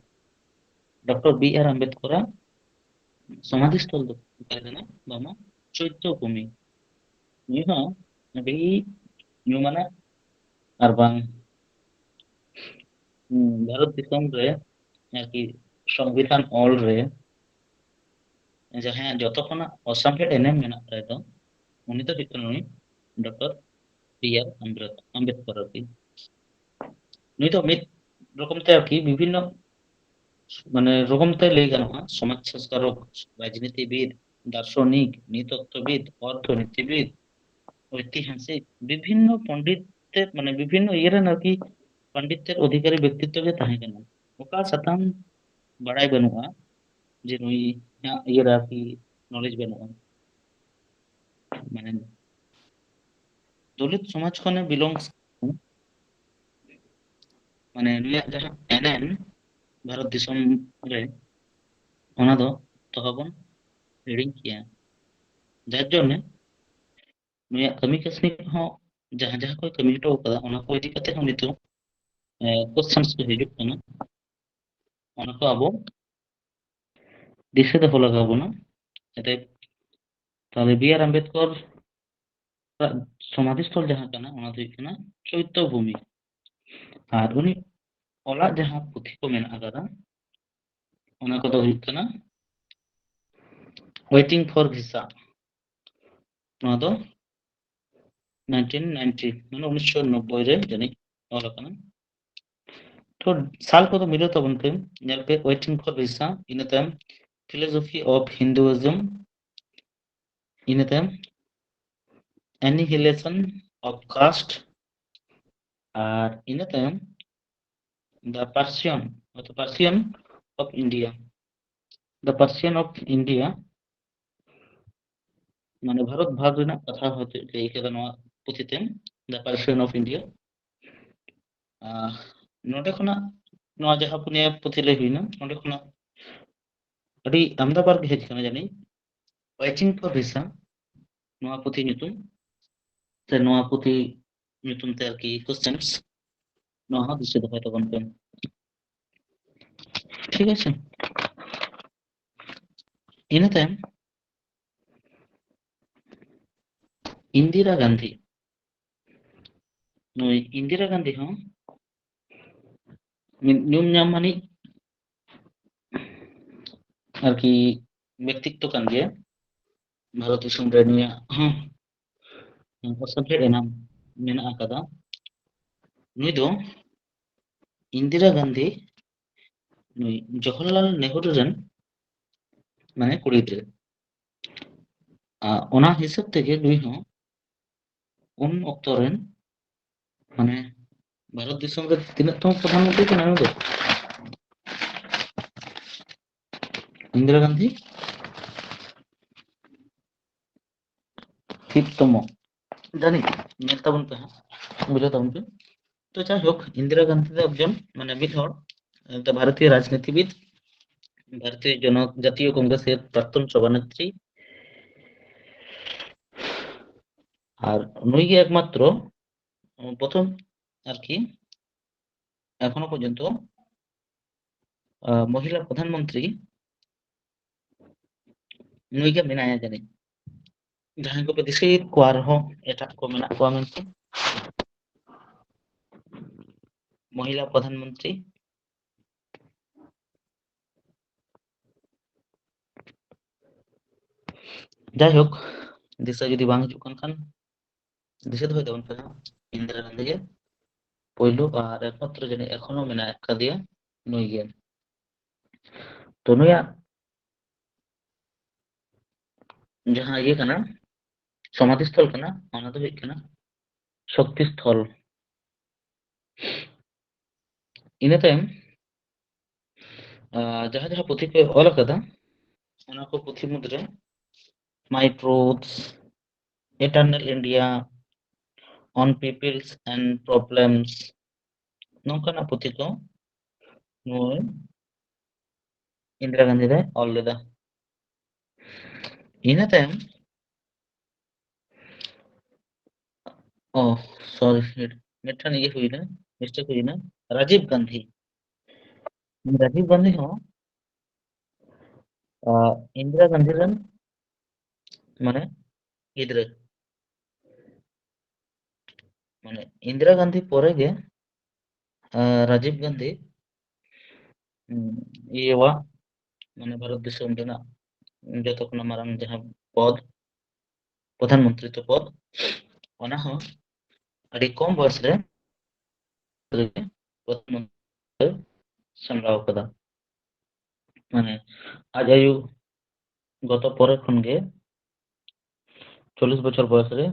doctor B R ᱟᱢᱵᱮᱫᱠᱚᱨᱟᱜ ᱥᱚᱢᱟᱫᱷᱤ ᱥᱛᱷᱚᱞ ᱫᱚ ᱚᱠᱟ ᱨᱮ ᱠᱟᱱᱟ? ᱵᱟᱝᱢᱟ ᱪᱳᱭᱛᱚ ᱵᱷᱩᱢᱤ᱾ ᱱᱩᱭ ᱦᱚᱸ ᱟᱹᱰᱤ ᱧᱩᱢᱟᱱᱟᱜ ᱟᱨ ᱵᱟᱝ, ᱦᱩᱸ, ᱵᱷᱟᱨᱚᱛ ᱫᱤᱥᱚᱢ ᱨᱮ ᱟᱨᱠᱤ ᱥᱚᱝᱵᱤᱫᱷᱟᱱ ᱚᱞ ᱨᱮ ᱡᱟᱦᱟᱸᱭᱟᱜ ᱡᱚᱛᱚ ᱠᱷᱚᱱᱟᱜ ᱚᱥᱟᱢᱵᱷᱮᱲ ᱮᱱᱮᱢ ᱢᱮᱱᱟᱜ ᱛᱟᱭ ᱫᱚ, ᱩᱱᱤ ᱫᱚ ᱦᱩᱭᱩᱜ ᱠᱟᱱᱟ ᱱᱩᱭ doctor B R Ambed- Ambedkar ᱟᱨᱠᱤ᱾ ᱱᱩᱭ ᱫᱚ ᱢᱤᱫ ᱨᱚᱠᱚᱢ ᱛᱮ ᱟᱨᱠᱤ ᱵᱤᱵᱷᱤᱱᱱᱚ ᱢᱟᱱᱮ ᱨᱚᱠᱚᱢ ᱛᱮ ᱞᱟᱹᱭ ᱜᱟᱱᱚᱜᱼᱟ, ᱥᱚᱢᱟᱡᱽ ᱥᱚᱝᱥᱠᱟᱨᱚᱠ, ᱨᱟᱡᱽᱱᱤᱛᱤᱵᱤᱫ, ᱫᱟᱨᱥᱚᱱᱤᱠ, ᱱᱤᱛᱚᱛᱛᱚᱵᱤᱫ, ᱚᱨᱛᱷᱚᱱᱤᱛᱤᱵᱤᱫ, ᱳᱭᱛᱤᱦᱟᱥᱤᱠ, ᱵᱤᱵᱷᱤᱱᱱᱚ ᱯᱚᱱᱰᱤᱛ ᱛᱮ ᱢᱟᱱᱮ ᱵᱤᱵᱷᱤᱱᱱᱚ ᱤᱭᱟᱹ ᱨᱮᱱ ᱟᱨᱠᱤ ᱯᱚᱱᱰᱤᱛ ᱛᱮᱫ ᱚᱫᱷᱤᱠᱟᱨᱤ ᱵᱮᱠᱛᱤᱛᱛᱚ ᱜᱮ ᱛᱟᱦᱮᱸ ᱠᱟᱱᱟ᱾ ᱚᱠᱟ ᱥᱟᱛᱟᱢ ᱵᱟᱲᱟᱭ ᱵᱟᱹᱱᱩᱜᱼᱟ ᱡᱮ ᱱᱩᱭᱟᱜ ᱤᱭᱟᱹ ᱨᱮ ᱟᱨᱠᱤ ᱱᱚᱞᱮᱡᱽ ᱵᱟᱹᱱᱩᱜᱼᱟ᱾ ᱢᱟᱱᱮ ᱫᱚᱞᱤᱛ ᱥᱚᱢᱟᱡᱽ ᱠᱷᱚᱱᱮ ᱵᱤᱞᱚᱝᱥ, ᱢᱟᱱᱮ ᱱᱩᱭᱟᱜ ᱡᱟᱦᱟᱸ ᱮᱱᱮᱢ ᱵᱷᱟᱨᱚᱛ ᱫᱤᱥᱚᱢ ᱨᱮ, ᱚᱱᱟ ᱫᱚ ᱛᱚᱦᱚ ᱵᱚᱱ ᱦᱤᱲᱤᱧ ᱠᱮᱭᱟ᱾ ᱡᱟᱨ ᱡᱚᱱᱱᱮ ᱱᱩᱭᱟᱜ ᱠᱟᱹᱢᱤ ᱠᱟᱹᱥᱱᱤ ᱦᱚᱸ ᱡᱟᱦᱟᱸ ᱡᱟᱦᱟᱸ ᱠᱚᱭ ᱠᱟᱹᱢᱤ ᱦᱚᱴᱚ ᱠᱟᱫᱟ, ᱚᱱᱟ ᱠᱚ ᱤᱫᱤ ᱠᱟᱛᱮ ᱦᱚᱸ ᱱᱤᱛᱚᱜ ᱠᱚᱥᱪᱮᱱᱥ ᱠᱚ ᱦᱤᱡᱩᱜ ᱠᱟᱱᱟ, ᱚᱱᱟ ᱠᱚ ᱟᱵᱚ ᱫᱤᱥᱟᱹ ᱫᱚᱦᱚ ᱞᱟᱜᱟᱣ ᱵᱚᱱᱟ᱾ ᱡᱟᱛᱮ ᱛᱟᱦᱞᱮ B R ᱟᱢᱵᱮᱫᱠᱚᱨ ᱥᱚᱢᱟᱫᱷᱤ ᱥᱛᱷᱚᱞ ᱡᱟᱦᱟᱸ ᱠᱟᱱᱟ, ᱚᱱᱟ ᱫᱚ ᱦᱩᱭᱩᱜ ᱠᱟᱱᱟ ᱪᱳᱭᱛᱚ ᱵᱷᱩᱢᱤ᱾ ᱟᱨ ᱩᱱᱤ ᱚᱞᱟᱜ ᱡᱟᱦᱟᱸ ᱯᱩᱛᱷᱤ ᱠᱚ ᱢᱮᱱᱟᱜ ᱟᱠᱟᱫᱟ, ᱚᱱᱟ ᱠᱚᱫᱚ ᱦᱩᱭᱩᱜ ᱠᱟᱱᱟ Waiting for Visa, ᱱᱚᱣᱟ ᱫᱚ nineteen ninety, ᱢᱟᱱᱮ ᱩᱱᱤᱥᱥᱚ ᱱᱚᱵᱵᱳᱭ ᱨᱮ ᱡᱟᱹᱱᱤᱡ ᱚᱞ ᱟᱠᱟᱱᱟ᱾ ᱛᱚ ᱥᱟᱞ ᱠᱚᱫᱚ ᱢᱤᱞᱟᱹᱣ ᱛᱟᱵᱚᱱ ᱯᱮ, ᱧᱮᱞ ᱯᱮ, Waiting for Visa, ᱤᱱᱟᱹ ᱛᱟᱭᱚᱢ Philosophy of Hinduism, ᱤᱱᱟᱹ ᱛᱟᱭᱚᱢ Annihilation of Caste, ᱟᱨ ᱤᱱᱟᱹ ᱛᱟᱭᱚᱢ The Persian, The Persian of India, The Persian of India, ᱢᱟᱱᱮ ᱵᱷᱟᱨᱚᱛ ᱵᱷᱟᱜᱽ ᱨᱮᱱᱟᱜ ᱠᱟᱛᱷᱟ ᱦᱚᱭᱛᱳ ᱞᱟᱹᱭ ᱠᱟᱫᱟ ᱱᱚᱣᱟ ᱯᱩᱛᱷᱤ ᱛᱮ, The Persian of India᱾ ᱟᱨ ᱱᱚᱰᱮ ᱠᱷᱚᱱᱟᱜ ᱱᱚᱣᱟ ᱡᱟᱦᱟᱸ ᱯᱩᱱᱭᱟ ᱯᱩᱛᱷᱤ ᱞᱟᱹᱭ ᱦᱩᱭᱱᱟ, ᱱᱚᱰᱮ ᱠᱷᱚᱱᱟᱜ ᱟᱹᱰᱤ ᱟᱢᱫᱟ ᱵᱟᱨ ᱜᱮ ᱦᱮᱡ ᱠᱟᱱᱟ ᱡᱟᱹᱱᱤᱡ, Waiting for Visa, ᱱᱚᱣᱟ ᱯᱩᱛᱷᱤ ᱧᱩᱛᱩᱢ ᱥᱮ ᱱᱚᱣᱟ ᱯᱩᱛᱷᱤ ᱧᱩᱛᱩᱢ ᱛᱮ ᱟᱨᱠᱤ ᱠᱚᱥᱪᱮᱱᱥ, ᱱᱚᱣᱟ ᱦᱚᱸ ᱫᱤᱥᱟᱹ ᱫᱚᱦᱚᱭ ᱛᱟᱵᱚᱱ ᱯᱮ᱾ ᱴᱷᱤᱠ ᱟᱪᱷᱮ, ᱤᱱᱟᱹ ᱛᱟᱭᱚᱢ ᱤᱱᱫᱤᱨᱟ ᱜᱟᱱᱫᱷᱤ, ᱱᱩᱭ ᱤᱱᱫᱤᱨᱟ ᱜᱟᱱᱫᱷᱤ ᱦᱚᱸ ᱢᱤᱫ ᱧᱩᱢ ᱧᱟᱢ ᱟᱹᱱᱤᱡ ᱟᱨᱠᱤ ᱵᱮᱠᱛᱤᱛᱛᱚ ᱠᱟᱱ ᱜᱮᱭᱟ ᱵᱷᱟᱨᱚᱛ ᱫᱤᱥᱚᱢ ᱨᱮ᱾ ᱱᱩᱭᱟᱜ ᱦᱚᱸ ᱚᱥᱟᱢᱵᱷᱮᱲ ᱮᱱᱟᱝ ᱢᱮᱱᱟᱜ ᱟᱠᱟᱫᱟ, ᱱᱩᱭ ᱫᱚ ᱤᱱᱫᱤᱨᱟ ᱜᱟᱱᱫᱷᱤ, ᱱᱩᱭ ᱡᱚᱣᱟᱦᱚᱨᱞᱟᱞ ᱱᱮᱦᱨᱩ ᱨᱮᱱ ᱢᱟᱱᱮ ᱠᱩᱲᱤ ᱜᱤᱫᱽᱨᱟᱹ᱾ ᱟᱨ ᱚᱱᱟ ᱦᱤᱥᱟᱹᱵ ᱛᱮᱜᱮ ᱱᱩᱭ ᱦᱚᱸ ᱩᱱ ᱚᱠᱛᱚ ᱨᱮᱱ ᱢᱟᱱᱮ ᱵᱷᱟᱨᱚᱛ ᱫᱤᱥᱚᱢ ᱨᱮ ᱛᱤᱱᱟᱹᱜ ᱛᱚᱢ ᱯᱨᱚᱫᱷᱟᱱ ᱢᱚᱱᱛᱨᱤ ᱠᱟᱱᱟ ᱱᱩᱭ ᱫᱚ? ᱤᱱᱫᱤᱨᱟ ᱜᱟᱱᱫᱷᱤ ᱯᱷᱤᱯᱛᱚᱢᱚ ᱡᱟᱹᱱᱤᱡ, ᱧᱮᱞ ᱛᱟᱵᱚᱱ ᱯᱮ ᱦᱟᱸᱜ, ᱵᱩᱡᱷᱟᱹᱣ ᱛᱟᱵᱚᱱ ᱯᱮ᱾ ᱛᱚ ᱡᱟᱭᱦᱳᱠ, ᱤᱱᱫᱤᱨᱟ ᱜᱟᱱᱫᱷᱤ ᱫᱚ ᱮᱠᱡᱚᱱ ᱢᱟᱱᱮ ᱢᱤᱫ ᱦᱚᱲ ᱮᱱᱛᱮ ᱵᱷᱟᱨᱚᱛᱤᱭᱚ ᱨᱟᱡᱽᱱᱤᱛᱤᱵᱤᱫ, ᱵᱷᱟᱨᱚᱛᱤᱭᱚ ᱡᱚᱱᱚ ᱡᱟᱛᱤᱭᱚ ᱠᱚᱝᱜᱨᱮᱥ ᱨᱮ ᱯᱨᱟᱠᱛᱚᱱ ᱥᱚᱵᱷᱟᱱᱮᱛᱨᱤ᱾ ᱟᱨ ᱱᱩᱭ ᱜᱮ ᱮᱠᱢᱟᱛᱨᱚ ᱯᱨᱚᱛᱷᱚᱢ ᱟᱨᱠᱤ ᱮᱠᱷᱚᱱᱳ ᱯᱚᱨᱡᱚᱱᱛᱚ ᱟᱸ, ᱢᱚᱦᱤᱞᱟ ᱯᱨᱚᱫᱷᱟᱱ ᱢᱚᱱᱛᱨᱤ ᱱᱩᱭ ᱜᱮ ᱢᱮᱱᱟᱭᱟ ᱡᱟᱹᱱᱤᱡ᱾ ᱡᱟᱦᱟᱸᱭ ᱠᱚᱯᱮ ᱫᱤᱥᱟᱹᱭᱮᱫ ᱠᱚᱣᱟ ᱟᱨᱦᱚᱸ ᱮᱴᱟᱜ ᱠᱚ ᱢᱮᱱᱟᱜ ᱠᱚᱣᱟ ᱢᱮᱱᱛᱮ᱾ ᱢᱚᱦᱤᱞᱟ ᱯᱨᱚᱫᱷᱟᱱ ᱢᱚᱱᱛᱨᱤ᱾ ᱡᱟᱭᱦᱳᱠ, ᱫᱤᱥᱟᱹ ᱡᱩᱫᱤ ᱵᱟᱝ ᱦᱤᱡᱩᱜ ᱠᱟᱱ ᱠᱷᱟᱱ, ᱫᱤᱥᱟᱹ ᱫᱚᱦᱚᱭ ᱛᱟᱵᱚᱱ ᱯᱮ ᱦᱟᱸᱜ, ᱤᱱᱫᱤᱨᱟ ᱜᱟᱱᱫᱷᱤ ᱜᱮ ᱯᱳᱭᱞᱳ ᱟᱨ ᱮᱠᱢᱟᱛᱨᱚ ᱡᱟᱹᱱᱤᱡ ᱮᱠᱷᱚᱱᱳ ᱢᱮᱱᱟᱜ ᱟᱠᱟᱫᱮᱭᱟ ᱱᱩᱭ ᱜᱮ᱾ ᱛᱚ ᱱᱩᱭᱟᱜ ᱡᱟᱦᱟᱸ ᱤᱭᱟᱹ ᱠᱟᱱᱟ, ᱥᱚᱢᱟᱫᱷᱤ ᱥᱛᱷᱚᱞ ᱠᱟᱱᱟ, ᱚᱱᱟ ᱫᱚ ᱦᱩᱭᱩᱜ ᱠᱟᱱᱟ ᱥᱚᱠᱛᱤ ᱥᱛᱷᱚᱞ᱾ ᱤᱱᱟᱹ ᱛᱟᱭᱚᱢ, ᱟᱸ, ᱡᱟᱦᱟᱸ ᱡᱟᱦᱟᱸ ᱯᱩᱛᱷᱤ ᱠᱚᱭ ᱚᱞ ᱟᱠᱟᱫᱟ, ᱚᱱᱟ ᱠᱚ ᱯᱩᱛᱷᱤ ᱢᱩᱫᱽᱨᱮ My Truths, Eternal India, On Peoples and Problems, ᱱᱚᱝᱠᱟᱱᱟᱜ ᱯᱩᱛᱷᱤ ᱠᱚ ᱱᱩᱭ ᱤᱱᱫᱤᱨᱟ ᱜᱟᱱᱫᱷᱤ ᱫᱚᱭ ᱚᱞ ᱞᱮᱫᱟ᱾ ᱤᱱᱟᱹ ᱛᱟᱭᱚᱢ, ᱚ, sorry, ᱢᱤᱫᱴᱟᱝ ᱤᱭᱟᱹ ᱦᱩᱭᱱᱟ, mistake ᱦᱩᱭᱱᱟ, ᱨᱟᱡᱤᱵ ᱜᱟᱱᱫᱷᱤ᱾ ᱨᱟᱡᱤᱵ ᱜᱟᱱᱫᱷᱤ ᱦᱚᱸ, ᱟᱸ, ᱤᱱᱫᱤᱨᱟ ᱜᱟᱱᱫᱷᱤ ᱨᱮᱱ ᱢᱟᱱᱮ ᱜᱤᱫᱽᱨᱟᱹ᱾ ᱢᱟᱱᱮ ᱤᱱᱫᱤᱨᱟ ᱜᱟᱱᱫᱷᱤ ᱯᱚᱨᱮ ᱜᱮ, ᱟᱸ, ᱨᱟᱡᱤᱵ ᱜᱟᱱᱫᱷᱤ, ᱩᱸ, ᱤᱭᱟᱹᱣᱟ, ᱢᱟᱱᱮ ᱵᱷᱟᱨᱚᱛ ᱫᱤᱥᱚᱢ ᱨᱮᱱᱟᱜ ᱡᱚᱛᱚ ᱠᱷᱚᱱᱟᱜ ᱢᱟᱨᱟᱝ ᱡᱟᱦᱟᱸ ᱯᱚᱫ, ᱯᱨᱚᱫᱷᱟᱱ ᱢᱚᱱᱛᱨᱤᱛᱛᱚ ᱯᱚᱫ, ᱚᱱᱟ ᱦᱚᱸ ᱟᱹᱰᱤ ᱠᱚᱢ ᱵᱚᱭᱮᱥ ᱨᱮ ᱨᱮᱜᱮ ᱯᱨᱚᱫᱷᱟᱱ ᱢᱚᱱᱛᱨᱤ ᱥᱟᱢᱵᱲᱟᱣ ᱠᱟᱫᱟ᱾ ᱢᱟᱱᱮ ᱟᱡ ᱟᱭᱳ ᱜᱚᱛᱚ ᱯᱚᱨᱮ ᱠᱷᱚᱱ ᱜᱮ ᱪᱚᱞᱞᱤᱥ ᱵᱚᱪᱷᱚᱨ ᱵᱚᱭᱮᱥ ᱨᱮ,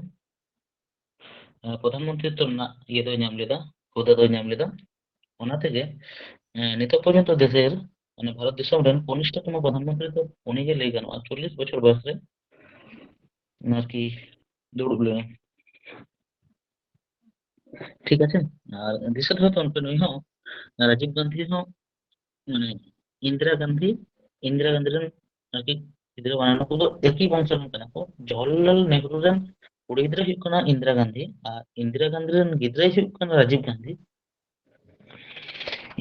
ᱮ, ᱯᱨᱚᱫᱷᱟᱱ ᱢᱚᱱᱛᱨᱤᱛᱵ ᱨᱮᱱᱟᱜ ᱤᱭᱟᱹ ᱫᱚᱭ ᱧᱟᱢ ᱞᱮᱫᱟ, ᱦᱩᱫᱟᱹ ᱫᱚᱭ ᱧᱟᱢ ᱞᱮᱫᱟ᱾ ᱚᱱᱟ ᱛᱮᱜᱮ, ᱮ, ᱱᱤᱛᱚᱜ ᱯᱚᱨᱡᱚᱱᱛᱚ ᱫᱮᱥᱮᱨ, ᱢᱟᱱᱮ ᱵᱷᱟᱨᱚᱛ ᱫᱤᱥᱚᱢ ᱨᱮᱱ ᱠᱚᱱᱤᱥᱴᱷᱚᱛᱚᱢ ᱯᱨᱚᱫᱷᱟᱱ ᱢᱚᱱᱛᱨᱤ ᱫᱚ ᱩᱱᱤ ᱜᱮ ᱞᱟᱹᱭ ᱜᱟᱱᱚᱜᱼᱟ, ᱪᱚᱞᱞᱤᱥ ᱵᱚᱪᱷᱚᱨ ᱵᱚᱭᱮᱥ ᱨᱮ ᱟᱨᱠᱤ ᱫᱩᱲᱩᱵ ᱞᱮᱱᱟ᱾ ᱴᱷᱤᱠ ᱟᱪᱷᱮ? ᱟᱨ ᱫᱤᱥᱟᱹ ᱫᱚᱦᱚᱭ ᱯᱮ, ᱱᱩᱭ ᱦᱚᱸ, ᱨᱟᱡᱤᱵ ᱜᱟᱱᱫᱷᱤ ᱦᱚᱸ, ᱢᱟᱱᱮ ᱤᱱᱫᱤᱨᱟ ᱜᱟᱱᱫᱷᱤ, ᱤᱱᱫᱤᱨᱟ ᱜᱟᱱᱫᱷᱤ ᱨᱮᱱ ᱟᱨᱠᱤ ᱜᱤᱫᱽᱨᱟᱹ ᱵᱟᱱᱟ, ᱱᱩᱠᱩ ᱫᱚ ᱮᱠᱤ ᱵᱚᱝᱥᱚ ᱨᱮᱱ ᱠᱟᱱᱟ ᱠᱚ᱾ ᱡᱚᱣᱟᱦᱚᱨᱞᱟᱞ ᱱᱮᱦᱨᱩ ᱨᱮᱱ ᱠᱩᱲᱤ ᱜᱤᱫᱽᱨᱟᱹ ᱦᱩᱭᱩᱜ ᱠᱟᱱᱟ ᱤᱱᱫᱤᱨᱟ ᱜᱟᱱᱫᱷᱤ, ᱟᱨ ᱤᱱᱫᱤᱨᱟ ᱜᱟᱱᱫᱷᱤ ᱨᱮᱱ ᱜᱤᱫᱽᱨᱟᱹᱭ ᱦᱩᱭᱩᱜ ᱠᱟᱱᱟ ᱨᱟᱡᱤᱵ ᱜᱟᱱᱫᱷᱤ᱾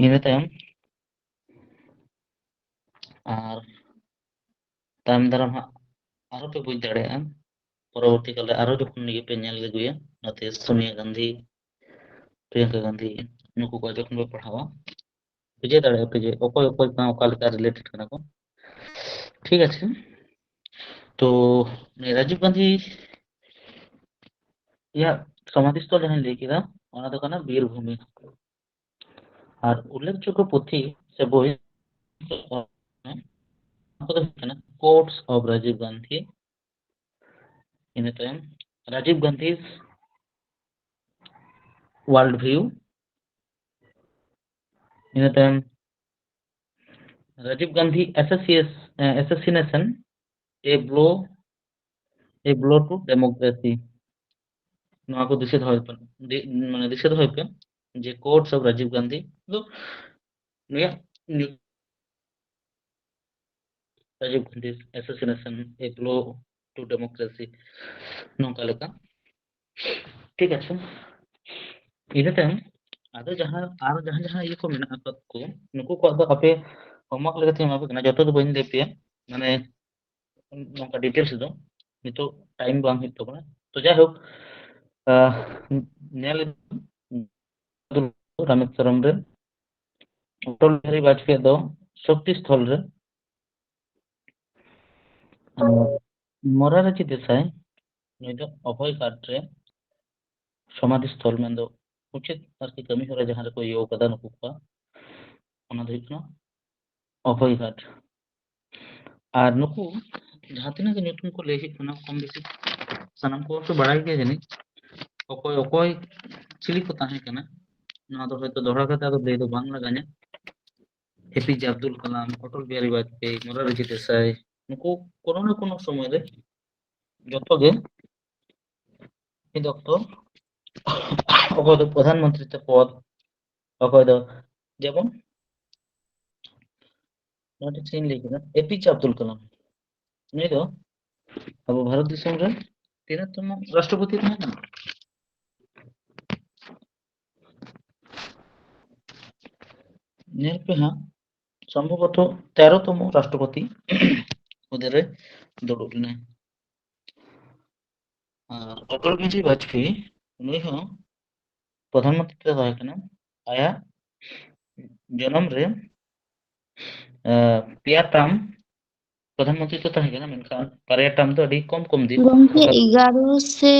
ᱤᱱᱟᱹ ᱛᱟᱭᱚᱢ ᱟᱨ ᱛᱟᱭᱚᱢ ᱫᱟᱨᱟᱢ ᱦᱟᱸᱜ ᱟᱨᱚ ᱯᱮ ᱵᱩᱡᱽ ᱫᱟᱲᱮᱭᱟᱜᱼᱟ, ᱯᱚᱨᱚᱵᱚᱨᱛᱤ ᱠᱟᱞᱨᱮ ᱟᱨᱚ ᱡᱚᱠᱷᱚᱱ ᱱᱤᱭᱟᱹ ᱯᱮ ᱧᱮᱞ ᱟᱹᱜᱩᱭᱟ, ᱱᱚᱛᱮ ᱥᱳᱱᱤᱭᱟ ᱜᱟᱱᱫᱷᱤ, ᱯᱨᱤᱭᱟᱝᱠᱟ ᱜᱟᱱᱫᱷᱤ, ᱱᱩᱠᱩ ᱠᱚ ᱡᱚᱠᱷᱚᱱ ᱯᱮ ᱯᱟᱲᱦᱟᱣᱟ, ᱵᱩᱡᱷᱟᱹᱣ ᱫᱟᱲᱮᱭᱟᱜᱼᱟ ᱯᱮ ᱡᱮ ᱚᱠᱚᱭ ᱚᱠᱚᱭ ᱥᱟᱶ ᱚᱠᱟ ᱞᱮᱠᱟ related ᱠᱟᱱᱟ ᱠᱚ᱾ ᱴᱷᱤᱠ ᱟᱪᱷᱮ? ᱛᱚ ᱨᱟᱡᱤᱵ ᱜᱟᱱᱫᱷᱤ ᱭᱟᱜ ᱥᱚᱢᱟᱫᱷᱤ ᱥᱛᱷᱚᱞ ᱡᱟᱦᱟᱸᱧ ᱞᱟᱹᱭ ᱠᱮᱫᱟ, ᱚᱱᱟ ᱫᱚ ᱠᱟᱱᱟ ᱵᱤᱨᱵᱷᱩᱢᱤ᱾ ᱟᱨ ᱩᱞᱞᱮᱠᱷᱡᱳᱜᱽᱜᱚ ᱯᱩᱛᱷᱤ ᱥᱮ ᱵᱳᱭ, ᱚᱱᱟ ᱠᱚᱫᱚ ᱦᱩᱭᱩᱜ ᱠᱟᱱᱟ Quotes of Rajiv Gandhi, ᱤᱱᱟᱹ ᱛᱟᱭᱚᱢ Rajiv Gandhi's World View, ᱤᱱᱟᱹ ᱛᱟᱭᱚᱢ Rajiv Gandhi Assassination, a blow, a blow to democracy. ᱱᱚᱣᱟ ᱠᱚ ᱫᱤᱥᱟᱹ ᱫᱚᱦᱚᱭ ᱯᱮ, ᱫᱤ-, ᱢᱟᱱᱮ ᱫᱤᱥᱟᱹ ᱫᱚᱦᱚᱭ ᱯᱮ ᱡᱮ Quotes of Rajiv Gandhi ᱫᱚ ᱱᱩᱭᱟᱜ ᱧᱩ-, Rajiv Gandhi's Assassination, a blow to democracy, ᱱᱚᱝᱠᱟ ᱞᱮᱠᱟ᱾ ᱴᱷᱤᱠ ᱟᱪᱷᱮ, ᱤᱱᱟᱹ ᱛᱟᱭᱚᱢ ᱟᱫᱚ ᱡᱟᱦᱟᱸ ᱟᱨ ᱡᱟᱦᱟᱸ ᱡᱟᱦᱟᱸ ᱤᱭᱟᱹ ᱠᱚ ᱢᱮᱱᱟᱜ ᱟᱠᱟᱫ ᱠᱚ, ᱱᱩᱠᱩ ᱠᱚᱣᱟᱜ ᱫᱚ ᱟᱯᱮ homework ᱞᱮᱠᱟᱛᱮ ᱮᱢᱟ ᱯᱮ ᱠᱟᱱᱟ, ᱡᱚᱛᱚ ᱫᱚ ᱵᱟᱹᱧ ᱞᱟᱹᱭ ᱯᱮᱭᱟ, ᱢᱟᱱᱮ ᱱᱚᱝᱠᱟ details ᱫᱚ ᱱᱤᱛᱚᱜ time ᱵᱟᱝ ᱦᱩᱭᱩᱜ ᱛᱟᱵᱚᱱᱟ᱾ ᱛᱚ ᱡᱟᱭᱦᱳᱠ, ᱟᱦ, ᱧᱮᱞ ᱨᱟᱢᱮᱥᱣᱚᱨᱚᱢ ᱨᱮ ᱚᱴᱚᱞ ᱵᱤᱦᱟᱨᱤ ᱵᱟᱡᱽᱯᱮᱭᱤ ᱫᱚ ᱥᱚᱠᱛᱤ ᱥᱛᱷᱚᱞ ᱨᱮ, ᱟᱨ ᱢᱚᱨᱟᱨᱡᱤ ᱫᱮᱥᱟᱭ, ᱱᱩᱭ ᱫᱚ ᱚᱵᱷᱚᱭ ᱜᱷᱟᱴ ᱨᱮ ᱥᱚᱢᱟᱫᱷᱤ ᱥᱛᱷᱚᱞ ᱢᱮᱱᱫᱚ ᱩᱪᱤᱛ ᱟᱨᱠᱤ ᱠᱟᱹᱢᱤ ᱦᱚᱨᱟ ᱡᱟᱦᱟᱸ ᱨᱮᱠᱚ ᱤᱭᱟᱹᱣ ᱠᱟᱫᱟ ᱱᱩᱠᱩ ᱠᱚᱣᱟᱜ, ᱚᱱᱟ ᱫᱚ ᱦᱩᱭᱩᱜ ᱠᱟᱱᱟ ᱚᱵᱷᱚᱭ ᱜᱷᱟᱴ᱾ ᱟᱨ ᱱᱩᱠᱩ ᱡᱟᱦᱟᱸ ᱛᱤᱱᱟᱹᱜ ᱜᱮ ᱧᱩᱛᱩᱢ ᱠᱚ ᱞᱟᱹᱭ ᱦᱩᱭᱩᱜ ᱠᱟᱱᱟ, ᱠᱚᱢ ᱵᱮᱥᱤ ᱥᱟᱱᱟᱢ ᱠᱚ ᱵᱟᱲᱟᱭ ᱜᱮᱭᱟ ᱡᱟᱹᱱᱤᱡ ᱚᱠᱚᱭ ᱚᱠᱚᱭ ᱪᱤᱞᱤ ᱠᱚ ᱛᱟᱦᱮᱸ ᱠᱟᱱᱟ᱾ ᱱᱚᱣᱟ ᱫᱚ ᱦᱚᱭᱛᱚ ᱫᱚᱦᱲᱟ ᱠᱟᱛᱮ ᱟᱫᱚ ᱞᱟᱹᱭ ᱫᱚ ᱵᱟᱝ ᱞᱟᱜᱟᱧᱟ᱾ ᱮ ᱯᱤ ᱡᱮ ᱟᱵᱫᱩᱞ ᱠᱟᱞᱟᱢ, ᱚᱴᱚᱞ ᱵᱤᱦᱟᱨᱤ ᱵᱟᱡᱽᱯᱮᱭᱤ, ᱢᱚᱨᱟᱨᱡᱤ ᱫᱮᱥᱟᱭ, ᱱᱩᱠᱩ ᱠᱳᱱᱳ ᱱᱟ ᱠᱳᱱᱳ ᱥᱚᱢᱚᱭ ᱨᱮ ᱡᱚᱛᱚ ᱜᱮ ᱢᱤᱫ ᱚᱠᱛᱚ ᱚᱠᱚᱭ ᱫᱚ ᱯᱨᱚᱫᱷᱟᱱ ᱢᱚᱱᱛᱨᱤ ᱛᱮ ᱯᱚᱫ, ᱚᱠᱚᱭ ᱫᱚ ᱡᱮᱢᱚᱱ ᱱᱚᱰᱮ ᱪᱮᱫ ᱤᱧ ᱞᱟᱹᱭ ᱠᱮᱫᱟ, ᱮ ᱯᱤ ᱡᱮ ᱟᱵᱫᱩᱞ ᱠᱟᱞᱟᱢ, ᱱᱩᱭ ᱫᱚ ᱟᱵᱚ ᱵᱷᱟᱨᱚᱛ ᱫᱤᱥᱚᱢ ᱨᱮ ᱛᱤᱱᱟᱹᱜ ᱛᱚᱢᱚ ᱨᱟᱥᱴᱨᱚᱯᱚᱛᱤ ᱛᱟᱦᱮᱸ ᱠᱟᱱᱟ? ᱧᱮᱞ ᱯᱮ ᱦᱟᱸᱜ, ᱥᱚᱢᱵᱷᱚᱵᱚᱛᱚ ᱛᱮᱨᱚ ᱛᱚᱢᱚ ᱨᱟᱥᱴᱨᱚᱯᱚᱛᱤ ᱦᱩᱫᱟᱹ ᱨᱮ ᱫᱩᱲᱩᱵ ᱞᱮᱱᱟᱭ᱾ ᱟᱨ ᱚᱴᱚᱞ ᱵᱤᱦᱟᱨᱤ ᱵᱟᱡᱽᱯᱮᱭᱤ, ᱩᱱᱤ ᱦᱚᱸ ᱯᱨᱚᱫᱷᱟᱱ ᱢᱚᱱᱛᱨᱤ ᱫᱚ ᱛᱟᱦᱮᱸ ᱠᱟᱱᱟ᱾ ᱟᱭᱟᱜ ᱡᱚᱱᱚᱢ ᱨᱮ, ᱮ, ᱯᱮᱭᱟ ᱴᱟᱨᱢ ᱯᱨᱚᱫᱷᱟᱱ ᱢᱚᱱᱛᱨᱤ ᱫᱚ ᱛᱟᱦᱮᱸ ᱠᱟᱱᱟ, ᱢᱮᱱᱠᱷᱟᱱ ᱵᱟᱨᱭᱟ ᱴᱟᱨᱢ ᱫᱚ ᱟᱹᱰᱤ ᱠᱚᱢ ᱠᱚᱢ ᱫᱤᱱ᱾ ᱜᱚᱢᱠᱮ, ᱚᱠᱟ ᱮᱜᱟᱨᱚ ᱥᱮ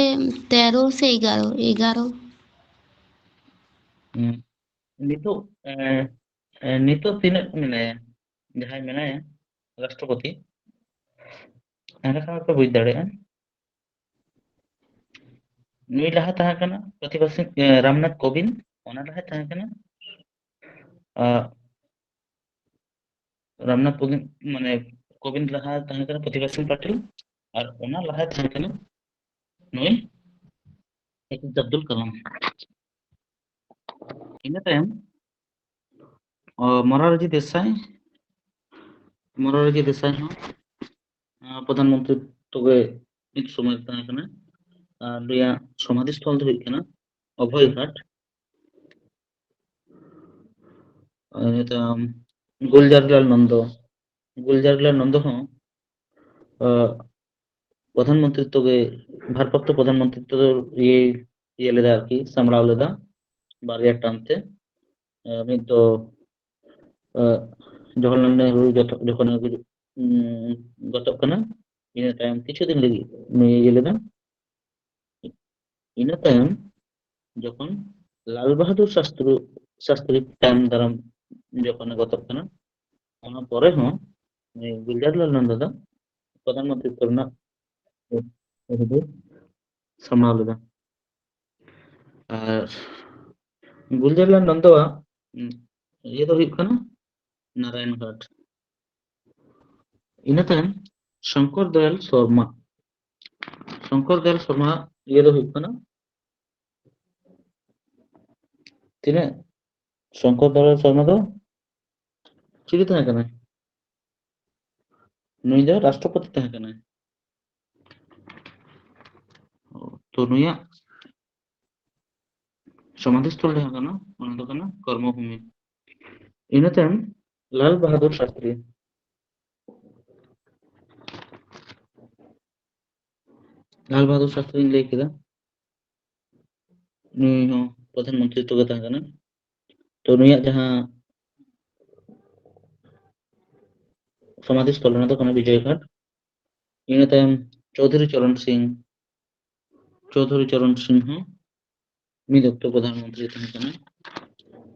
ᱛᱮᱨᱚ ᱥᱮ ᱮᱜᱟᱨᱚ, ᱮᱜᱟᱨᱚ᱾ ᱦᱩᱸ᱾ ᱱᱤᱛᱚᱜ, ᱮ, ᱮ, ᱱᱤᱛᱚᱜ ᱛᱤᱱᱟᱹᱜ ᱢᱮᱱᱟᱭᱟ, ᱡᱟᱦᱟᱸᱭ ᱢᱮᱱᱟᱭᱟ ᱨᱟᱥᱴᱨᱚᱯᱚᱛᱤ, ᱮᱸᱰᱮᱠᱷᱟᱱ ᱯᱮ ᱵᱩᱡᱽ ᱫᱟᱲᱮᱭᱟᱜᱼᱟ᱾ ᱱᱩᱭ ᱞᱟᱦᱟ ᱛᱟᱦᱮᱸ ᱠᱟᱱᱟ ᱯᱨᱚᱛᱤᱵᱷᱟ ᱥᱤᱝ, ᱮ, ᱨᱟᱢᱱᱟᱛᱷ ᱠᱳᱵᱤᱱᱫ, ᱚᱱᱟ ᱞᱟᱦᱟ ᱛᱟᱦᱮᱸ ᱠᱟᱱᱟ, ᱟ, ᱨᱟᱢᱱᱟᱛᱷ ᱠᱳᱵᱤᱱᱫ, ᱢᱟᱱᱮ, ᱠᱳᱵᱤᱱᱫ ᱞᱟᱦᱟ ᱛᱟᱦᱮᱸ ᱠᱟᱱᱟ ᱯᱨᱚᱛᱤᱵᱷᱟ ᱥᱤᱝ ᱯᱟᱴᱤᱞ, ᱟᱨ ᱚᱱᱟ ᱞᱟᱦᱟ ᱛᱟᱦᱮᱸ ᱠᱟᱱᱟ ᱱᱩᱭ ᱮ ᱯᱤ ᱡᱮ ᱟᱵᱫᱩᱞ ᱠᱟᱞᱟᱢ᱾ ᱤᱱᱟᱹ ᱛᱟᱭᱚᱢ, ᱚ, ᱢᱚᱨᱟᱨᱡᱤ ᱫᱮᱥᱟᱭ, ᱢᱚᱨᱟᱨᱡᱤ ᱫᱮᱥᱟᱭ ᱦᱚᱸ, ᱟ, ᱯᱨᱚᱫᱷᱟᱱ ᱢᱚᱱᱛᱨᱤ ᱛᱚᱜᱮ ᱢᱤᱫ ᱥᱚᱢᱚᱭ ᱛᱟᱦᱮᱸ ᱠᱟᱱᱟ᱾ ᱟᱨ ᱱᱩᱭᱟᱜ ᱥᱚᱢᱟᱫᱷᱤ ᱥᱛᱷᱚᱞ ᱫᱚ ᱦᱩᱭᱩᱜ ᱠᱟᱱᱟ ᱚᱵᱷᱚᱭ ᱜᱷᱟᱴ᱾ ᱤᱱᱟᱹ ᱛᱟᱭᱚᱢ ᱜᱩᱞᱡᱟᱨᱤᱞᱟᱞ ᱱᱚᱱᱫᱚ, ᱜᱩᱞᱡᱟᱨᱤᱞᱟᱞ ᱱᱚᱱᱫᱚ ᱦᱚᱸ, ᱟ, ᱯᱨᱚᱫᱷᱟᱱ ᱢᱚᱱᱛᱨᱤᱛᱛᱚ ᱜᱮ, ᱵᱷᱟᱨᱯᱨᱟᱯᱛᱚ ᱯᱨᱚᱫᱷᱟᱱ ᱢᱚᱱᱛᱨᱤᱛᱛᱚ ᱫᱚ ᱤᱭᱟᱹ, ᱤᱭᱟᱹ ᱞᱮᱫᱟ ᱟᱨᱠᱤ, ᱥᱟᱢᱵᱲᱟᱣ ᱞᱮᱫᱟ ᱵᱟᱨᱭᱟ ᱴᱟᱨᱢ ᱛᱮ᱾ ᱮ, ᱢᱤᱫ ᱫᱚ, ᱮ, ᱡᱚᱣᱟᱦᱚᱨᱞᱟᱞ ᱱᱮᱦᱨᱩ ᱡᱚᱛᱚ, ᱡᱚᱠᱷᱚᱱᱮ ᱜᱩᱡᱩᱜ, ᱩᱸ, ᱜᱚᱛᱚᱜ ᱠᱟᱱᱟ, ᱤᱱᱟᱹ ᱛᱟᱭᱚᱢ ᱠᱤᱪᱷᱩ ᱫᱤᱱ ᱞᱟᱹᱜᱤᱫ ᱱᱩᱭ ᱤᱭᱟᱹ ᱞᱮᱫᱟ᱾ ᱤᱱᱟᱹ ᱛᱟᱭᱚᱢ ᱡᱚᱠᱷᱚᱱ ᱞᱟᱞ ᱵᱟᱦᱟᱫᱩᱨ ᱥᱟᱥᱛᱨᱤ ᱥᱟᱥᱛᱨᱤ ᱛᱟᱭᱚᱢ ᱫᱟᱨᱟᱢ ᱡᱚᱠᱷᱚᱱᱮ ᱜᱚᱛᱚᱜ ᱠᱟᱱᱟ, ᱚᱱᱟ ᱯᱚᱨᱮ ᱦᱚᱸ ᱱᱩᱭ ᱜᱩᱞᱡᱟᱨᱞᱟᱞ ᱱᱚᱱᱫᱚ ᱫᱚ ᱯᱨᱚᱫᱷᱟᱱ ᱢᱚᱱᱛᱨᱤ ᱨᱮᱱᱟᱜ ᱦᱩᱫᱟᱹ ᱥᱟᱢᱵᱲᱟᱣ ᱞᱮᱫᱟ᱾ ᱟᱨ ᱜᱩᱞᱡᱟᱨᱞᱟᱞ ᱱᱚᱱᱫᱚᱣᱟᱜ, ᱩᱸ, ᱤᱭᱟᱹ ᱫᱚ ᱦᱩᱭᱩᱜ ᱠᱟᱱᱟ ᱱᱟᱨᱟᱭᱚᱱᱜᱷᱟᱴ᱾ ᱤᱱᱟᱹ ᱛᱟᱭᱚᱢ ᱥᱚᱝᱠᱚᱨ ᱫᱚᱭᱟᱞ ᱥᱚᱨᱢᱟ᱾ ᱥᱚᱝᱠᱚᱨ ᱫᱚᱭᱟᱞ ᱥᱚᱨᱢᱟ ᱤᱭᱟᱹ ᱫᱚ ᱦᱩᱭᱩᱜ ᱠᱟᱱᱟ, ᱛᱤᱱᱟᱹᱜ? ᱥᱚᱝᱠᱚᱨ ᱫᱚᱭᱟᱞ ᱥᱚᱨᱢᱟ ᱫᱚ ᱪᱤᱞᱤ ᱛᱟᱦᱮᱸ ᱠᱟᱱᱟᱭ? ᱱᱩᱭ ᱫᱚ ᱨᱟᱥᱴᱨᱚᱯᱚᱛᱤ ᱛᱟᱦᱮᱸ ᱠᱟᱱᱟᱭ᱾ ᱛᱚ ᱱᱩᱭᱟᱜ ᱥᱚᱢᱟᱫᱷᱤ ᱥᱛᱷᱚᱞ ᱡᱟᱦᱟᱸ ᱠᱟᱱᱟ, ᱚᱱᱟ ᱫᱚ ᱠᱟᱱᱟ ᱠᱚᱨᱢᱚᱵᱷᱩᱢᱤ᱾ ᱤᱱᱟᱹ ᱛᱟᱭᱚᱢ ᱞᱟᱞ ᱵᱟᱦᱟᱫᱩᱨ ᱥᱟᱥᱛᱨᱤ᱾ ᱞᱟᱞ ᱵᱟᱦᱟᱫᱩᱨ ᱥᱟᱥᱛᱨᱤᱧ ᱞᱟᱹᱭ ᱠᱮᱫᱟ, ᱱᱩᱭ ᱦᱚᱸ ᱯᱨᱚᱫᱷᱟᱱ ᱢᱚᱱᱛᱨᱤ ᱛᱚ ᱜᱮ ᱛᱟᱦᱮᱸ ᱠᱟᱱᱟ᱾ ᱛᱚ ᱱᱩᱭᱟᱜ ᱡᱟᱦᱟᱸ ᱥᱚᱢᱟᱫᱷᱤ ᱥᱛᱷᱚᱞ, ᱚᱱᱟ ᱫᱚ ᱠᱟᱱᱟ ᱵᱤᱡᱚᱭ ᱜᱷᱟᱴ᱾ ᱤᱱᱟᱹ ᱛᱟᱭᱚᱢ ᱪᱳᱣᱫᱷᱩᱨᱤ ᱪᱚᱨᱚᱱ ᱥᱤᱝ, ᱪᱳᱣᱫᱷᱩᱨᱤ ᱪᱚᱨᱚᱱ ᱥᱤᱝ ᱦᱚᱸ ᱢᱤᱫ ᱚᱠᱛᱚ ᱯᱨᱚᱫᱷᱟᱱ ᱢᱚᱱᱛᱨᱤ ᱛᱟᱦᱮᱸ ᱠᱟᱱᱟ᱾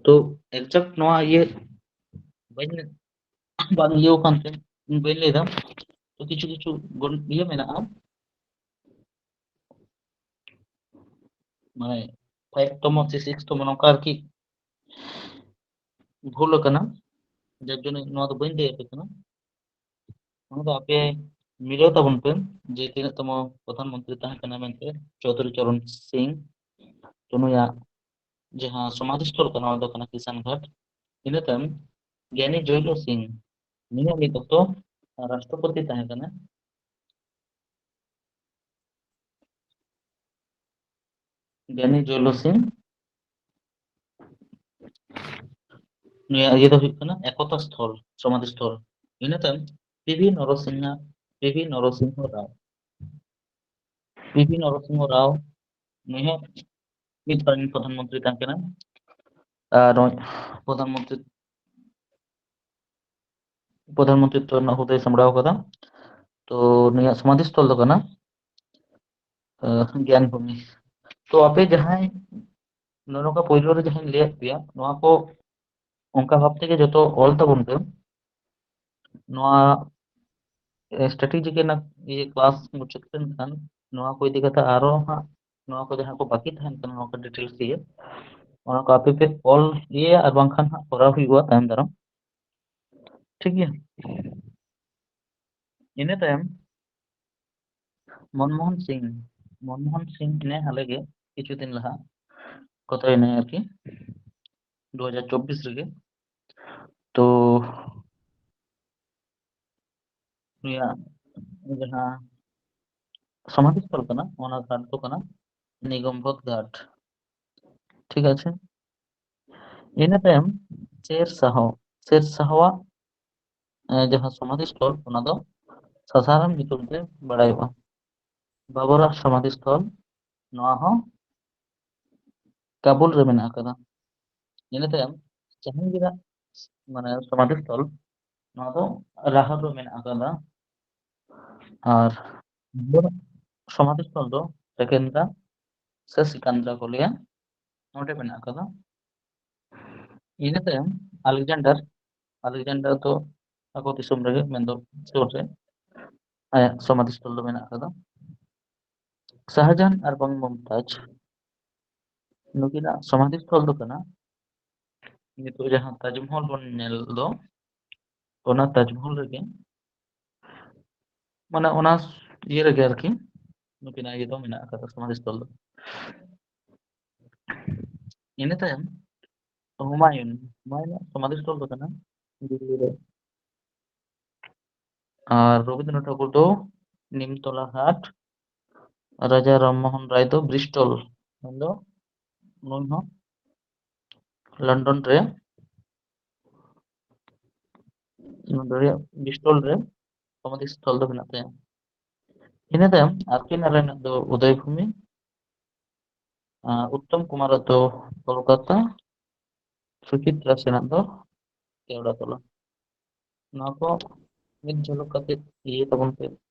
ᱛᱚ exact ᱱᱚᱣᱟ ᱤᱭᱟᱹ ᱵᱟᱹᱧ, ᱵᱟᱝ ᱤᱭᱟᱹ ᱠᱟᱱ ᱛᱮ ᱤᱧ ᱵᱟᱹᱧ ᱞᱟᱹᱭ ᱫᱟ᱾ ᱛᱚ ᱠᱤᱪᱷᱩ ᱠᱤᱪᱷᱩ ᱜᱚᱱ-, ᱤᱭᱟᱹ ᱢᱮᱱᱟᱜᱼᱟ, ᱢᱟᱱᱮ ᱯᱷᱟᱭᱤᱵᱷ ᱛᱚᱢᱚ ᱥᱮ ᱥᱤᱠᱥ ᱛᱚᱢᱚ ᱱᱚᱝᱠᱟ ᱟᱨᱠᱤ ᱵᱷᱩᱞ ᱟᱠᱟᱱᱟ, ᱡᱟᱨ ᱡᱚᱱᱱᱚ ᱱᱚᱣᱟ ᱫᱚ ᱵᱟᱹᱧ ᱞᱟᱹᱭ ᱟᱯᱮ ᱠᱟᱱᱟ᱾ ᱚᱱᱟ ᱫᱚ ᱟᱯᱮ ᱢᱤᱞᱟᱹᱣ ᱛᱟᱵᱚᱱ ᱯᱮ ᱡᱮ ᱛᱤᱱᱟᱹᱜ ᱛᱚᱢᱚ ᱯᱨᱚᱫᱷᱟᱱ ᱢᱚᱱᱛᱨᱤ ᱛᱟᱦᱮᱸ ᱠᱟᱱᱟ ᱢᱮᱱᱛᱮ ᱪᱳᱣᱫᱷᱩᱨᱤ ᱪᱚᱨᱚᱱ ᱥᱤᱝ᱾ ᱛᱚ ᱱᱩᱭᱟᱜ ᱡᱟᱦᱟᱸ ᱥᱚᱢᱟᱫᱷᱤ ᱥᱛᱷᱚᱞ ᱠᱟᱱᱟ, ᱚᱱᱟ ᱫᱚ ᱠᱟᱱᱟ ᱠᱤᱥᱟᱱ ᱜᱷᱟᱴ᱾ ᱤᱱᱟᱹ ᱛᱟᱭᱚᱢ ᱜᱮᱭᱟᱱᱤ ᱡᱚᱭᱞᱚ ᱥᱤᱝ, ᱱᱩᱭ ᱦᱚᱸ ᱢᱤᱫ ᱚᱠᱛᱚ ᱨᱟᱥᱴᱨᱚᱯᱚᱛᱤ ᱛᱟᱦᱮᱸ ᱠᱟᱱᱟ᱾ ᱜᱮᱭᱟᱱᱤ ᱡᱚᱭᱞᱚ ᱥᱤᱝ, ᱱᱩᱭᱟᱜ ᱤᱭᱟᱹ ᱫᱚ ᱦᱩᱭᱩᱜ ᱠᱟᱱᱟ ᱮᱠᱚᱛᱟ ᱥᱛᱷᱚᱞ, ᱥᱚᱢᱟᱫᱷᱤ ᱥᱛᱷᱚᱞ᱾ ᱤᱱᱟᱹ ᱛᱟᱭᱚᱢ ᱯᱤ ᱵᱷᱤ ᱱᱚᱨᱚᱥᱤᱝᱦᱟ, ᱯᱤ ᱵᱷᱤ ᱱᱚᱨᱚᱥᱤᱝᱦᱚ ᱨᱟᱣ, ᱯᱤ ᱵᱷᱤ ᱱᱚᱨᱚᱥᱤᱝᱦᱚ ᱨᱟᱣ, ᱱᱩᱭ ᱦᱚᱸ ᱢᱤᱫ ᱯᱨᱚᱫᱷᱟᱱ ᱢᱚᱱᱛᱨᱤ ᱛᱟᱦᱮᱸ ᱠᱟᱱᱟ᱾ ᱟᱨ ᱱᱩᱭ ᱯᱨᱚᱫᱷᱟᱱ ᱢᱚᱱᱛᱨᱤ, ᱯᱨᱚᱫᱷᱟᱱ ᱢᱚᱱᱛᱨᱤ ᱨᱮᱱᱟᱜ ᱦᱩᱫᱟᱹᱭ ᱥᱟᱢᱵᱲᱟᱣ ᱠᱟᱫᱟ᱾ ᱛᱚ ᱱᱩᱭᱟᱜ ᱥᱚᱢᱟᱫᱷᱤ ᱥᱛᱷᱚᱞ ᱫᱚ ᱠᱟᱱᱟ, ᱟᱸ, ᱜᱮᱭᱟᱱ ᱵᱷᱩᱢᱤ᱾ ᱛᱚ ᱟᱯᱮ ᱡᱟᱦᱟᱸᱭ ᱱᱚᱜᱼᱚ ᱱᱚᱝᱠᱟ ᱯᱳᱭᱞᱳ ᱨᱮ ᱡᱟᱦᱟᱸᱧ ᱞᱟᱹᱭᱟᱫ ᱯᱮᱭᱟ, ᱱᱚᱣᱟ ᱠᱚ ᱚᱱᱠᱟ ᱵᱷᱟᱵ ᱛᱮᱜᱮ ᱡᱚᱛᱚ ᱚᱞ ᱛᱟᱵᱚᱱ ᱯᱮ᱾ ᱱᱚᱣᱟ ᱥᱴᱨᱮᱴᱮᱡᱤ ᱨᱮᱱᱟᱜ ᱤᱭᱟᱹ ᱠᱞᱟᱥ ᱢᱩᱪᱟᱹᱫ ᱞᱮᱱᱠᱷᱟᱱ ᱱᱚᱣᱟ ᱠᱚ ᱤᱫᱤ ᱠᱟᱛᱮ ᱟᱨᱚ ᱦᱟᱸᱜ ᱱᱚᱣᱟ ᱠᱚ ᱡᱟᱦᱟᱸ ᱠᱚ ᱵᱟᱹᱠᱤ ᱛᱟᱦᱮᱱ ᱠᱟᱱᱟ, ᱱᱚᱣᱟ ᱠᱚ ᱰᱤᱴᱮᱞᱥ ᱤᱭᱟᱹ, ᱚᱱᱟ ᱠᱚ ᱟᱯᱮ ᱯᱮ ᱚᱞ ᱤᱭᱟᱹᱭᱟ ᱟᱨ ᱵᱟᱝᱠᱷᱟᱱ ᱦᱟᱸᱜ ᱠᱚᱨᱟᱣ ᱦᱩᱭᱩᱜᱼᱟ ᱛᱟᱭᱚᱢ ᱫᱟᱨᱟᱢ᱾ ᱴᱷᱤᱠ ᱜᱮᱭᱟ? ᱤᱱᱟᱹ ᱛᱟᱭᱚᱢ ᱢᱚᱱᱢᱳᱦᱚᱱ ᱥᱤᱝ, ᱢᱚᱱᱢᱳᱦᱚᱱ ᱥᱤᱝ ᱱᱮ ᱦᱟᱞᱮ ᱜᱮ ᱠᱤᱪᱷᱩ ᱫᱤᱱ ᱞᱟᱦᱟ, ᱠᱚᱛᱚᱭ ᱱᱮ ᱟᱨᱠᱤ ᱫᱩ ᱦᱟᱡᱟᱨ ᱪᱚᱵᱵᱤᱥ ᱨᱮᱜᱮ, ᱛᱚ ᱱᱩᱭᱟᱜ ᱡᱟᱦᱟᱸ ᱥᱚᱢᱟᱫᱷᱤ ᱥᱛᱷᱚᱞ ᱠᱟᱱᱟ, ᱚᱱᱟ ᱜᱷᱟᱴ ᱫᱚ ᱠᱟᱱᱟ ᱱᱤᱜᱚᱢᱵᱚᱫᱷ ᱜᱷᱟᱴ᱾ ᱴᱷᱤᱠ ᱟᱪᱷᱮ, ᱤᱱᱟᱹ ᱛᱟᱭᱚᱢ ᱥᱮᱨ ᱥᱟᱦᱚ, ᱥᱮᱨ ᱥᱟᱦᱚᱣᱟᱜ ᱮ, ᱡᱟᱦᱟᱸ ᱥᱚᱢᱟᱫᱷᱤ ᱥᱛᱷᱚᱞ, ᱚᱱᱟ ᱫᱚ ᱥᱟᱥᱟᱨᱟᱢ ᱧᱩᱛᱩᱢ ᱛᱮ ᱵᱟᱲᱟᱭᱚᱜᱼᱟ᱾ ᱵᱟᱵᱚᱨᱟᱜ ᱥᱚᱢᱟᱫᱷᱤ ᱥᱛᱷᱚᱞ, ᱱᱚᱣᱟ ᱦᱚᱸ ᱠᱟᱵᱩᱞ ᱨᱮ ᱢᱮᱱᱟᱜ ᱟᱠᱟᱫᱟ᱾ ᱤᱱᱟᱹ ᱛᱟᱭᱚᱢ ᱡᱟᱦᱟᱝᱜᱤᱨᱟᱜ, ᱢᱟᱱᱮ, ᱥᱚᱢᱟᱫᱷᱤ ᱥᱛᱷᱚᱞ, ᱱᱚᱣᱟ ᱫᱚ ᱨᱟᱦᱚᱨ ᱨᱮ ᱢᱮᱱᱟᱜ ᱟᱠᱟᱫᱟ᱾ ᱟᱨ ᱵᱟᱵᱚᱨᱟᱜ ᱥᱚᱢᱟᱫᱷᱤ ᱥᱛᱷᱚᱞ ᱫᱚ ᱥᱮᱠᱮᱱᱫᱨᱟ ᱥᱮ ᱥᱤᱠᱟᱱᱫᱨᱟ ᱠᱚ ᱞᱟᱹᱭᱟ, ᱱᱚᱰᱮ ᱢᱮᱱᱟᱜ ᱟᱠᱟᱫᱟ᱾ ᱤᱱᱟᱹ ᱛᱟᱭᱚᱢ ᱟᱞᱮᱠᱡᱟᱱᱰᱟᱨ, ᱟᱞᱮᱠᱡᱟᱱᱰᱟᱨ ᱫᱚ ᱟᱠᱚ ᱫᱤᱥᱚᱢ ᱨᱮᱜᱮ, ᱢᱮᱱᱫᱚ ᱥᱩᱨ ᱨᱮ ᱟᱭᱟᱜ ᱥᱚᱢᱟᱫᱷᱤ ᱥᱛᱷᱚᱞ ᱫᱚ ᱢᱮᱱᱟᱜ ᱟᱠᱟᱫᱟ᱾ ᱥᱟᱦᱟᱡᱟᱱ ᱟᱨ ᱵᱟᱝ ᱢᱩᱢᱛᱟᱡᱽ, ᱱᱩᱠᱤᱱᱟᱜ ᱥᱚᱢᱟᱫᱷᱤ ᱥᱛᱷᱚᱞ ᱫᱚ ᱠᱟᱱᱟ ᱱᱤᱛᱚᱜ ᱡᱟᱦᱟᱸ ᱛᱟᱡᱽᱢᱚᱦᱚᱞ ᱵᱚᱱ ᱧᱮᱞ ᱫᱚ, ᱚᱱᱟ ᱛᱟᱡᱽᱢᱚᱦᱚᱞ ᱨᱮᱜᱮ, ᱢᱟᱱᱮ ᱚᱱᱟ ᱤᱭᱟᱹ ᱨᱮᱜᱮ ᱟᱨᱠᱤ ᱱᱩᱠᱤᱱᱟᱜ ᱤᱭᱟᱹ ᱫᱚ ᱢᱮᱱᱟᱜ ᱟᱠᱟᱫᱟ, ᱥᱚᱢᱟᱫᱷᱤ ᱥᱛᱷᱚᱞ ᱫᱚ᱾ ᱤᱱᱟᱹ ᱛᱟᱭᱚᱢ ᱦᱩᱢᱟᱭᱩᱱ, ᱦᱩᱢᱟᱭᱩᱱᱟᱜ ᱥᱚᱢᱟᱫᱷᱤ ᱥᱛᱷᱚᱞ ᱫᱚ ᱠᱟᱱᱟ ᱫᱤᱞᱞᱤ ᱨᱮ᱾ ᱟᱨ ᱨᱚᱵᱤᱱᱫᱨᱚᱱᱟᱛᱷ ᱴᱷᱟᱠᱩᱨ ᱫᱚ ᱱᱤᱢᱛᱚᱞᱟ ᱦᱟᱴ, ᱨᱟᱡᱟ ᱨᱟᱢ ᱢᱳᱦᱚᱱ ᱨᱟᱭ ᱫᱚ ᱵᱨᱤᱥᱴᱚᱞ, ᱢᱮᱱᱫᱚ ᱱᱩᱭ ᱦᱚᱸ ᱞᱚᱱᱰᱚᱱ ᱨᱮ, ᱱᱚᱰᱮ ᱨᱮᱭᱟᱜ ᱵᱨᱤᱥᱴᱚᱞ ᱨᱮ ᱥᱚᱢᱟᱫᱷᱤ ᱥᱛᱷᱚᱞ ᱫᱚ ᱢᱮᱱᱟᱜ ᱛᱟᱭᱟ᱾ ᱤᱱᱟᱹ ᱛᱟᱭᱚᱢ ᱟᱨᱠᱮ ᱱᱟᱨᱟᱭᱚᱱᱟᱜ ᱫᱚ ᱩᱫᱚᱭᱵᱷᱩᱢᱤ, ᱟᱨ ᱩᱛᱛᱚᱢ ᱠᱩᱢᱟᱨᱟᱜ ᱫᱚ ᱠᱳᱞᱠᱟᱛᱟ, ᱥᱩᱪᱤᱛᱨᱟ ᱥᱮᱱᱟᱜ ᱫᱚ ᱠᱮᱣᱲᱟ ᱛᱚᱞᱟ᱾ ᱱᱚᱣᱟ ᱠᱚ ᱢᱤᱫ ᱡᱷᱚᱞᱚᱠ ᱠᱟᱛᱮ ᱤᱭᱟᱹ ᱛᱟᱵᱚᱱ ᱯᱮ,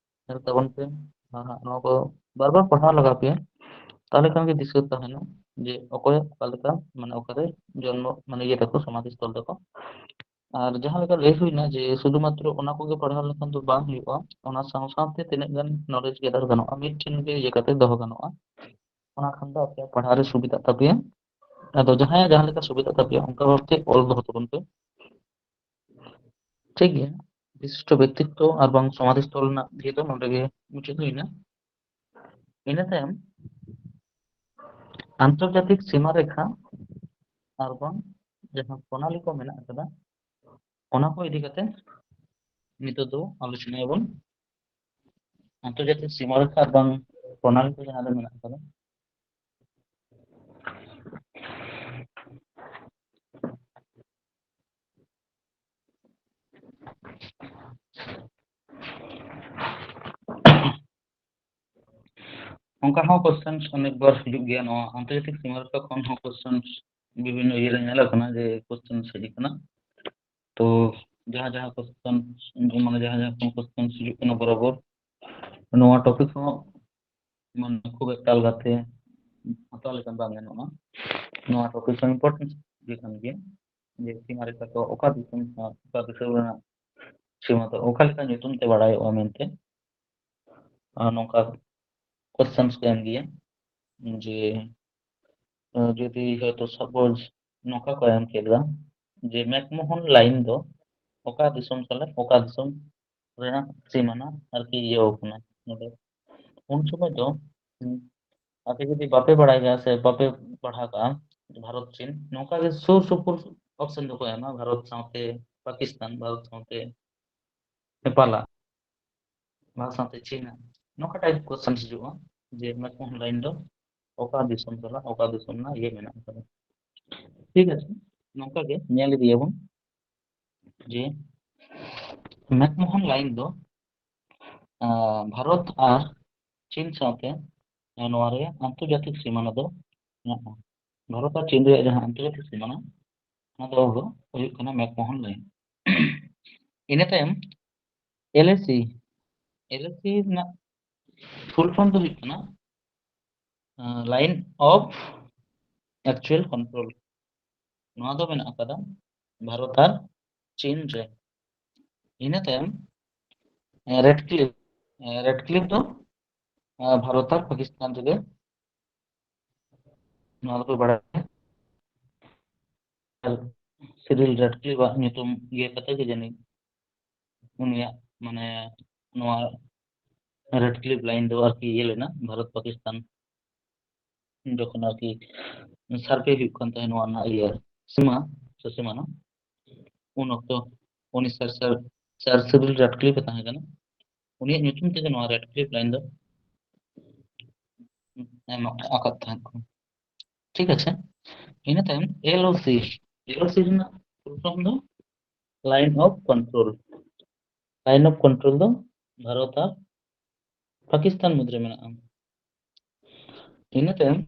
ᱧᱮᱞ ᱛᱟᱵᱚᱱ ᱯᱮ᱾ ᱟᱨ ᱦᱟᱸᱜ ᱱᱚᱣᱟ ᱠᱚ ᱵᱟᱨ ᱵᱟᱨ ᱯᱟᱲᱦᱟᱣ ᱞᱟᱜᱟᱣ ᱯᱮᱭᱟ, ᱛᱟᱦᱚᱞᱮ ᱠᱷᱟᱱ ᱜᱮ ᱫᱤᱥᱟᱹ ᱛᱟᱦᱮᱱᱟ᱾ ᱡᱮ ᱚᱠᱚᱭ ᱚᱠᱟ ᱞᱮᱠᱟ, ᱢᱟᱱᱮ ᱚᱠᱟᱨᱮ ᱡᱚᱱᱢᱚ, ᱢᱟᱱᱮ ᱤᱭᱟᱹ ᱛᱟᱠᱚ, ᱥᱚᱢᱟᱫᱷᱤ ᱥᱛᱷᱚᱞ ᱛᱟᱠᱚ᱾ ᱟᱨ ᱡᱟᱦᱟᱸ ᱞᱮᱠᱟ ᱞᱟᱹᱭ ᱦᱩᱭᱱᱟ ᱡᱮ ᱥᱩᱫᱷᱩ ᱢᱟᱛᱨᱚ ᱚᱱᱟ ᱠᱚᱜᱮ ᱯᱟᱲᱦᱟᱣ ᱞᱮᱠᱷᱟᱱ ᱫᱚ ᱵᱟᱝ ᱦᱩᱭᱩᱜᱼᱟ, ᱚᱱᱟ ᱥᱟᱶ ᱥᱟᱶᱛᱮ ᱛᱤᱱᱟᱹᱜ ᱜᱟᱱ knowledge gather ᱜᱟᱱᱚᱜᱼᱟ, ᱢᱤᱫ ᱴᱷᱮᱱ ᱜᱮ ᱤᱭᱟᱹ ᱠᱟᱛᱮ ᱫᱚᱦᱚ ᱜᱟᱱᱚᱜᱼᱟ᱾ ᱚᱱᱟ ᱠᱷᱟᱱ ᱫᱚ ᱟᱯᱮᱭᱟᱜ ᱯᱟᱲᱦᱟᱣ ᱨᱮ ᱥᱩᱵᱤᱫᱷᱟᱜ ᱛᱟᱯᱮᱭᱟ᱾ ᱟᱫᱚ ᱡᱟᱦᱟᱸᱭᱟᱜ ᱡᱟᱦᱟᱸ ᱞᱮᱠᱟ ᱥᱩᱵᱤᱫᱷᱟᱜ ᱛᱟᱯᱮᱭᱟ, ᱚᱱᱠᱟ ᱵᱷᱟᱵᱛᱮ ᱚᱞ ᱫᱚᱦᱚ ᱛᱟᱵᱚᱱ ᱯᱮ᱾ ᱴᱷᱤᱠ ᱜᱮᱭᱟ, ᱵᱤᱥᱤᱥᱴᱚ ᱵᱮᱠᱛᱤᱛᱛᱚ ᱟᱨ ᱵᱟᱝ ᱥᱚᱢᱟᱫᱷᱤ ᱥᱛᱷᱚᱞ ᱨᱮᱱᱟᱜ ᱤᱭᱟᱹ ᱫᱚ ᱱᱚᱰᱮ ᱜᱮ ᱢᱩᱪᱟᱹᱫ ᱦᱩᱭᱱᱟ᱾ ᱤᱱᱟᱹ ᱛᱟᱭᱚᱢ ᱟᱱᱛᱚᱨᱡᱟᱛᱤᱠ ᱥᱤᱢᱟ ᱨᱮᱠᱷᱟ ᱟᱨ ᱵᱟᱝ ᱡᱟᱦᱟᱸ ᱯᱨᱚᱱᱟᱞᱤ ᱠᱚ ᱢᱮᱱᱟᱜ ᱟᱠᱟᱫᱟ, ᱚᱱᱟ ᱠᱚ ᱤᱫᱤ ᱠᱟᱛᱮ ᱱᱤᱛᱚᱜ ᱫᱚ ᱟᱞᱳᱪᱚᱱᱟᱭᱟᱵᱚᱱ᱾ ᱟᱱᱛᱚᱨᱡᱟᱛᱤᱠ ᱥᱤᱢᱟ ᱨᱮᱠᱷᱟ ᱟᱨ ᱵᱟᱝ ᱯᱨᱚᱱᱟᱞᱤ ᱠᱚ ᱡᱟᱦᱟᱸ ᱨᱮ ᱢᱮᱱᱟᱜ ᱟᱠᱟᱫᱟ, ᱚᱱᱠᱟ ᱦᱚᱸ questions ᱚᱱᱮᱠ ᱵᱟᱨ ᱦᱤᱡᱩᱜ ᱜᱮᱭᱟ᱾ ᱱᱚᱣᱟ ᱟᱱᱛᱚᱨᱡᱟᱛᱤᱠ ᱥᱤᱢᱟ ᱨᱮᱠᱷᱟ ᱠᱷᱚᱱ ᱦᱚᱸ questions ᱵᱤᱵᱷᱤᱱᱱᱚ ᱤᱭᱟᱹ ᱨᱮ ᱧᱮᱞ ᱟᱠᱟᱱᱟ ᱡᱮ questions ᱦᱤᱡᱩᱜ ᱠᱟᱱᱟ᱾ ᱛᱚ ᱡᱟᱦᱟᱸ ᱡᱟᱦᱟᱸ questions, ᱢᱟᱱᱮ ᱡᱟᱦᱟᱸ ᱡᱟᱦᱟᱸ ᱠᱷᱚᱱ questions ᱦᱤᱡᱩᱜ ᱠᱟᱱᱟ ᱵᱚᱨᱟᱵᱚᱨ, ᱱᱚᱣᱟ topic ᱦᱚᱸ ᱢᱟᱱᱮ ᱠᱷᱩᱵ ᱮᱠᱴᱟ ᱟᱞᱜᱟᱛᱮ ᱦᱟᱛᱟᱣ ᱞᱮᱠᱷᱟᱱ ᱵᱟᱝ ᱜᱟᱱᱚᱜᱼᱟ᱾ ᱱᱚᱣᱟ topic ᱦᱚᱸ important ᱜᱮ ᱠᱟᱱ ᱜᱮᱭᱟ, ᱡᱮ ᱥᱤᱢᱟ ᱨᱮᱠᱷᱟ ᱠᱚ ᱚᱠᱟ ᱫᱤᱥᱚᱢ ᱥᱟᱶ ᱚᱠᱟ ᱫᱤᱥᱚᱢ ᱨᱮᱱᱟᱜ ᱥᱤᱢᱟ ᱫᱚ ᱚᱠᱟ ᱞᱮᱠᱟ ᱧᱩᱛᱩᱢ ᱛᱮ ᱵᱟᱲᱟᱭᱚᱜᱼᱟ ᱢᱮᱱᱛᱮ, ᱟᱨ ᱱᱚᱝᱠᱟ questions ᱠᱚ ᱮᱢ ᱜᱮᱭᱟ ᱡᱮ, ᱟᱸ, ᱡᱩᱫᱤ ᱦᱚᱭᱛᱳ suppose ᱱᱚᱝᱠᱟ ᱠᱚ ᱮᱢ ᱠᱮᱫᱟ ᱡᱮ ᱢᱮᱠᱢᱳᱦᱚᱱ line ᱫᱚ ᱚᱠᱟ ᱫᱤᱥᱚᱢ ᱥᱟᱞᱟᱜ ᱚᱠᱟ ᱫᱤᱥᱚᱢ ᱨᱮᱱᱟᱜ ᱥᱤᱢᱟᱱᱟ ᱟᱨᱠᱤ ᱤᱭᱟᱹ ᱠᱟᱱᱟ ᱱᱚᱰᱮ, ᱩᱱ ᱥᱚᱢᱚᱭ ᱫᱚ, ᱦᱩᱸ, ᱟᱯᱮ ᱡᱩᱫᱤ ᱵᱟᱯᱮ ᱵᱟᱲᱟᱭ ᱜᱮᱭᱟ ᱥᱮ ᱵᱟᱯᱮ ᱯᱟᱲᱦᱟᱣ ᱠᱟᱜᱼᱟ ᱵᱷᱟᱨᱚᱛ ᱪᱤᱱ, ᱱᱚᱝᱠᱟ ᱜᱮ ᱥᱩᱨ ᱥᱩᱯᱩᱨ option ᱫᱚᱠᱚ ᱮᱢᱟ, ᱵᱷᱟᱨᱚᱛ ᱥᱟᱶᱛᱮ ᱯᱟᱠᱤᱥᱛᱟᱱ, ᱵᱷᱟᱨᱚᱛ ᱥᱟᱶᱛᱮ ᱱᱮᱯᱟᱞᱟᱜ, ᱵᱷᱟᱨᱚᱛ ᱥᱟᱶᱛᱮ ᱪᱤᱱ, ᱱᱚᱝᱠᱟ type question ᱦᱤᱡᱩᱜᱼᱟ ᱡᱮ ᱢᱮᱠᱢᱳᱦᱚᱱ line ᱫᱚ ᱚᱠᱟ ᱫᱤᱥᱚᱢ ᱥᱟᱞᱟᱜ ᱚᱠᱟ ᱫᱤᱥᱚᱢ ᱨᱮᱱᱟᱜ ᱤᱭᱟᱹ ᱢᱮᱱᱟᱜ ᱟᱠᱟᱫᱟ᱾ ᱴᱷᱤᱠ ᱟᱪᱷᱮ, ᱱᱚᱝᱠᱟ ᱜᱮ ᱧᱮᱞ ᱤᱫᱤᱭᱟᱵᱚᱱ ᱡᱮ ᱢᱮᱠᱢᱳᱦᱚᱱ line ᱫᱚ, ᱟᱸ, ᱵᱷᱟᱨᱚᱛ ᱟᱨ ᱪᱤᱱ ᱥᱟᱶᱛᱮ, ᱟᱸ, ᱱᱚᱣᱟ ᱨᱮᱭᱟᱜ ᱟᱱᱛᱚᱨᱡᱟᱛᱤᱠ ᱥᱤᱢᱟᱱᱟ ᱫᱚ ᱢᱮᱱᱟᱜᱼᱟ᱾ ᱵᱷᱟᱨᱚᱛ ᱟᱨ ᱪᱤᱱ ᱨᱮᱭᱟᱜ ᱡᱟᱦᱟᱸ ᱟᱱᱛᱚᱨᱡᱟᱛᱤᱠ ᱥᱤᱢᱟᱱᱟ, ᱚᱱᱟ ᱫᱚ ᱦᱩᱭᱩᱜ ᱠᱟᱱᱟ ᱢᱮᱠᱢᱳᱦᱚᱱ line᱾ ᱤᱱᱟᱹ ᱛᱟᱭᱚᱢ LAC, LAC ᱨᱮᱱᱟᱜ full form ᱫᱚ ᱦᱩᱭᱩᱜ ᱠᱟᱱᱟ, ᱟᱸ, Line of actual control, ᱱᱚᱣᱟ ᱫᱚ ᱢᱮᱱᱟᱜ ᱟᱠᱟᱫᱟ ᱵᱷᱟᱨᱚᱛ ᱟᱨ ᱪᱤᱱ ᱨᱮ᱾ ᱤᱱᱟᱹ ᱛᱟᱭᱚᱢ ᱨᱮᱰᱠᱞᱤᱯ, ᱨᱮᱰᱠᱞᱤᱯ ᱫᱚ ᱵᱷᱟᱨᱚᱛ ᱟᱨ ᱯᱟᱠᱤᱥᱛᱟᱱ ᱨᱮᱜᱮ, ᱱᱚᱣᱟ ᱫᱚᱯᱮ ᱵᱟᱲᱟᱭᱟ᱾ ᱥᱤᱨᱤᱞ ᱨᱮᱰᱠᱞᱤᱯ ᱟᱜ ᱧᱩᱛᱩᱢ ᱤᱭᱟᱹ ᱠᱟᱛᱮ ᱜᱮ ᱡᱟᱹᱱᱤᱡ ᱩᱱᱤᱭᱟᱜ ᱢᱟᱱᱮ ᱱᱚᱣᱟ ᱨᱮᱰᱠᱞᱤᱯ ᱞᱟᱭᱤᱱ ᱫᱚ ᱟᱨᱠᱤ ᱤᱭᱟᱹ ᱞᱮᱱᱟ ᱵᱷᱟᱨᱚᱛ ᱯᱟᱠᱤᱥᱛᱟᱱ ᱡᱚᱠᱷᱚᱱ ᱟᱨᱠᱤ ᱥᱟᱨᱵᱷᱮ ᱦᱩᱭᱩᱜ ᱠᱟᱱ ᱛᱟᱦᱮᱸᱫ ᱱᱚᱣᱟ ᱨᱮᱱᱟᱜ ᱤᱭᱟᱹ ᱥᱤᱢᱟ ᱥᱮ ᱥᱤᱢᱟᱱᱟ, ᱩᱱ ᱚᱠᱛᱚ ᱩᱱᱤ ᱥᱟᱨ ᱥᱟᱨ ᱥᱟᱨ ᱥᱤᱨᱤᱞ ᱨᱮᱰᱠᱞᱤᱯ ᱮ ᱛᱟᱦᱮᱸ ᱠᱟᱱᱟ᱾ ᱩᱱᱤᱭᱟᱜ ᱧᱩᱛᱩᱢ ᱛᱮᱜᱮ ᱱᱚᱣᱟ ᱨᱮᱰᱠᱞᱤᱯ ᱞᱟᱭᱤᱱ ᱫᱚ ᱮᱢ ᱟᱠᱟᱫ ᱛᱟᱦᱮᱸᱫ ᱠᱚ᱾ ᱴᱷᱤᱠ ᱟᱪᱷᱮ, ᱤᱱᱟᱹ ᱛᱟᱭᱚᱢ ᱮᱞ ᱳ ᱥᱤ, ᱮᱞ ᱳ ᱥᱤ ᱨᱮᱱᱟᱜ ᱯᱷᱩᱞ ᱯᱷᱚᱨᱢ ᱫᱚ line of control. Line of control ᱫᱚ ᱵᱷᱟᱨᱚᱛ ᱟᱨ ᱯᱟᱠᱤᱥᱛᱟᱱ ᱢᱩᱫᱽᱨᱮ ᱢᱮᱱᱟᱜᱼᱟ᱾ ᱤᱱᱟᱹ ᱛᱟᱭᱚᱢ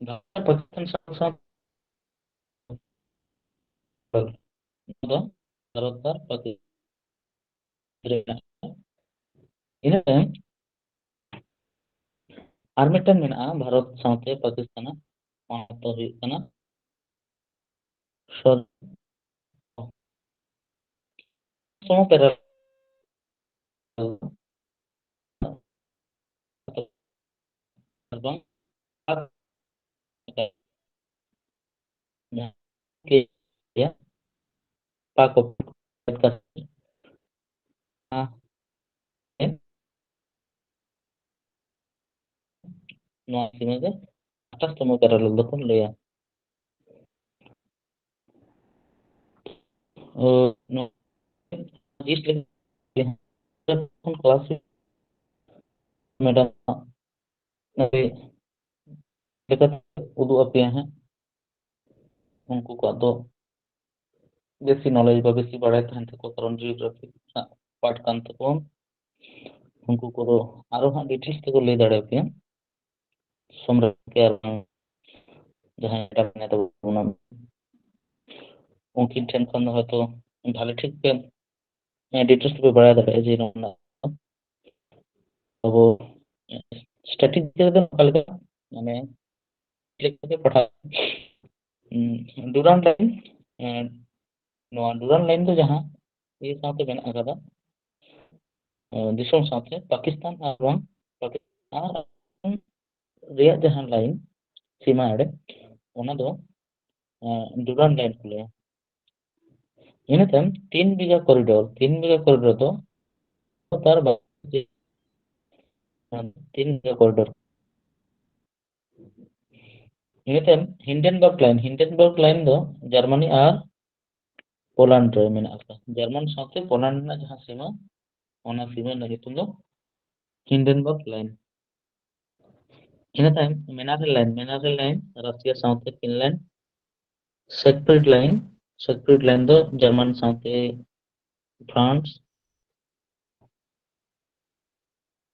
ᱵᱷᱟᱨᱚᱛ ᱟᱨ ᱯᱟᱠᱤᱥᱛᱟᱱ ᱥᱟᱶ ᱥᱟᱶ ᱫᱚ ᱵᱷᱟᱨᱚᱛ ᱟᱨ ᱯᱟᱠᱤᱥᱛᱟᱱ ᱢᱩᱫᱽᱨᱮ ᱢᱮᱱᱟᱜᱼᱟ᱾ ᱤᱱᱟᱹ ᱛᱟᱭᱚᱢ ᱟᱨ ᱢᱤᱫᱴᱮᱱ ᱢᱮᱱᱟᱜᱼᱟ ᱵᱷᱟᱨᱚᱛ ᱥᱟᱶᱛᱮ ᱯᱟᱠᱤᱥᱛᱟᱱᱟᱜ, ᱚᱱᱟ ᱫᱚ ᱦᱩᱭᱩᱜ ᱠᱟᱱᱟ ᱥᱚᱨ-, ᱥᱚᱢᱚ ᱯᱮᱨᱟ-, ᱟᱨ ᱵᱟᱝ ᱡᱟᱦᱟᱸ ᱠᱤ ᱯᱟᱠ ᱚᱯᱷ ᱱᱚᱣᱟ ᱥᱤᱢᱟᱹ ᱜᱮ ᱟᱴᱷᱟᱥ ᱛᱚᱢᱚ parallel ᱫᱚᱠᱚ ᱞᱟᱹᱭᱟ᱾ ᱳ, ᱱᱚᱣᱟ ᱤᱥᱴ ᱞᱮᱠᱟ ᱠᱷᱚᱱ ᱠᱞᱟᱥ ᱢᱮᱰᱟᱢ ᱞᱮᱠᱟᱛᱮ ᱩᱫᱩᱜ ᱟᱯᱮᱭᱟ ᱦᱟᱸᱜ᱾ ᱩᱱᱠᱩ ᱠᱚᱣᱟᱜ ᱫᱚ ᱵᱮᱥᱤ knowledge ᱵᱟ ᱵᱮᱥᱤ ᱵᱟᱲᱟᱭ ᱛᱟᱦᱮᱱ ᱛᱟᱠᱚᱣᱟ, ᱠᱟᱨᱚᱱ geography ᱨᱮᱱᱟᱜ part ᱠᱟᱱ ᱛᱟᱠᱚᱣᱟ᱾ ᱩᱱᱠᱩ ᱠᱚᱫᱚ ᱟᱨᱚ ᱦᱟᱸᱜ details ᱛᱮᱠᱚ ᱞᱟᱹᱭ ᱫᱟᱲᱮᱭᱟᱯᱮᱭᱟ᱾ ᱥᱚᱢᱨᱟᱴ ᱜᱮ ᱟᱨ ᱵᱟᱝ ᱡᱟᱦᱟᱸᱭ ᱮᱴᱟᱜ ᱢᱮᱱᱟᱭ ᱛᱟᱵᱚᱱᱟ, ᱩᱱᱠᱤᱱ ᱴᱷᱮᱱ ᱠᱷᱚᱱ ᱫᱚ ᱦᱚᱭᱛᱚ ᱵᱷᱟᱞᱮ ᱴᱷᱤᱠ ᱯᱮ, ᱦᱮᱸ, details ᱯᱮ ᱵᱟᱲᱟᱭ ᱫᱟᱲᱮᱭᱟᱜᱼᱟ ᱡᱮ ᱱᱚᱣᱟ ᱟᱵᱚ static ᱨᱮᱫᱚ ᱱᱚᱝᱠᱟ ᱞᱮᱠᱟ, ᱢᱟᱱᱮ, ᱞᱮᱠᱟᱛᱮ ᱯᱟᱲᱦᱟᱣ᱾ ᱰᱩᱨᱟᱱᱰ ᱞᱟᱭᱤᱱ, ᱱᱚᱣᱟ ᱰᱩᱨᱟᱱᱰ ᱞᱟᱭᱤᱱ ᱫᱚ ᱡᱟᱦᱟᱸ ᱤᱭᱟᱹ ᱥᱟᱶᱛᱮ ᱢᱮᱱᱟᱜ ᱟᱠᱟᱫᱟ, ᱫᱤᱥᱚᱢ ᱥᱟᱶᱛᱮ ᱯᱟᱠᱤᱥᱛᱟᱱ ᱟᱨ ᱵᱟᱝ ᱯᱟᱠᱤᱥᱛᱟᱱ ᱨᱮᱭᱟᱜ ᱡᱟᱦᱟᱸ ᱞᱟᱭᱤᱱ, ᱥᱤᱢᱟ ᱮᱲᱮ, ᱚᱱᱟ ᱫᱚ ᱰᱩᱨᱟᱱᱰ ᱞᱟᱭᱤᱱ ᱠᱚ ᱞᱟᱹᱭᱟ᱾ ᱤᱱᱟᱹ ᱛᱟᱭᱚᱢ ᱛᱤᱱ ᱵᱤᱜᱷᱟ ᱠᱚᱨᱤᱰᱚᱨ, ᱛᱤᱱ ᱵᱤᱜᱷᱟ ᱠᱚᱨᱤᱰᱚᱨ ᱫᱚ ᱛᱟᱨ ᱵᱟᱨ ᱛᱤᱱ ᱵᱤᱜᱷᱟ ᱠᱚᱨᱤᱰᱚᱨ᱾ ᱤᱱᱟᱹ ᱛᱟᱭᱚᱢ ᱦᱤᱱᱰᱮᱱᱵᱟᱨᱜ ᱞᱟᱭᱤᱱ, ᱦᱤᱱᱰᱮᱱᱵᱟᱨᱜ ᱞᱟᱭᱤᱱ ᱫᱚ ᱡᱟᱨᱢᱟᱱᱤ ᱟᱨ ᱯᱳᱞᱟᱱᱰ ᱨᱮ ᱢᱮᱱᱟᱜ ᱟᱠᱟᱫᱟ᱾ ᱡᱟᱨᱢᱟᱱ ᱥᱟᱶᱛᱮ ᱯᱳᱞᱟᱱᱰ ᱨᱮᱱᱟᱜ ᱡᱟᱦᱟᱸ ᱥᱤᱢᱟᱹ, ᱚᱱᱟ ᱥᱤᱢᱟᱹ ᱨᱮᱱᱟᱜ ᱧᱩᱛᱩᱢ ᱫᱚ ᱦᱤᱱᱰᱮᱱᱵᱟᱨᱜ ᱞᱟᱭᱤᱱ᱾ ᱤᱱᱟᱹ ᱛᱟᱭᱚᱢ ᱢᱮᱱᱟᱨᱮᱞ ᱞᱟᱭᱤᱱ, ᱢᱮᱱᱟᱨᱮᱞ ᱞᱟᱭᱤᱱ ᱨᱟᱥᱤᱭᱟ ᱥᱟᱶᱛᱮ ᱯᱷᱤᱱᱞᱮᱱᱰ᱾ ᱥᱮᱠᱯᱨᱤᱰ ᱞᱟᱭᱤᱱ, ᱥᱮᱠᱯᱨᱤᱰ ᱞᱟᱭᱤᱱ ᱫᱚ ᱡᱟᱨᱢᱟᱱ ᱥᱟᱶᱛᱮ ᱯᱷᱨᱟᱱᱥ᱾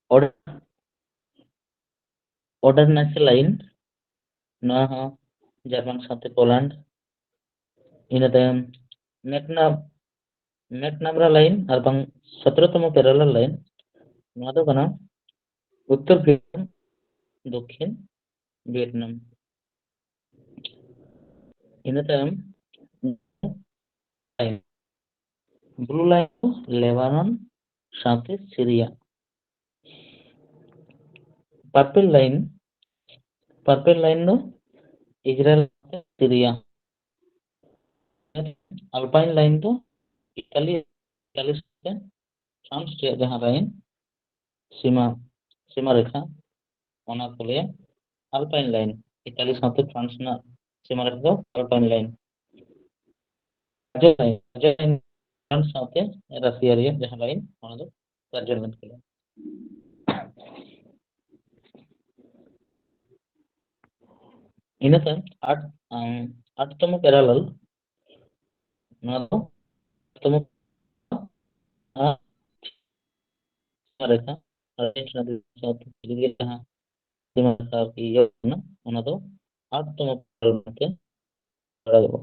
ᱚᱰ-, ᱚᱰᱟᱨᱱᱟᱪᱮ ᱞᱟᱭᱤᱱ, ᱱᱚᱣᱟ ᱦᱚᱸ ᱡᱟᱨᱢᱟᱱ ᱥᱟᱶᱛᱮ ᱯᱳᱞᱟᱱᱰ᱾ ᱤᱱᱟᱹ ᱛᱟᱭᱚᱢ ᱢᱮᱠᱱᱟᱢ-, ᱢᱮᱠᱱᱟᱢᱨᱟ ᱞᱟᱭᱤᱱ ᱟᱨ ᱵᱟᱝ ᱥᱚᱛᱨᱚ ᱛᱚᱢᱚ ᱯᱮᱨᱟᱞᱟᱞ ᱞᱟᱭᱤᱱ, ᱱᱚᱣᱟ ᱫᱚ ᱠᱟᱱᱟ ᱩᱛᱛᱚᱨ ᱵᱷᱤᱭᱮᱛᱱᱟᱢ, ᱫᱚᱠᱠᱷᱤᱱ ᱵᱷᱤᱭᱮᱛᱱᱟᱢ᱾ ᱤᱱᱟᱹ ᱛᱟᱭᱚᱢ ᱵᱞᱩ ᱞᱟᱭᱤᱱ ᱫᱚ ᱞᱮᱵᱟᱱᱚᱱ ᱥᱟᱶᱛᱮ ᱥᱤᱨᱤᱭᱟ᱾ ᱯᱟᱨᱯᱮᱞ ᱞᱟᱭᱤᱱ, ᱯᱟᱨᱯᱮᱞ ᱞᱟᱭᱤᱱ ᱫᱚ ᱤᱡᱽᱨᱟᱭᱮᱞ ᱥᱟᱶᱛᱮ ᱥᱤᱨᱤᱭᱟ᱾ ᱟᱞᱯᱟᱭᱤᱱ ᱞᱟᱭᱤᱱ ᱫᱚ ᱤᱴᱟᱞᱤ, ᱤᱴᱟᱞᱤ ᱥᱟᱶᱛᱮ ᱯᱷᱨᱟᱱᱥ ᱨᱮᱭᱟᱜ ᱡᱟᱦᱟᱸ ᱞᱟᱭᱤᱱ, ᱥᱤᱢᱟ, ᱥᱤᱢᱟ ᱨᱮᱠᱷᱟ, ᱚᱱᱟ ᱠᱚ ᱞᱟᱹᱭᱟ ᱟᱞᱯᱟᱭᱤᱱ ᱞᱟᱭᱤᱱ᱾ ᱤᱴᱟᱞᱤ ᱥᱟᱶᱛᱮ ᱯᱷᱨᱟᱱᱥ ᱨᱮᱱᱟᱜ ᱥᱤᱢᱟ ᱨᱮᱠᱷᱟ ᱫᱚ ᱟᱞᱯᱟᱭᱤᱱ ᱞᱟᱭᱤᱱ᱾ ᱠᱟᱨᱡᱟᱞ ᱞᱟᱭᱤᱱ, ᱠᱟᱨᱡᱟᱞ ᱞᱟᱭᱤᱱ ᱥᱟᱶᱛᱮ ᱨᱟᱥᱤᱭᱟ ᱨᱮᱭᱟᱜ ᱡᱟᱦᱟᱸ ᱞᱟᱭᱤᱱ, ᱚᱱᱟ ᱫᱚ ᱠᱟᱨᱡᱟᱞ ᱞᱟᱭᱤᱱ ᱠᱟᱱᱟ᱾ ᱤᱱᱟᱹ ᱛᱟᱭᱚᱢ ᱟᱴ, ᱟᱢ, ᱟᱴ ᱛᱚᱢᱚ ᱯᱮᱨᱟᱞᱟᱞ, ᱱᱚᱣᱟ ᱫᱚ ᱟᱴ ᱛᱚᱢᱚ ᱨᱮᱠᱷᱟ, ᱟᱨᱡᱮᱱᱴᱤᱱᱟ ᱫᱤᱥᱚᱢ ᱥᱟᱶᱛᱮ ᱪᱤᱞᱤ ᱨᱮᱭᱟᱜ ᱡᱟᱦᱟᱸ ᱥᱤᱢᱟᱹ ᱨᱮᱠᱷᱟ ᱟᱨᱠᱤ ᱤᱭᱟᱹ ᱠᱟᱱᱟ, ᱚᱱᱟ ᱫᱚ ᱟᱴ ᱛᱚᱢᱚ ᱯᱮᱨᱟᱞᱟᱞ ᱢᱮᱱᱛᱮ ᱵᱟᱲᱟᱭᱚᱜᱼᱟ᱾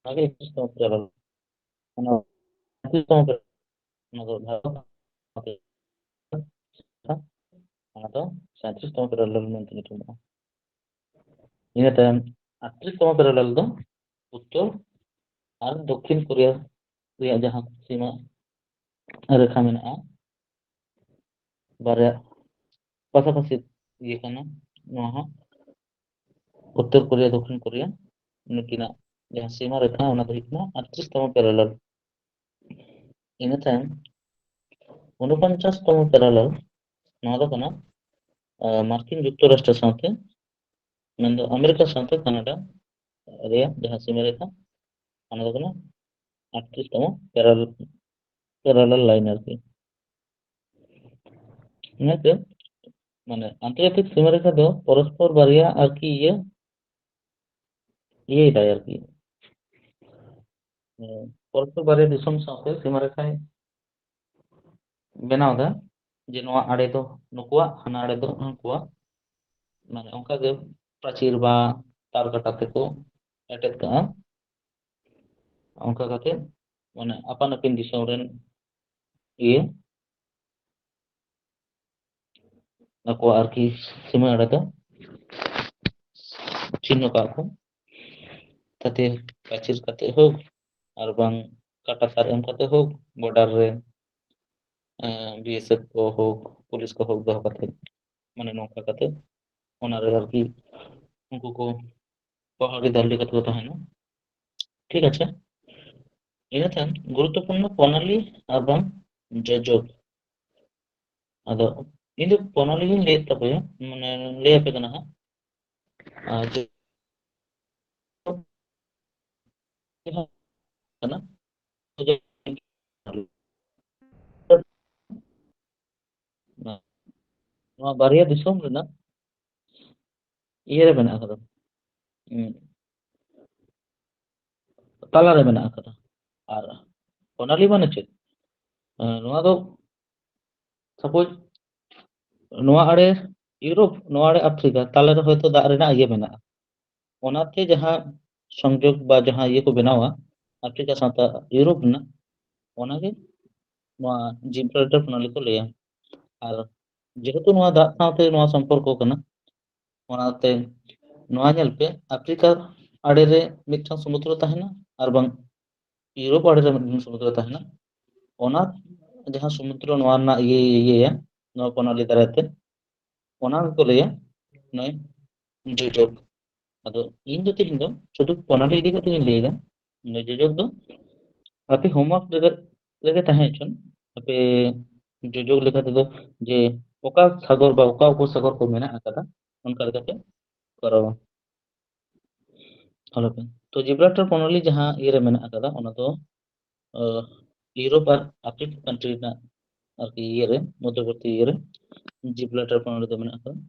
ᱚᱱᱟᱜᱮ ᱮᱠᱩᱥ ᱛᱚᱢᱚ ᱯᱮᱨᱟᱞᱟᱞ᱾ ᱚᱱᱟ ᱚᱱᱟ ᱫᱚ ᱵᱷᱟᱨᱚᱛ, ᱚᱱᱟ ᱫᱚ ᱥᱟᱸᱭᱛᱨᱤᱥ ᱛᱚᱢᱚ parallel ᱢᱮᱱᱛᱮ ᱧᱩᱛᱩᱢᱚᱜᱼᱟ᱾ ᱤᱱᱟᱹ ᱛᱟᱭᱚᱢ ᱟᱴᱛᱨᱤᱥ ᱛᱚᱢᱚ parallel ᱫᱚ ᱩᱛᱛᱚᱨ ᱟᱨ ᱫᱚᱠᱠᱷᱤᱱ ᱠᱳᱨᱤᱭᱟ ᱨᱮᱭᱟᱜ ᱡᱟᱦᱟᱸ ᱥᱤᱢᱟᱹ ᱨᱮᱠᱷᱟ ᱢᱮᱱᱟᱜᱼᱟ, ᱵᱟᱨᱭᱟ ᱯᱟᱥᱟᱯᱟᱥᱤ ᱤᱭᱟᱹ ᱠᱟᱱᱟ᱾ ᱱᱚᱣᱟ ᱦᱚᱸ ᱩᱛᱛᱚᱨ ᱠᱳᱨᱤᱭᱟ, ᱫᱚᱠᱠᱷᱤᱱ ᱠᱳᱨᱤᱭᱟ, ᱱᱩᱠᱤᱱᱟᱜ ᱡᱟᱦᱟᱸ ᱥᱤᱢᱟᱹ ᱨᱮᱠᱷᱟ, ᱚᱱᱟ ᱫᱚ ᱦᱩᱭᱩᱜ ᱠᱟᱱᱟ ᱟᱴᱛᱨᱤᱥ ᱛᱚᱢᱚ parallel᱾ ᱤᱱᱟᱹ ᱛᱟᱭᱚᱢ ᱩᱱᱚᱯᱚᱧᱪᱟᱥ ᱛᱚᱢᱚ parallel, ᱱᱚᱣᱟ ᱫᱚ ᱠᱟᱱᱟ, ᱟᱸ, ᱢᱟᱨᱠᱤᱱ ᱡᱩᱠᱛᱚᱨᱟᱥᱴᱨᱚ ᱥᱟᱶᱛᱮ, ᱢᱮᱱᱫᱚ ᱟᱢᱮᱨᱤᱠᱟ ᱥᱟᱶᱛᱮ ᱠᱟᱱᱟᱰᱟ ᱨᱮᱭᱟᱜ ᱡᱟᱦᱟᱸ ᱥᱤᱢᱟᱹ ᱨᱮᱠᱷᱟ, ᱚᱱᱟ ᱫᱚ ᱠᱟᱱᱟ ᱟᱴᱛᱨᱤᱥ ᱛᱚᱢᱚ parallel, parallel line ᱟᱨᱠᱤ᱾ ᱤᱱᱟᱹᱛᱮ, ᱢᱟᱱᱮ, ᱟᱱᱛᱚᱨᱡᱟᱛᱤᱠ ᱥᱤᱢᱟᱹ ᱨᱮᱠᱷᱟ ᱫᱚ ᱯᱚᱨᱚᱥᱯᱚᱨ ᱵᱟᱨᱭᱟ ᱟᱨᱠᱤ ᱤᱭᱟᱹ, ᱤᱭᱟᱹᱭ ᱫᱟᱭ ᱟᱨᱠᱤ᱾ ᱦᱮᱸ, ᱯᱚᱨᱚᱥᱯᱚᱨ ᱵᱟᱨᱭᱟ ᱫᱤᱥᱚᱢ ᱥᱟᱶᱛᱮ ᱥᱤᱢᱟᱹ ᱨᱮᱠᱷᱟᱭ ᱵᱮᱱᱟᱣ ᱮᱫᱟ, ᱡᱮ ᱱᱚᱣᱟ ᱟᱲᱮ ᱫᱚ ᱱᱩᱠᱩᱣᱟᱜ, ᱦᱟᱱᱟ ᱟᱲᱮ ᱫᱚ ᱩᱱᱠᱩᱣᱟᱜ᱾ ᱢᱟᱱᱮ, ᱚᱱᱠᱟ ᱜᱮ ᱯᱨᱟᱪᱤᱨ ᱵᱟ ᱛᱟᱨ ᱠᱟᱴᱟ ᱛᱮᱠᱚ ᱮᱴᱮᱫ ᱠᱟᱜᱼᱟ᱾ ᱚᱱᱠᱟ ᱠᱟᱛᱮ, ᱢᱟᱱᱮ, ᱟᱯᱟᱱ ᱟᱹᱯᱤᱱ ᱫᱤᱥᱚᱢ ᱨᱮᱱ ᱤᱭᱟᱹ ᱟᱠᱚᱣᱟᱜ ᱟᱨᱠᱤ ᱥᱤᱢᱟᱹ ᱟᱲᱮ ᱫᱚ ᱪᱤᱱᱦᱟᱹ ᱠᱟᱜᱼᱟ ᱠᱚ᱾ ᱛᱟᱛᱮ ᱯᱟᱹᱪᱤᱨ ᱠᱟᱛᱮ ᱦᱳᱠ, ᱟᱨ ᱵᱟᱝ ᱠᱟᱴᱟ ᱛᱟᱨ ᱮᱢ ᱠᱟᱛᱮ ᱦᱳᱠ, border ᱨᱮ, ᱮᱸ, BSF ᱠᱚ ᱦᱳᱠ, ᱯᱩᱞᱤᱥ ᱠᱚ ᱦᱳᱠ, ᱫᱚᱦᱚ ᱠᱟᱛᱮ, ᱢᱟᱱᱮ, ᱱᱚᱝᱠᱟ ᱠᱟᱛᱮ ᱚᱱᱟ ᱨᱮ ᱟᱨᱠᱤ ᱩᱱᱠᱩ ᱠᱚ ᱯᱟᱦᱟᱲᱤ ᱫᱟᱞ ᱞᱮᱠᱟ ᱛᱮᱠᱚ ᱛᱟᱦᱮᱱᱟ᱾ ᱴᱷᱤᱠ ᱟᱪᱷᱮ? ᱤᱱᱟᱹ ᱛᱟᱭᱚᱢ ᱜᱩᱨᱩᱛᱛᱚᱯᱩᱨᱱᱚ ᱯᱨᱚᱱᱟᱞᱤ ᱟᱨ ᱵᱟᱝ ᱡᱳᱡᱚᱠ᱾ ᱟᱫᱚ ᱤᱧ ᱫᱚ ᱯᱨᱚᱱᱟᱞᱤ ᱜᱤᱧ ᱞᱟᱹᱭᱮᱫ ᱛᱟᱯᱮᱭᱟ, ᱢᱟᱱᱮ, ᱞᱟᱹᱭ ᱟᱯᱮ ᱠᱟᱱᱟ ᱦᱟᱸᱜ᱾ ᱟᱨ ᱡᱮ ᱠᱟᱱᱟ, ᱱᱚᱣᱟ ᱵᱟᱨᱭᱟ ᱫᱤᱥᱚᱢ ᱨᱮᱱᱟᱜ ᱤᱭᱟᱹ ᱨᱮ ᱢᱮᱱᱟᱜ ᱟᱠᱟᱫᱟ, ᱩᱸ, ᱛᱟᱞᱟᱨᱮ ᱢᱮᱱᱟᱜ ᱟᱠᱟᱫᱟ᱾ ᱟᱨ ᱯᱨᱚᱱᱟᱞᱤ ᱢᱟᱱᱮ ᱪᱮᱫ? ᱮᱸ, ᱱᱚᱣᱟ ᱫᱚ, suppose, ᱱᱚᱣᱟ ᱟᱲᱮ ᱤᱭᱩᱨᱳᱯ, ᱱᱚᱣᱟ ᱟᱲᱮ ᱟᱯᱷᱨᱤᱠᱟ, ᱛᱟᱞᱟᱨᱮ ᱦᱚᱭᱛᱳ ᱫᱟᱜ ᱨᱮᱱᱟᱜ ᱤᱭᱟᱹ ᱢᱮᱱᱟᱜᱼᱟ᱾ ᱚᱱᱟᱛᱮ ᱡᱟᱦᱟᱸ ᱥᱚᱝᱡᱳᱜᱽ ᱵᱟ ᱡᱟᱦᱟᱸ ᱤᱭᱟᱹ ᱠᱚ ᱵᱮᱱᱟᱣᱟ ᱟᱯᱷᱨᱤᱠᱟ ᱥᱟᱶᱛᱮ ᱤᱭᱩᱨᱳᱯ ᱨᱮᱱᱟᱜ, ᱚᱱᱟᱜᱮ ᱱᱚᱣᱟ ᱡᱤᱵᱽᱨᱟᱞᱴᱟᱨ ᱯᱨᱚᱱᱟᱞᱤ ᱠᱚ ᱞᱟᱹᱭᱟ᱾ ᱟᱨ ᱡᱮᱦᱮᱛᱩ ᱱᱚᱣᱟ ᱫᱟᱜ ᱥᱟᱶᱛᱮ ᱱᱚᱣᱟ ᱥᱚᱢᱯᱚᱨᱠᱚ ᱠᱟᱱᱟ, ᱚᱱᱟᱛᱮ ᱱᱚᱣᱟ ᱧᱮᱞ ᱯᱮ, ᱟᱯᱷᱨᱤᱠᱟ ᱟᱲᱮ ᱨᱮ ᱢᱤᱫᱴᱟᱝ ᱥᱚᱢᱩᱫᱨᱚ ᱛᱟᱦᱮᱱᱟ, ᱟᱨ ᱵᱟᱝ ᱤᱭᱩᱨᱳᱯ ᱟᱲᱮ ᱨᱮ ᱢᱤᱫᱴᱟᱝ ᱥᱚᱢᱩᱫᱨᱚ ᱛᱟᱦᱮᱱᱟ᱾ ᱚᱱᱟ ᱡᱟᱦᱟᱸ ᱥᱚᱢᱩᱫᱨᱚ ᱱᱚᱣᱟ ᱨᱮᱱᱟᱜ ᱤᱭᱟᱹ ᱤᱭᱟᱹᱭᱟ, ᱱᱚᱣᱟ ᱯᱨᱚᱱᱟᱞᱤ ᱫᱟᱨᱟᱭ ᱛᱮ, ᱚᱱᱟ ᱜᱮᱠᱚ ᱞᱟᱹᱭᱟ ᱱᱚᱜᱼᱚᱭ ᱡᱳᱡᱚᱠ᱾ ᱟᱫᱚ ᱤᱧ ᱫᱚ ᱛᱮᱦᱮᱧ ᱫᱚ ᱥᱩᱫᱷᱩ ᱯᱨᱚᱱᱟᱞᱤ ᱤᱫᱤ ᱠᱟᱛᱮ ᱤᱧ ᱞᱟᱹᱭᱫᱟ᱾ ᱱᱚᱣᱟ ᱡᱳᱡᱚᱠ ᱫᱚ ᱟᱯᱮ ᱦᱳᱢᱣᱟᱨᱠ ᱨᱮᱜᱮ, ᱨᱮᱜᱮ ᱛᱟᱦᱮᱸ ᱦᱚᱪᱚᱱ, ᱟᱯᱮ ᱡᱳᱡᱚᱠ ᱞᱮᱠᱟ ᱛᱮᱫᱚ ᱡᱮ ᱚᱠᱟ ᱥᱟᱜᱚᱨ ᱵᱟ ᱚᱠᱟ ᱩᱯᱚᱥᱟᱜᱚᱨ ᱠᱚ ᱢᱮᱱᱟᱜ ᱟᱠᱟᱫᱟ, ᱚᱱᱠᱟ ᱞᱮᱠᱟᱛᱮ ᱠᱚᱨᱟᱣᱟ᱾ ᱟᱞᱚᱯᱮ, ᱛᱚ ᱡᱤᱵᱽᱨᱟᱞᱴᱟᱨ ᱯᱨᱚᱱᱟᱞᱤ ᱡᱟᱦᱟᱸ ᱤᱭᱟᱹ ᱨᱮ ᱢᱮᱱᱟᱜ ᱟᱠᱟᱫᱟ, ᱚᱱᱟ ᱫᱚ ᱟᱦ, ᱤᱭᱩᱨᱳᱯ ᱟᱨ ᱟᱯᱷᱨᱤᱠᱟ ᱠᱟᱱᱴᱨᱤ ᱨᱮᱱᱟᱜ ᱟᱨᱠᱤ ᱤᱭᱟᱹ ᱨᱮ, ᱢᱚᱫᱽᱫᱷᱚᱵᱚᱨᱛᱤ ᱤᱭᱟᱹ ᱨᱮ ᱡᱤᱵᱽᱨᱟᱞᱴᱟᱨ ᱯᱨᱚᱱᱟᱞᱤ ᱫᱚ ᱢᱮᱱᱟᱜ ᱟᱠᱟᱫᱟ᱾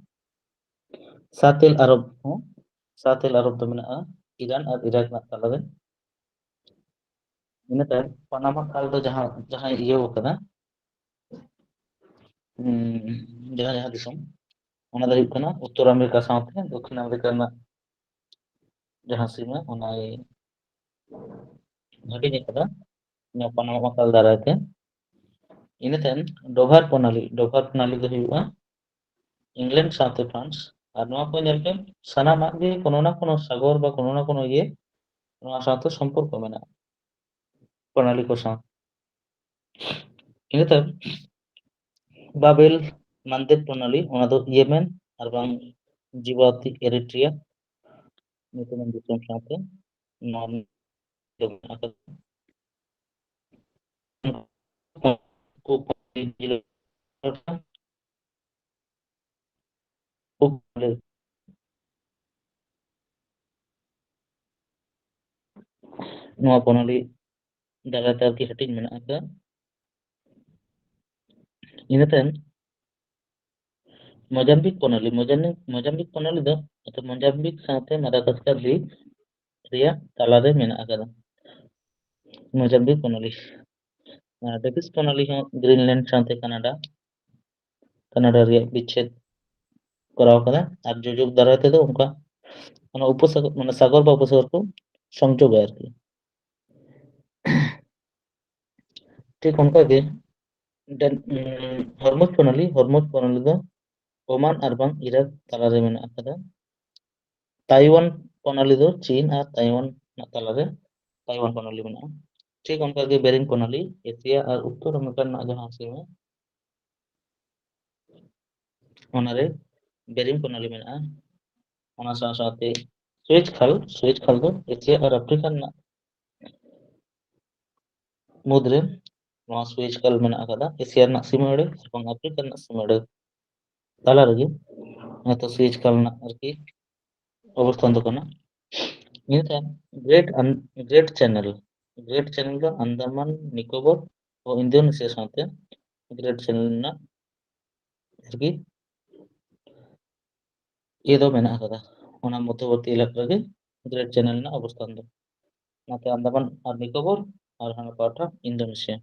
ᱥᱟᱛᱮᱞ ᱟᱨᱚᱵ ᱦᱚᱸ, ᱥᱟᱛᱮᱞ ᱟᱨᱚᱵ ᱫᱚ ᱢᱮᱱᱟᱜᱼᱟ ᱤᱨᱟᱱ ᱟᱨ ᱤᱨᱟᱠ ᱨᱮᱱᱟᱜ ᱛᱟᱞᱟᱨᱮ᱾ ᱤᱱᱟᱹ ᱛᱟᱭᱚᱢ ᱯᱟᱱᱟᱢᱟ ᱠᱷᱟᱞ ᱫᱚ ᱡᱟᱦᱟᱸ, ᱡᱟᱦᱟᱸᱭ ᱤᱭᱟᱹᱣ ᱟᱠᱟᱫᱟ, ᱩᱸ, ᱡᱟᱦᱟᱸ, ᱡᱟᱦᱟᱸ ᱫᱤᱥᱚᱢ, ᱚᱱᱟ ᱫᱚ ᱦᱩᱭᱩᱜ ᱠᱟᱱᱟ ᱩᱛᱛᱚᱨ ᱟᱢᱮᱨᱤᱠᱟ ᱥᱟᱶᱛᱮ ᱫᱚᱠᱠᱷᱤᱱ ᱟᱢᱮᱨᱤᱠᱟ ᱨᱮᱱᱟᱜ ᱡᱟᱦᱟᱸ ᱥᱤᱢᱟᱹ, ᱚᱱᱟᱭ ᱦᱟᱹᱴᱤᱧ ᱟᱠᱟᱫᱟ ᱱᱚᱣᱟ ᱯᱟᱱᱟᱢᱟ ᱠᱷᱟᱞ ᱫᱟᱨᱟᱭ ᱛᱮ᱾ ᱤᱱᱟᱹ ᱛᱟᱭᱚᱢ ᱰᱚᱵᱷᱟᱨ ᱯᱨᱚᱱᱟᱞᱤ, ᱰᱚᱵᱷᱟᱨ ᱯᱨᱚᱱᱟᱞᱤ ᱫᱚ ᱦᱩᱭᱩᱜᱼᱟ ᱤᱝᱞᱮᱱᱰ ᱥᱟᱶᱛᱮ ᱯᱷᱨᱟᱱᱥ᱾ ᱟᱨ ᱱᱚᱣᱟ ᱠᱚ ᱧᱮᱞ ᱯᱮ, ᱥᱟᱱᱟᱢᱟᱜ ᱜᱮ ᱠᱳᱱᱳ ᱱᱟ ᱠᱳᱱᱳ ᱥᱟᱜᱚᱨ ᱵᱟ ᱠᱳᱱᱳ ᱱᱟ ᱠᱳᱱᱳ ᱤᱭᱟᱹ ᱱᱚᱣᱟ ᱥᱟᱶᱛᱮ ᱥᱚᱢᱯᱚᱨᱠᱚ ᱢᱮᱱᱟᱜᱼᱟ, ᱯᱨᱚᱱᱟᱞᱤ ᱠᱚ ᱥᱟᱶ᱾ ᱤᱱᱟᱹ ᱛᱟᱭᱚᱢ ᱵᱟᱵᱮᱞ ᱢᱟᱱᱫᱮᱵ ᱯᱨᱚᱱᱟᱞᱤ, ᱚᱱᱟ ᱫᱚ ᱤᱭᱮᱢᱮᱱ ᱟᱨ ᱵᱟᱝ ᱡᱤᱵᱟᱛᱤ ᱮᱨᱤᱴᱨᱤᱭᱟ ᱧᱩᱛᱩᱢᱟᱱ ᱫᱤᱥᱚᱢ ᱥᱟᱶᱛᱮ ᱱᱚᱣᱟ ᱫᱚ ᱢᱮᱱᱟᱜ ᱟᱠᱟᱫᱟ᱾ ᱱᱚᱣᱟ ᱯᱨᱚᱱᱟᱞᱤ ᱫᱟᱨᱟᱭ ᱛᱮ ᱟᱨᱠᱤ ᱦᱟᱹᱴᱤᱧ ᱢᱮᱱᱟᱜ ᱟᱠᱟᱫᱟ᱾ ᱤᱱᱟᱹ ᱛᱟᱭᱚᱢ ᱢᱳᱡᱟᱢᱵᱤᱠ ᱯᱨᱚᱱᱟᱞᱤ, ᱢᱳᱡᱟᱢᱵᱤᱠ, ᱢᱳᱡᱟᱢᱵᱤᱠ ᱯᱨᱚᱱᱟᱞᱤ ᱫᱚ ᱚᱨᱛᱷᱟᱛ ᱢᱳᱡᱟᱢᱵᱤᱠ ᱥᱟᱶᱛᱮ ᱢᱟᱫᱟᱜᱟᱥᱠᱟᱨ ᱫᱤᱯ ᱨᱮᱭᱟᱜ ᱛᱟᱞᱟᱨᱮ ᱢᱮᱱᱟᱜ ᱟᱠᱟᱫᱟ᱾ ᱢᱳᱡᱟᱢᱵᱤᱠ ᱯᱨᱚᱱᱟᱞᱤ, ᱟᱨ ᱰᱮᱵᱷᱤᱥ ᱯᱨᱚᱱᱟᱞᱤ ᱦᱚᱸ ᱜᱨᱤᱱᱞᱮᱱᱰ ᱥᱟᱶᱛᱮ ᱠᱟᱱᱟᱰᱟ, ᱠᱟᱱᱟᱰᱟ ᱨᱮᱭᱟᱜ ᱵᱤᱪᱪᱷᱮᱫ ᱠᱚᱨᱟᱣ ᱠᱟᱫᱟ᱾ ᱟᱨ ᱡᱳᱡᱚᱠ ᱫᱟᱨᱟᱭ ᱛᱮᱫᱚ ᱚᱱᱠᱟ ᱚᱱᱟ ᱩᱯᱚᱥᱟᱜᱚᱨ, ᱢᱟᱱᱮ ᱥᱟᱜᱚᱨ ᱵᱟ ᱩᱯᱚᱥᱟᱜᱚᱨ ᱠᱚ ᱥᱚᱝᱡᱳᱜᱟ ᱟᱨᱠᱤ᱾ ᱴᱷᱤᱠ ᱚᱱᱠᱟ ᱜᱮ ᱰᱮᱱ-, ᱩᱸ, ᱦᱚᱨᱢᱩᱡᱽ ᱯᱨᱚᱱᱟᱞᱤ, ᱦᱚᱨᱢᱩᱡᱽ ᱯᱨᱚᱱᱟᱞᱤ ᱫᱚ ᱳᱢᱟᱱ ᱟᱨ ᱵᱟᱝ ᱤᱨᱟᱠ ᱛᱟᱞᱟᱨᱮ ᱢᱮᱱᱟᱜ ᱟᱠᱟᱫᱟ᱾ ᱛᱟᱭᱣᱟᱱ ᱯᱨᱚᱱᱟᱞᱤ ᱫᱚ ᱪᱤᱱ ᱟᱨ ᱛᱟᱭᱣᱟᱱ ᱨᱮᱱᱟᱜ ᱛᱟᱞᱟᱨᱮ ᱛᱟᱭᱣᱟᱱ ᱯᱨᱚᱱᱟᱞᱤ ᱢᱮᱱᱟᱜᱼᱟ᱾ ᱴᱷᱤᱠ ᱚᱱᱠᱟ ᱜᱮ ᱵᱮᱨᱤᱝ ᱯᱨᱚᱱᱟᱞᱤ, ᱮᱥᱤᱭᱟ ᱟᱨ ᱩᱛᱛᱚᱨ ᱟᱢᱮᱨᱤᱠᱟ ᱨᱮᱱᱟᱜ ᱡᱟᱦᱟᱸ ᱥᱤᱢᱟᱹ, ᱚᱱᱟᱨᱮ ᱵᱮᱨᱤᱝ ᱯᱨᱚᱱᱟᱞᱤ ᱢᱮᱱᱟᱜᱼᱟ᱾ ᱚᱱᱟ ᱥᱟᱶ ᱥᱟᱶᱛᱮ ᱥᱩᱭᱮᱡᱽ ᱠᱷᱟᱞ, ᱥᱩᱭᱮᱡᱽ ᱠᱷᱟᱞ ᱫᱚ ᱮᱥᱤᱭᱟ ᱟᱨ ᱟᱯᱷᱨᱤᱠᱟ ᱨᱮᱱᱟᱜ ᱢᱩᱫᱽᱨᱮ ᱱᱚᱣᱟ ᱥᱩᱭᱮᱡᱽ ᱠᱷᱟᱞ ᱢᱮᱱᱟᱜ ᱟᱠᱟᱫᱟ, ᱮᱥᱤᱭᱟ ᱨᱮᱱᱟᱜ ᱥᱤᱢᱟᱹ ᱟᱹᱲᱟᱹ ᱮᱵᱚᱝ ᱟᱯᱷᱨᱤᱠᱟ ᱨᱮᱱᱟᱜ ᱥᱤᱢᱟᱹ ᱟᱹᱲᱟᱹ ᱛᱟᱞᱟ ᱨᱮᱜᱮ ᱱᱚᱛᱮ ᱥᱩᱭᱮᱡᱽ ᱠᱷᱟᱞ ᱨᱮᱱᱟᱜ ᱟᱨᱠᱤ ᱚᱵᱚᱥᱛᱷᱟᱱ ᱫᱚ ᱠᱟᱱᱟ᱾ ᱤᱱᱟᱹ ᱛᱟᱭᱚᱢ ᱜᱨᱮᱴ ᱟᱱ-, ᱜᱨᱮᱴ ᱪᱮᱱᱮᱞ, ᱜᱨᱮᱴ ᱪᱮᱱᱮᱞ ᱫᱚ ᱟᱱᱫᱟᱢᱟᱱ ᱱᱤᱠᱳᱵᱚᱨ ᱚ ᱤᱱᱫᱳᱱᱮᱥᱤᱭᱟ ᱥᱟᱶᱛᱮ ᱜᱨᱮᱴ ᱪᱮᱱᱮᱞ ᱨᱮᱱᱟᱜ ᱟᱨᱠᱤ ᱤᱭᱟᱹ ᱫᱚ ᱢᱮᱱᱟᱜ ᱟᱠᱟᱫᱟ᱾ ᱚᱱᱟ ᱢᱚᱫᱽᱫᱷᱚᱵᱚᱨᱛᱤ ᱮᱞᱟᱠᱟ ᱨᱮᱜᱮ ᱜᱨᱮᱴ ᱪᱮᱱᱮᱞ ᱨᱮᱱᱟᱜ ᱚᱵᱚᱥᱛᱷᱟᱱ ᱫᱚ᱾ ᱱᱚᱛᱮ ᱟᱱᱫᱟᱢᱟᱱ ᱟᱨ ᱱᱤᱠᱳᱵᱚᱨ ᱟᱨ ᱦᱟᱱᱟ ᱯᱟᱦᱴᱟ ᱤᱱᱫᱳᱱᱮᱥᱤᱭᱟ᱾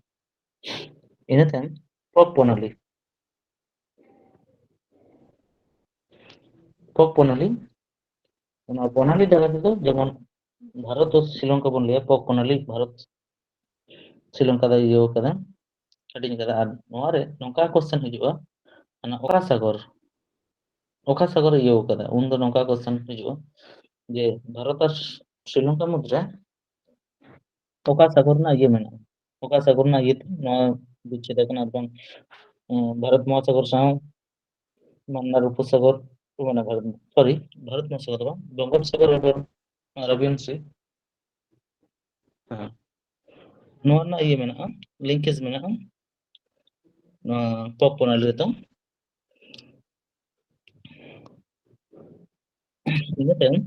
ᱤᱱᱟᱹ ᱛᱟᱭᱚᱢ ᱯᱚᱠ ᱯᱨᱚᱱᱟᱞᱤ, ᱯᱚᱠ ᱯᱨᱚᱱᱟᱞᱤ, ᱚᱱᱟ ᱯᱨᱚᱱᱟᱞᱤ ᱫᱟᱨᱟᱭ ᱛᱮᱫᱚ ᱡᱮᱢᱚᱱ ᱵᱷᱟᱨᱚᱛ ᱫᱚ ᱥᱨᱤᱞᱚᱝᱠᱟ ᱵᱚᱱ ᱞᱟᱹᱭᱟ, ᱯᱚᱠ ᱯᱨᱚᱱᱟᱞᱤ ᱵᱷᱟᱨᱚᱛ ᱥᱨᱤᱞᱚᱝᱠᱟ ᱫᱚ ᱤᱭᱟᱹ ᱠᱟᱫᱟ, ᱦᱟᱹᱴᱤᱧ ᱠᱟᱫᱟ᱾ ᱟᱨ ᱱᱚᱣᱟ ᱨᱮ ᱱᱚᱝᱠᱟ ᱠᱚᱥᱪᱮᱱ ᱦᱤᱡᱩᱜᱼᱟ, ᱚᱱᱟ ᱚᱠᱟ ᱥᱟᱜᱚᱨ, ᱚᱠᱟ ᱥᱟᱜᱚᱨ ᱤᱭᱟᱹ ᱠᱟᱫᱟ, ᱩᱱᱫᱚ ᱱᱚᱝᱠᱟ ᱠᱚᱥᱪᱮᱱ ᱦᱤᱡᱩᱜᱼᱟ ᱡᱮ ᱵᱷᱟᱨᱚᱛ ᱟᱨ ᱥᱨᱤᱞᱚᱝᱠᱟ ᱢᱩᱫᱽᱨᱮ ᱚᱠᱟ ᱥᱟᱜᱚᱨ ᱨᱮᱱᱟᱜ ᱤᱭᱟᱹ ᱢᱮᱱᱟᱜᱼᱟ, ᱚᱠᱟ ᱥᱟᱜᱚᱨ ᱨᱮᱱᱟᱜ ᱤᱭᱟᱹᱛᱮ ᱱᱚᱣᱟ ᱵᱤᱪᱪᱷᱮᱫ ᱟᱠᱟᱱᱟ, ᱟᱨ ᱵᱟᱝ, ᱩᱸ, ᱵᱷᱟᱨᱚᱛ ᱢᱚᱦᱟᱥᱟᱜᱚᱨ ᱥᱟᱶ ᱢᱟᱱᱱᱟᱨ ᱩᱯᱚᱥᱟᱜᱚᱨ, ᱢᱟᱱᱮ ᱵᱷᱟᱨᱚᱛ, ᱥᱚᱨᱤ, ᱵᱷᱟᱨᱚᱛ ᱢᱚᱦᱟᱥᱟᱜᱚᱨ ᱫᱚ ᱵᱟᱝ, ᱵᱚᱝᱜᱳᱯᱥᱟᱜᱚᱨ ᱮᱵᱚᱝ ᱟᱨᱟᱵᱤᱭᱟᱱ ᱥᱤ᱾ ᱦᱮᱸ᱾ ᱱᱚᱣᱟ ᱨᱮᱱᱟᱜ ᱤᱭᱟᱹ ᱢᱮᱱᱟᱜᱼᱟ, ᱞᱤᱝᱠᱮᱡᱽ ᱢᱮᱱᱟᱜᱼᱟ ᱱᱚᱣᱟ ᱯᱚᱠ ᱯᱨᱚᱱᱟᱞᱤ ᱨᱮᱫᱚ᱾ ᱤᱱᱟᱹ ᱛᱟᱭᱚᱢ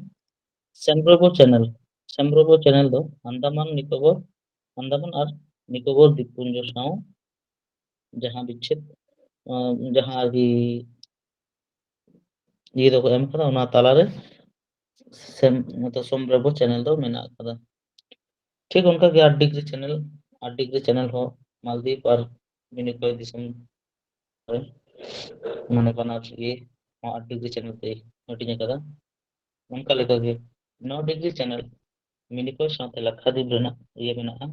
ᱥᱮᱢᱵᱨᱚᱵᱚ ᱪᱮᱱᱮᱞ, ᱥᱮᱢᱵᱨᱚᱵᱚ ᱪᱮᱱᱮᱞ ᱫᱚ ᱟᱱᱫᱟᱢᱟᱱ ᱱᱤᱠᱳᱵᱚᱨ, ᱟᱱᱫᱟᱢᱟᱱ ᱟᱨ ᱱᱤᱠᱳᱵᱚᱨ ᱫᱤᱯᱯᱩᱧᱡᱚ ᱥᱟᱶ ᱡᱟᱦᱟᱸ ᱵᱤᱪᱪᱷᱮᱫ, ᱟᱸ, ᱡᱟᱦᱟᱸ ᱟᱨᱠᱤ ᱤᱭᱟᱹ ᱫᱚᱠᱚ ᱮᱢ ᱠᱟᱫᱟ, ᱚᱱᱟ ᱛᱟᱞᱟᱨᱮ ᱥᱮᱢ-, ᱱᱚᱛᱮ ᱥᱚᱢᱵᱨᱚᱵᱚ ᱪᱮᱱᱮᱞ ᱫᱚ ᱢᱮᱱᱟᱜ ᱟᱠᱟᱫᱟ᱾ ᱴᱷᱤᱠ ᱚᱱᱠᱟ ᱜᱮ ᱟᱴ ᱰᱤᱜᱽᱨᱤ ᱪᱮᱱᱮᱞ, ᱟᱴ ᱰᱤᱜᱽᱨᱤ ᱪᱮᱱᱮᱞ ᱦᱚᱸ ᱢᱟᱞᱫᱤᱯ ᱟᱨ ᱢᱤᱱᱤᱠᱚᱭ ᱫᱤᱥᱚᱢ ᱨᱮ, ᱢᱟᱱᱮ ᱵᱟᱱᱟᱨ ᱤᱭᱟᱹ ᱦᱚᱸ ᱟᱴ ᱰᱤᱜᱽᱨᱤ ᱪᱮᱱᱮᱞ ᱛᱮ ᱦᱟᱹᱴᱤᱧ ᱟᱠᱟᱫᱟ᱾ ᱚᱱᱠᱟ ᱞᱮᱠᱟᱜᱮ ᱱᱚ ᱰᱤᱜᱽᱨᱤ ᱪᱮᱱᱮᱞ ᱢᱤᱱᱤᱠᱚᱭ ᱥᱟᱶᱛᱮ ᱞᱟᱠᱠᱷᱟᱫᱤᱯ ᱨᱮᱱᱟᱜ ᱤᱭᱟᱹ ᱢᱮᱱᱟᱜᱼᱟ᱾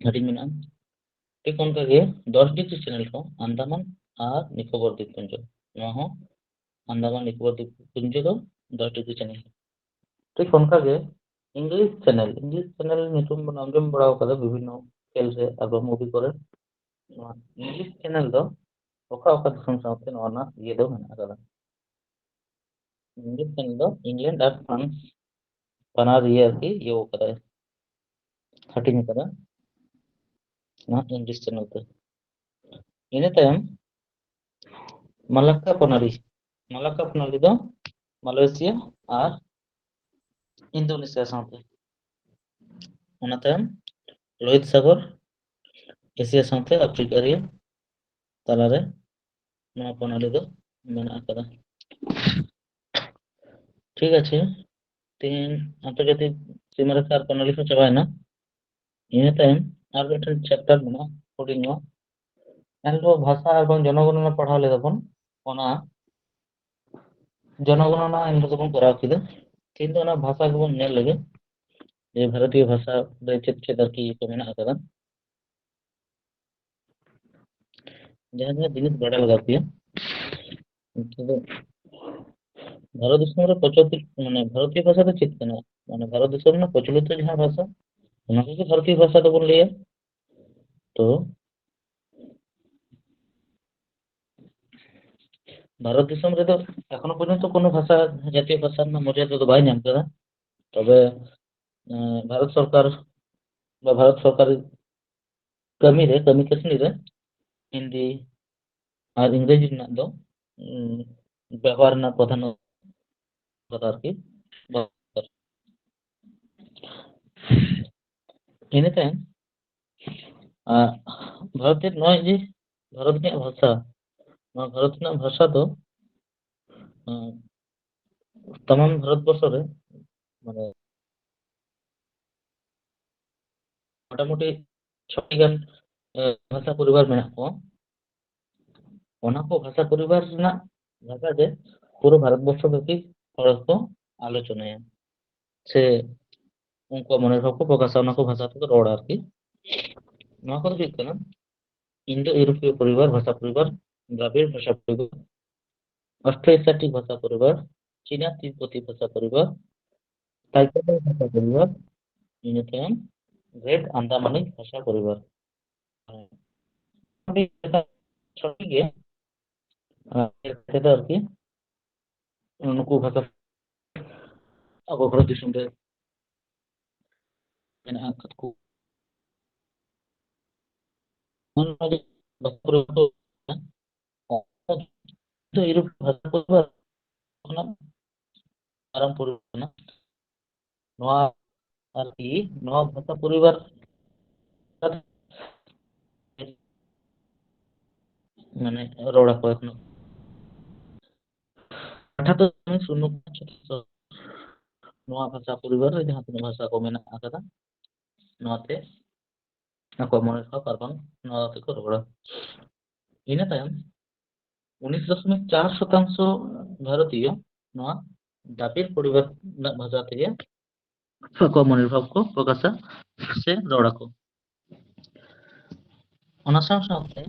ᱦᱟᱹᱴᱤᱧ ᱢᱮᱱᱟᱜᱼᱟ᱾ ᱴᱷᱤᱠ ᱚᱱᱠᱟ ᱜᱮ ᱫᱚᱥ ᱰᱤᱜᱽᱨᱤ ᱪᱮᱱᱮᱞ ᱠᱚ ᱟᱱᱫᱟᱢᱟᱱ ᱟᱨ ᱱᱤᱠᱳᱵᱚᱨ ᱫᱤᱯ ᱯᱩᱧᱡᱚ, ᱱᱚᱣᱟ ᱦᱚᱸ ᱟᱱᱫᱟᱢᱟᱱ ᱱᱤᱠᱳᱵᱚᱨ ᱫᱤᱯ ᱯᱩᱧᱡᱚ ᱫᱚ ᱫᱚᱥ ᱰᱤᱜᱽᱨᱤ ᱪᱮᱱᱮᱞ᱾ ᱴᱷᱤᱠ ᱚᱱᱠᱟ ᱜᱮ ᱤᱝᱞᱤᱥ ᱪᱮᱱᱮᱞ, ᱤᱝᱞᱤᱥ ᱪᱮᱱᱮᱞ ᱧᱩᱛᱩᱢ ᱵᱚᱱ ᱟᱸᱡᱚᱢ ᱵᱟᱲᱟ ᱟᱠᱟᱫᱟ ᱵᱤᱵᱷᱤᱱᱱᱚ ᱠᱷᱮᱞ ᱨᱮ ᱟᱨ ᱵᱟᱝ movie ᱠᱚᱨᱮ᱾ ᱱᱚᱣᱟ ᱤᱝᱞᱤᱥ ᱪᱮᱱᱮᱞ ᱫᱚ ᱚᱠᱟ ᱚᱠᱟ ᱫᱤᱥᱚᱢ ᱥᱟᱶᱛᱮ ᱱᱚᱣᱟ ᱨᱮᱱᱟᱜ ᱤᱭᱟᱹ ᱫᱚ ᱢᱮᱱᱟᱜ ᱟᱠᱟᱫᱟ? ᱤᱝᱞᱤᱥ ᱪᱮᱱᱮᱞ ᱫᱚ ᱤᱝᱞᱮᱱᱰ ᱟᱨ ᱯᱷᱨᱟᱱᱥ ᱵᱟᱱᱟᱨ ᱤᱭᱟᱹ ᱟᱨᱠᱤ ᱤᱭᱟᱹ ᱟᱠᱟᱫᱟᱭ, ᱦᱟᱹᱴᱤᱧ ᱟᱠᱟᱫᱟ ᱱᱚᱣᱟ ᱤᱝᱞᱤᱥ ᱪᱮᱱᱮᱞ ᱛᱮ᱾ ᱤᱱᱟᱹ ᱛᱟᱭᱚᱢ ᱢᱟᱞᱟᱠᱠᱟ ᱯᱨᱚᱱᱟᱞᱤ, ᱢᱟᱞᱟᱠᱠᱟ ᱯᱨᱚᱱᱟᱞᱤ ᱫᱚ ᱢᱟᱞᱚᱭᱮᱥᱤᱭᱟ ᱟᱨ ᱤᱱᱫᱳᱱᱮᱥᱤᱭᱟ ᱥᱟᱶᱛᱮ᱾ ᱚᱱᱟ ᱛᱟᱭᱚᱢ ᱞᱳᱦᱤᱛ ᱥᱟᱜᱚᱨ, ᱮᱥᱤᱭᱟ ᱥᱟᱶᱛᱮ ᱟᱯᱷᱨᱤᱠᱟ ᱨᱮᱭᱟᱜ ᱛᱟᱞᱟᱨᱮ ᱱᱚᱣᱟ ᱯᱨᱚᱱᱟᱞᱤ ᱫᱚ ᱢᱮᱱᱟᱜ ᱟᱠᱟᱫᱟ᱾ ᱴᱷᱤᱠ ᱟᱪᱷᱮ, ᱛᱮᱦᱮᱧ ᱟᱱᱛᱚᱨᱡᱟᱛᱤᱠ ᱥᱤᱢᱟᱹ ᱨᱮᱠᱷᱟ ᱟᱨ ᱯᱨᱚᱱᱟᱞᱤ ᱠᱚ ᱪᱟᱵᱟᱭᱮᱱᱟ᱾ ᱤᱱᱟᱹ ᱛᱟᱭᱚᱢ ᱟᱨ ᱢᱤᱫᱴᱮᱱ ᱪᱮᱯᱴᱟᱨ ᱢᱮᱱᱟᱜᱼᱟ ᱦᱩᱰᱤᱧ ᱧᱚᱜ, ᱮᱱᱦᱤᱞᱳᱜ ᱵᱷᱟᱥᱟ ᱟᱨ ᱵᱟᱝ ᱡᱚᱱᱚᱜᱚᱱᱚᱱᱟ ᱯᱟᱲᱦᱟᱣ ᱞᱮᱫᱟ ᱵᱚᱱ, ᱚᱱᱟ ᱡᱚᱱᱚᱜᱚᱱᱚᱱᱟ ᱮᱱᱦᱤᱞᱳᱜ ᱫᱚᱵᱚᱱ ᱠᱚᱨᱟᱣ ᱠᱮᱫᱟ᱾ ᱛᱮᱦᱮᱧ ᱫᱚ ᱚᱱᱟ ᱵᱷᱟᱥᱟ ᱜᱮᱵᱚᱱ ᱧᱮᱞ ᱞᱮᱜᱮ, ᱡᱮ ᱵᱷᱟᱨᱚᱛᱤᱭᱚ ᱵᱷᱟᱥᱟ ᱨᱮ ᱪᱮᱫ ᱪᱮᱫ ᱟᱨᱠᱤ ᱤᱭᱟᱹ ᱠᱚ ᱢᱮᱱᱟᱜ ᱟᱠᱟᱫᱟ᱾ ᱡᱟᱦᱟᱸ ᱡᱟᱦᱟᱸ ᱡᱤᱱᱤᱥ ᱵᱟᱲᱟᱭ ᱞᱟᱜᱟᱣ ᱯᱮᱭᱟ᱾ ᱱᱤᱛᱚᱜ ᱫᱚ ᱵᱷᱟᱨᱚᱛ ᱫᱤᱥᱚᱢ ᱨᱮ ᱯᱨᱚᱪᱚᱞᱤᱛ, ᱢᱟᱱᱮ ᱵᱷᱟᱨᱚᱛᱤᱭᱚ ᱵᱷᱟᱥᱟ ᱫᱚ ᱪᱮᱫ ᱠᱟᱱᱟ? ᱢᱟᱱᱮ ᱵᱷᱟᱨᱚᱛ ᱫᱤᱥᱚᱢ ᱨᱮᱱᱟᱜ ᱯᱨᱚᱪᱚᱞᱤᱛᱚ ᱡᱟᱦᱟᱸ ᱵᱷᱟᱥᱟ, ᱚᱱᱟ ᱠᱚᱜᱮ ᱵᱷᱟᱨᱚᱛᱤᱭᱚ ᱵᱷᱟᱥᱟ ᱫᱚᱵᱚᱱ ᱞᱟᱹᱭᱟ᱾ ᱛᱚ ᱵᱷᱟᱨᱚᱛ ᱫᱤᱥᱚᱢ ᱨᱮᱫᱚ ᱮᱠᱷᱚᱱᱳ ᱯᱚᱨᱡᱚᱱᱛᱚ ᱠᱳᱱᱳ ᱵᱷᱟᱥᱟ ᱡᱟᱛᱤᱭᱚ ᱵᱷᱟᱥᱟ ᱨᱮᱱᱟᱜ ᱢᱚᱨᱡᱟᱫᱟ ᱫᱚ ᱵᱟᱭ ᱧᱟᱢ ᱠᱟᱫᱟ᱾ ᱛᱚᱵᱮ ᱮᱸ, ᱵᱷᱟᱨᱚᱛ ᱥᱚᱨᱠᱟᱨ ᱵᱟ ᱵᱷᱟᱨᱚᱛ ᱥᱚᱨᱠᱟᱨᱤ ᱠᱟᱹᱢᱤ ᱨᱮ, ᱠᱟᱹᱢᱤ ᱠᱟᱹᱥᱱᱤ ᱨᱮ ᱦᱤᱱᱫᱤ ᱟᱨ ᱤᱝᱨᱮᱡᱤ ᱨᱮᱱᱟᱜ ᱫᱚ, ᱩᱸ, ᱵᱮᱵᱚᱦᱟᱨ ᱨᱮᱱᱟᱜ ᱯᱨᱟᱫᱷᱟᱱᱱᱚ ᱠᱟᱫᱟ ᱟᱨᱠᱤ᱾ ᱤᱱᱟᱹ ᱛᱟᱭᱚᱢ ᱟᱨ ᱵᱷᱟᱨᱚᱛ ᱨᱮ ᱱᱚᱜᱼᱚᱭ ᱡᱮ ᱵᱷᱟᱨᱚᱛ ᱨᱮᱱᱟᱜ ᱵᱷᱟᱥᱟ, ᱱᱚᱣᱟ ᱵᱷᱟᱨᱚᱛ ᱨᱮᱱᱟᱜ ᱵᱷᱟᱥᱟ ᱫᱚ, ᱟᱸ, ᱛᱟᱢᱟᱢ ᱵᱷᱟᱨᱚᱛ ᱵᱚᱨᱥᱚ ᱨᱮ, ᱢᱟᱱᱮ, ᱢᱚᱴᱟᱢᱩᱴᱤ ᱪᱷᱚᱴᱤ ᱜᱟᱱ, ᱮ, ᱵᱷᱟᱥᱟ ᱯᱚᱨᱤᱵᱟᱨ ᱢᱮᱱᱟᱜ ᱠᱚᱣᱟ᱾ ᱚᱱᱟ ᱠᱚ ᱵᱷᱟᱥᱟ ᱯᱚᱨᱤᱵᱟᱨ ᱨᱮᱱᱟᱜ ᱵᱷᱟᱥᱟ ᱜᱮ ᱯᱩᱨᱟᱹ ᱵᱷᱟᱨᱚᱛ ᱵᱚᱨᱥᱚ ᱵᱮᱯᱤ ᱦᱚᱲ ᱠᱚ ᱟᱞᱳᱪᱚᱱᱟᱭᱟ, ᱥᱮ ᱩᱱᱠᱩᱣᱟᱜ ᱢᱚᱱᱮᱨ ᱵᱷᱟᱵᱽ ᱠᱚ ᱯᱨᱚᱠᱟᱥᱟ, ᱚᱱᱟ ᱠᱚ ᱵᱷᱟᱥᱟ ᱛᱮᱠᱚ ᱨᱚᱲᱟ ᱟᱨᱠᱤ᱾ ᱱᱚᱣᱟ ᱠᱚᱫᱚ ᱦᱩᱭᱩᱜ ᱠᱟᱱᱟ ᱤᱱᱰᱳ ᱤউরোᱯীয় পরিবার, ভাষা পরিবার, দ্রাবিড় ভাষা পরিবার, অস্ট্রো এশিয়াটিক ভাষা পরিবার, চীনা তিব্বতি ভাষা পরিবার, তাইকাদাই ভাষা পরিবার, ᱤᱱᱟᱹ ᱛᱟᱭᱚᱢ গ্রেট আন্দামানিক ভাষা পরিবার. ᱟᱹᱰᱤ ᱥᱚᱴᱷᱤᱠ ᱜᱮ, ᱟᱨ ᱛᱮᱫᱚ ᱟᱨᱠᱤ ᱱᱩᱠᱩ ᱵᱷᱟᱥᱟ ᱟᱵᱚ ᱵᱷᱟᱨᱚᱛ ᱫᱤᱥᱚᱢ ᱨᱮ ᱢᱮᱱᱟᱜ ᱟᱠᱟᱫ ᱠᱚ. ᱱᱚᱜᱼᱚ ᱱᱚᱣᱟ ᱡᱮ ᱵᱷᱟᱥᱟ ᱯᱚᱨᱤᱵᱚᱨᱛᱚᱱ, ᱤᱭᱩᱨᱳᱯ ᱵᱷᱟᱥᱟ ᱯᱚᱨᱤᱵᱚᱨᱛᱚᱱ ᱠᱷᱚᱱᱟᱜ ᱟᱨᱟᱢ ᱯᱚᱨᱤᱵᱚᱨᱛᱚᱱ ᱠᱟᱱᱟ. ᱱᱚᱣᱟ ᱟᱨᱠᱤ ᱱᱚᱣᱟ ᱵᱷᱟᱥᱟ ᱯᱚᱨᱤᱵᱟᱨ ᱢᱟᱱᱮ ᱨᱚᱲ ᱟᱠᱚ ᱮᱠᱷᱚᱱᱳ. ᱟᱴᱷᱟᱛᱛᱳᱨ ᱥᱩᱱᱱᱚ ᱯᱟᱸᱪ ᱱᱚᱣᱟ ᱵᱷᱟᱥᱟ ᱯᱚᱨᱤᱵᱟᱨ ᱨᱮ ᱡᱟᱦᱟᱸ ᱛᱤᱱᱟᱹᱜ ᱵᱷᱟᱥᱟ ᱠᱚ ᱢᱮᱱᱟᱜ ᱟᱠᱟᱫᱟ, ᱱᱚᱣᱟᱛᱮ ᱟᱠᱚᱣᱟᱜ ᱢᱚᱱᱮᱨ ᱵᱷᱟᱵᱽ ᱟᱨ ᱵᱟᱝ ᱱᱚᱣᱟ ᱛᱮᱠᱚ ᱨᱚᱲᱟ. ᱤᱱᱟᱹ ᱛᱟᱭᱚᱢ ᱩᱱᱤᱥ ᱫᱚᱥᱚᱢᱤᱠ ᱪᱟᱨ ᱥᱚᱛᱟᱝᱥᱚ ᱵᱷᱟᱨᱚᱛᱤᱭᱚ ᱱᱚᱣᱟ ᱫᱟᱵᱤᱨ ᱯᱚᱨᱤᱵᱟᱨ ᱨᱮᱱᱟᱜ ᱵᱷᱟᱥᱟ ᱛᱮᱜᱮ ᱟᱠᱚᱣᱟᱜ ᱢᱚᱱᱮᱨ ᱵᱷᱟᱵᱽ ᱠᱚ ᱯᱨᱚᱠᱟᱥᱟ ᱥᱮ ᱨᱚᱲ ᱟᱠᱚ. ᱚᱱᱟ ᱥᱟᱶ ᱥᱟᱶᱛᱮ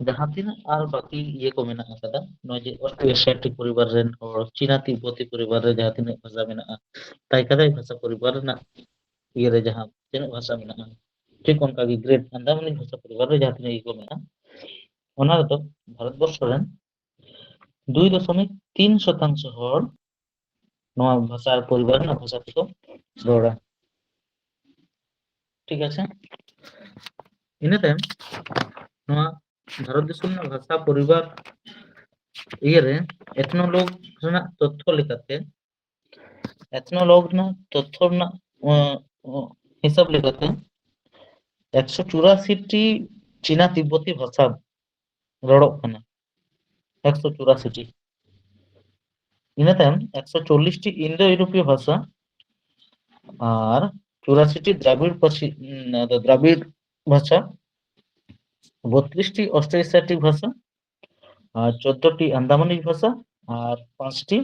ᱡᱟᱦᱟᱸ ᱛᱤᱱᱟᱹᱜ ᱟᱨ ᱵᱟᱹᱠᱤ ᱤᱭᱟᱹ ᱠᱚ ᱢᱮᱱᱟᱜ ᱟᱠᱟᱫᱟ, ᱱᱚᱜᱼᱚᱭ ᱡᱮ ᱚᱥᱴᱨᱳ ᱮᱥᱤᱭᱟᱴᱤᱠ ᱯᱚᱨᱤᱵᱟᱨ ᱨᱮᱱ ᱦᱚᱲ, ᱪᱤᱱᱟ ᱛᱤᱵᱵᱚᱛᱤ ᱯᱚᱨᱤᱵᱟᱨ ᱨᱮ ᱡᱟᱦᱟᱸ ᱛᱤᱱᱟᱹᱜ ᱵᱷᱟᱥᱟ ᱢᱮᱱᱟᱜᱼᱟ, ᱛᱟᱭᱠᱟᱫᱟᱭ ᱵᱷᱟᱥᱟ ᱯᱚᱨᱤᱵᱟᱨ ᱨᱮᱱᱟᱜ ᱤᱭᱟᱹ ᱨᱮ ᱡᱟᱦᱟᱸ ᱛᱤᱱᱟᱹᱜ ᱵᱷᱟᱥᱟ ᱢᱮᱱᱟᱜᱼᱟ, ᱴᱷᱤᱠ ᱚᱱᱠᱟ ᱜᱮ ᱜᱨᱮᱴ ᱟᱱᱫᱟᱢᱟᱱᱤ ᱵᱷᱟᱥᱟ ᱯᱚᱨᱤᱵᱟᱨ ᱨᱮ ᱡᱟᱦᱟᱸ ᱛᱤᱱᱟᱹᱜ ᱤᱭᱟᱹ ᱠᱚ ᱢᱮᱱᱟᱜᱼᱟ, ᱚᱱᱟ ᱨᱮᱫᱚ ᱵᱷᱟᱨᱚᱛ ᱵᱚᱨᱥᱚ ᱨᱮᱱ ᱫᱩᱭ ᱫᱚᱥᱚᱢᱤᱠ ᱛᱤᱱ ᱥᱚᱛᱟᱝᱥᱚ ᱦᱚᱲ ᱱᱚᱣᱟ ᱵᱷᱟᱥᱟ ᱯᱚᱨᱤᱵᱟᱨ ᱨᱮᱱᱟᱜ ᱵᱷᱟᱥᱟ ᱛᱮᱠᱚ ᱨᱚᱲᱟ. ᱴᱷᱤᱠ ᱟᱪᱷᱮ, ᱤᱱᱟᱹ ᱛᱟᱭᱚᱢ ᱱᱚᱣᱟ ᱵᱷᱟᱨᱚᱛ ᱫᱤᱥᱚᱢ ᱨᱮᱱᱟᱜ ᱵᱷᱟᱥᱟ ᱯᱚᱨᱤᱵᱟᱨ ᱤᱭᱟᱹᱨᱮ ᱮᱛᱷᱱᱳᱞᱚᱜᱽ ᱨᱮᱱᱟᱜ ᱛᱚᱛᱛᱷᱚ ᱞᱮᱠᱟᱛᱮ, ᱮᱛᱷᱱᱳᱞᱚᱜᱽ ᱨᱮᱱᱟᱜ ᱛᱚᱛᱛᱷᱚ ᱨᱮᱱᱟᱜ ᱩᱸ, ᱩᱸ, ᱦᱤᱥᱟᱹᱵ ᱞᱮᱠᱟᱛᱮ ᱮᱠᱥᱚ ᱪᱩᱨᱟᱥᱤ ᱴᱤ ᱪᱤᱱᱟ ᱛᱤᱵᱵᱚᱛᱤ ᱵᱷᱟᱥᱟ ᱨᱚᱲᱚᱜ ᱠᱟᱱᱟ, ᱮᱠᱥᱚ ᱪᱩᱨᱟᱥᱤ ᱴᱤ. ᱤᱱᱟᱹ ᱛᱟᱭᱚᱢ ᱮᱠᱥᱚ ᱪᱚᱞᱞᱤᱥ ᱴᱤ ᱤᱱᱫᱳ ᱤᱭᱩᱨᱳᱯᱤᱭᱚ ᱵᱷᱟᱥᱟ ᱟᱨ ᱪᱩᱨᱟᱥᱤ ᱴᱤ ᱫᱨᱟᱵᱤᱲ ᱯᱟᱹᱨᱥᱤ, ᱩᱸ, ᱫᱨᱟᱵᱤᱲ ᱵᱷᱟᱥᱟ, ᱵᱚᱛᱨᱤᱥ ᱴᱤ ᱚᱥᱴᱨᱳ ᱮᱥᱤᱭᱟᱴᱤᱠ ᱵᱷᱟᱥᱟ ᱟᱨ ᱪᱳᱫᱽᱫᱳ ᱴᱤ ᱟᱱᱫᱟᱢᱟᱱᱤ ᱵᱷᱟᱥᱟ ᱟᱨ ᱯᱟᱸᱪ ᱴᱤ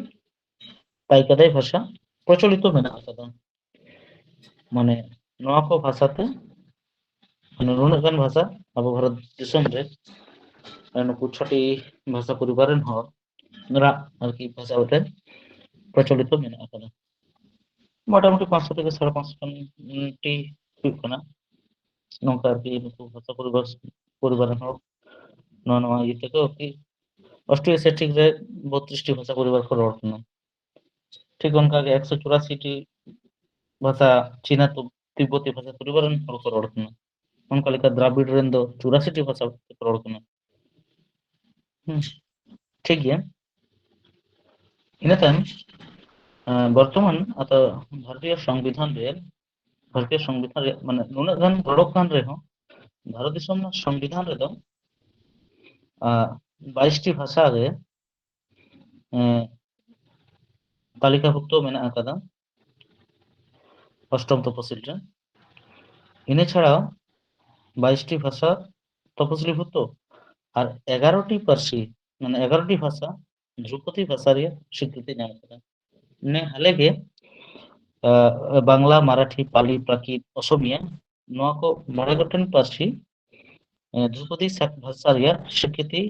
ᱛᱟᱭᱠᱟᱫᱟᱭ ᱵᱷᱟᱥᱟ ᱯᱨᱚᱪᱚᱞᱤᱛᱚ ᱢᱮᱱᱟᱜ ᱟᱠᱟᱫᱟ. ᱢᱟᱱᱮ ᱱᱚᱣᱟ ᱠᱚ ᱵᱷᱟᱥᱟ ᱛᱮ ᱢᱟᱱᱮ ᱱᱩᱱᱟᱹᱜ ᱜᱟᱱ ᱵᱷᱟᱥᱟ ᱟᱵᱚ ᱵᱷᱟᱨᱚᱛ ᱫᱤᱥᱚᱢ ᱨᱮ, ᱱᱩᱠᱩ ᱪᱷᱚᱴᱤ ᱵᱷᱟᱥᱟ ᱯᱚᱨᱤᱵᱟᱨ ᱨᱮᱱ ᱦᱚᱲ ᱨᱟᱜ ᱟᱨᱠᱤ ᱵᱷᱟᱥᱟ ᱢᱤᱫᱴᱮᱱ ᱯᱨᱚᱪᱚᱞᱤᱛᱚ ᱢᱮᱱᱟᱜ ᱟᱠᱟᱫᱟ᱾ ᱢᱚᱴᱟᱢᱩᱴᱤ ᱯᱟᱸᱪᱥᱚ ᱛᱷᱮᱠᱮ ᱥᱟᱲᱮ ᱯᱟᱸᱪᱥᱚ ᱴᱤ ᱦᱩᱭᱩᱜ ᱠᱟᱱᱟ᱾ ᱱᱚᱝᱠᱟ ᱟᱨᱠᱤ ᱱᱩᱠᱩ ᱵᱷᱟᱥᱟ ᱯᱚᱨᱤᱵᱟᱨ, ᱯᱚᱨᱤᱵᱟᱨ ᱨᱮᱱ ᱦᱚᱲ ᱱᱚᱣᱟ, ᱱᱚᱣᱟ ᱤᱭᱟᱹ ᱛᱮᱠᱚ ᱟᱨᱠᱤ ᱚᱥᱴᱨᱳ ᱮᱥᱤᱭᱟᱴᱤᱠ ᱨᱮ ᱵᱚᱛᱨᱤᱥ ᱴᱤ ᱵᱷᱟᱥᱟ ᱯᱚᱨᱤᱵᱟᱨ ᱠᱚ ᱨᱚᱲ ᱠᱟᱱᱟ᱾ ᱴᱷᱤᱠ ᱚᱱᱠᱟ ᱜᱮ ᱮᱠᱥᱚ ᱪᱩᱨᱟᱥᱤ ᱴᱤ ᱵᱷᱟᱥᱟ ᱪᱤᱱᱟ ᱛᱤᱵᱵᱚᱛᱤ ᱵᱷᱟᱥᱟ ᱯᱚᱨᱤᱵᱟᱨ ᱨᱮᱱ ᱦᱚᱲ ᱠᱚ ᱨᱚᱲ ᱠᱟᱱᱟ᱾ ᱚᱱᱠᱟ ᱞᱮᱠᱟ ᱫᱨᱟᱵᱤᱲ ᱨᱮᱱ ᱫᱚ ᱪᱩᱨᱟᱥᱤ ᱴᱤ ᱵᱷᱟᱥᱟ ᱛᱮᱠᱚ ᱨᱚᱲ ᱠᱟᱱᱟ᱾ ᱦᱩᱸ, ᱴᱷᱤᱠ ᱜᱮᱭᱟ᱾ ᱤᱱᱟᱹ ᱛᱟᱭᱚᱢ, ᱟᱸ, ᱵᱚᱨᱛᱚᱢᱟᱱ ᱟᱫᱚ ᱵᱷᱟᱨᱚᱛᱤᱭᱚ ᱥᱚᱝᱵᱤᱫᱷᱟᱱ ᱨᱮ, ᱵᱷᱟᱨᱚᱛᱤᱭᱚ ᱥᱚᱝᱵᱤᱫᱷᱟᱱ ᱨᱮ, ᱢᱟᱱᱮ, ᱱᱩᱱᱟᱹᱜ ᱜᱟᱱ ᱜᱚᱲᱚ ᱠᱟᱱ ᱨᱮᱦᱚᱸ, ᱵᱷᱟᱨᱚᱛ ᱫᱤᱥᱚᱢ ᱨᱮᱱᱟᱜ ᱥᱚᱝᱵᱤᱫᱷᱟᱱ ᱨᱮᱫᱚ, ᱟᱸ, ᱵᱟᱭᱤᱥ ᱴᱤ ᱵᱷᱟᱥᱟ ᱜᱮ, ᱮᱸ, ᱛᱟᱹᱞᱤᱠᱟᱵᱷᱩᱠᱛᱚ ᱢᱮᱱᱟᱜ ᱟᱠᱟᱫᱟ ᱚᱥᱴᱚᱢ ᱛᱚᱯᱚᱥᱤᱞ ᱨᱮ᱾ ᱤᱱᱟᱹ ᱪᱷᱟᱲᱟ ᱵᱟᱭᱤᱥ ᱴᱤ ᱵᱷᱟᱥᱟ ᱛᱚᱯᱚᱥᱤᱞᱤᱵᱷᱩᱠᱛᱚ ᱟᱨ ᱮᱜᱟᱨᱚ ᱴᱤ ᱯᱟᱹᱨᱥᱤ, ᱢᱟᱱᱮ ᱮᱜᱟᱨᱚ ᱴᱤ ᱵᱷᱟᱥᱟ ᱫᱨᱩᱯᱚᱫᱤ ᱵᱷᱟᱥᱟ ᱨᱮᱭᱟᱜ ᱥᱤᱠᱨᱤᱛᱤ ᱧᱟᱢ ᱟᱠᱟᱫᱟ᱾ ᱱᱮ ᱦᱟᱞᱮ ᱜᱮ, ᱟᱸ, ᱵᱟᱝᱞᱟ, ᱢᱟᱨᱟᱴᱷᱤ, ᱯᱟᱞᱤ, ᱯᱨᱟᱠᱨᱤᱛ, ᱚᱥᱚᱢᱤᱭᱟ, ᱱᱚᱣᱟ ᱠᱚ ᱢᱚᱬᱮ ᱜᱚᱴᱮᱱ ᱯᱟᱹᱨᱥᱤ, ᱟᱸ, ᱫᱨᱩᱯᱚᱫᱤ ᱥᱟ-, ᱵᱷᱟᱥᱟ ᱨᱮᱭᱟᱜ ᱥᱤᱠᱨᱤᱛᱤ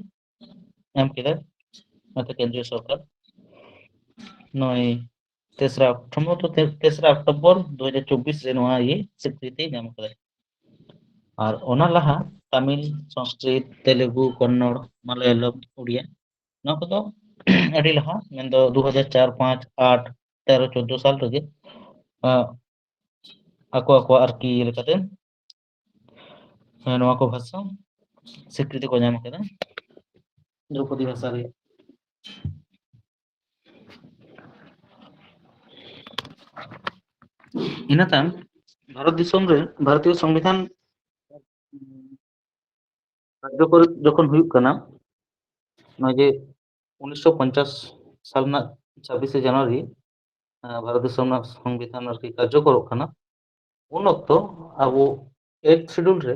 ᱮᱢ ᱠᱮᱫᱟ, ᱚᱱᱟᱛᱮ ᱠᱮᱱᱫᱨᱤᱭᱚ ᱥᱚᱨᱠᱟᱨ ᱱᱚᱜᱼᱚᱭ ᱛᱮᱥᱨᱟ ᱚᱠᱴᱳᱵᱚᱨ, ᱛᱮᱥᱨᱟ ᱚᱠᱴᱳᱵᱚᱨ ᱫᱩ ᱦᱟᱡᱟᱨ ᱪᱚᱵᱵᱤᱥ ᱨᱮ ᱱᱚᱣᱟ ᱤᱭᱟᱹ ᱥᱤᱠᱨᱤᱛᱤ ᱧᱟᱢ ᱠᱟᱫᱟ᱾ ᱟᱨ ᱚᱱᱟ ᱞᱟᱦᱟ ᱛᱟᱢᱤᱞ, ᱥᱚᱝᱥᱠᱨᱤᱛ, ᱛᱮᱞᱮᱜᱩ, ᱠᱚᱱᱱᱚᱲ, ᱢᱟᱞᱚᱭᱟᱞᱚᱢ, ᱩᱲᱤᱭᱟ, ᱱᱚᱣᱟ ᱠᱚᱫᱚ ᱟᱹᱰᱤ ᱞᱟᱦᱟ, ᱢᱮᱱᱫᱚ ᱫᱩ ᱦᱟᱡᱟᱨ ᱪᱟᱨ, ᱯᱟᱸᱪ, ᱟᱴ, ᱛᱮᱨᱚ, ᱪᱳᱫᱽᱫᱳ ᱥᱟᱞ ᱨᱮᱜᱮ, ᱟᱸ, ᱟᱠᱚ ᱟᱠᱚᱣᱟᱜ ᱟᱨᱠᱤ ᱤᱭᱟᱹ ᱞᱮᱠᱟᱛᱮ, ᱦᱮᱸ, ᱱᱚᱣᱟ ᱠᱚ ᱵᱷᱟᱥᱟ ᱥᱤᱠᱨᱤᱛᱤ ᱠᱚ ᱧᱟᱢ ᱟᱠᱟᱫᱟ ᱫᱨᱚᱯᱚᱫᱤ ᱵᱷᱟᱥᱟ ᱨᱮ᱾ ᱤᱱᱟᱹ ᱛᱟᱭᱚᱢ ᱵᱷᱟᱨᱚᱛ ᱫᱤᱥᱚᱢ ᱨᱮ ᱵᱷᱟᱨᱚᱛᱤᱭᱚ ᱥᱚᱝᱵᱤᱫᱷᱟᱱ ᱠᱟᱨᱡᱚᱠᱚᱨ ᱡᱚᱠᱷᱚᱱ ᱦᱩᱭᱩᱜ ᱠᱟᱱᱟ, ᱱᱚᱜᱼᱚᱭ ᱡᱮ ᱩᱱᱤᱥᱥᱚ ᱯᱚᱧᱪᱟᱥ ᱥᱟᱞ ᱨᱮᱱᱟᱜ ᱪᱷᱟᱵᱵᱤᱥᱮ ᱡᱟᱱᱩᱣᱟᱨᱤ, ᱟᱸ, ᱵᱷᱟᱨᱚᱛ ᱫᱤᱥᱚᱢ ᱨᱮᱱᱟᱜ ᱥᱚᱝᱵᱤᱫᱷᱟᱱ ᱟᱨᱠᱤ ᱠᱟᱨᱡᱚᱠᱚᱨᱚᱜ ᱠᱟᱱᱟ, ᱩᱱ ᱚᱠᱛᱚ ᱟᱵᱚ ᱮᱭᱤᱛᱷ ᱥᱤᱰᱩᱞ ᱨᱮ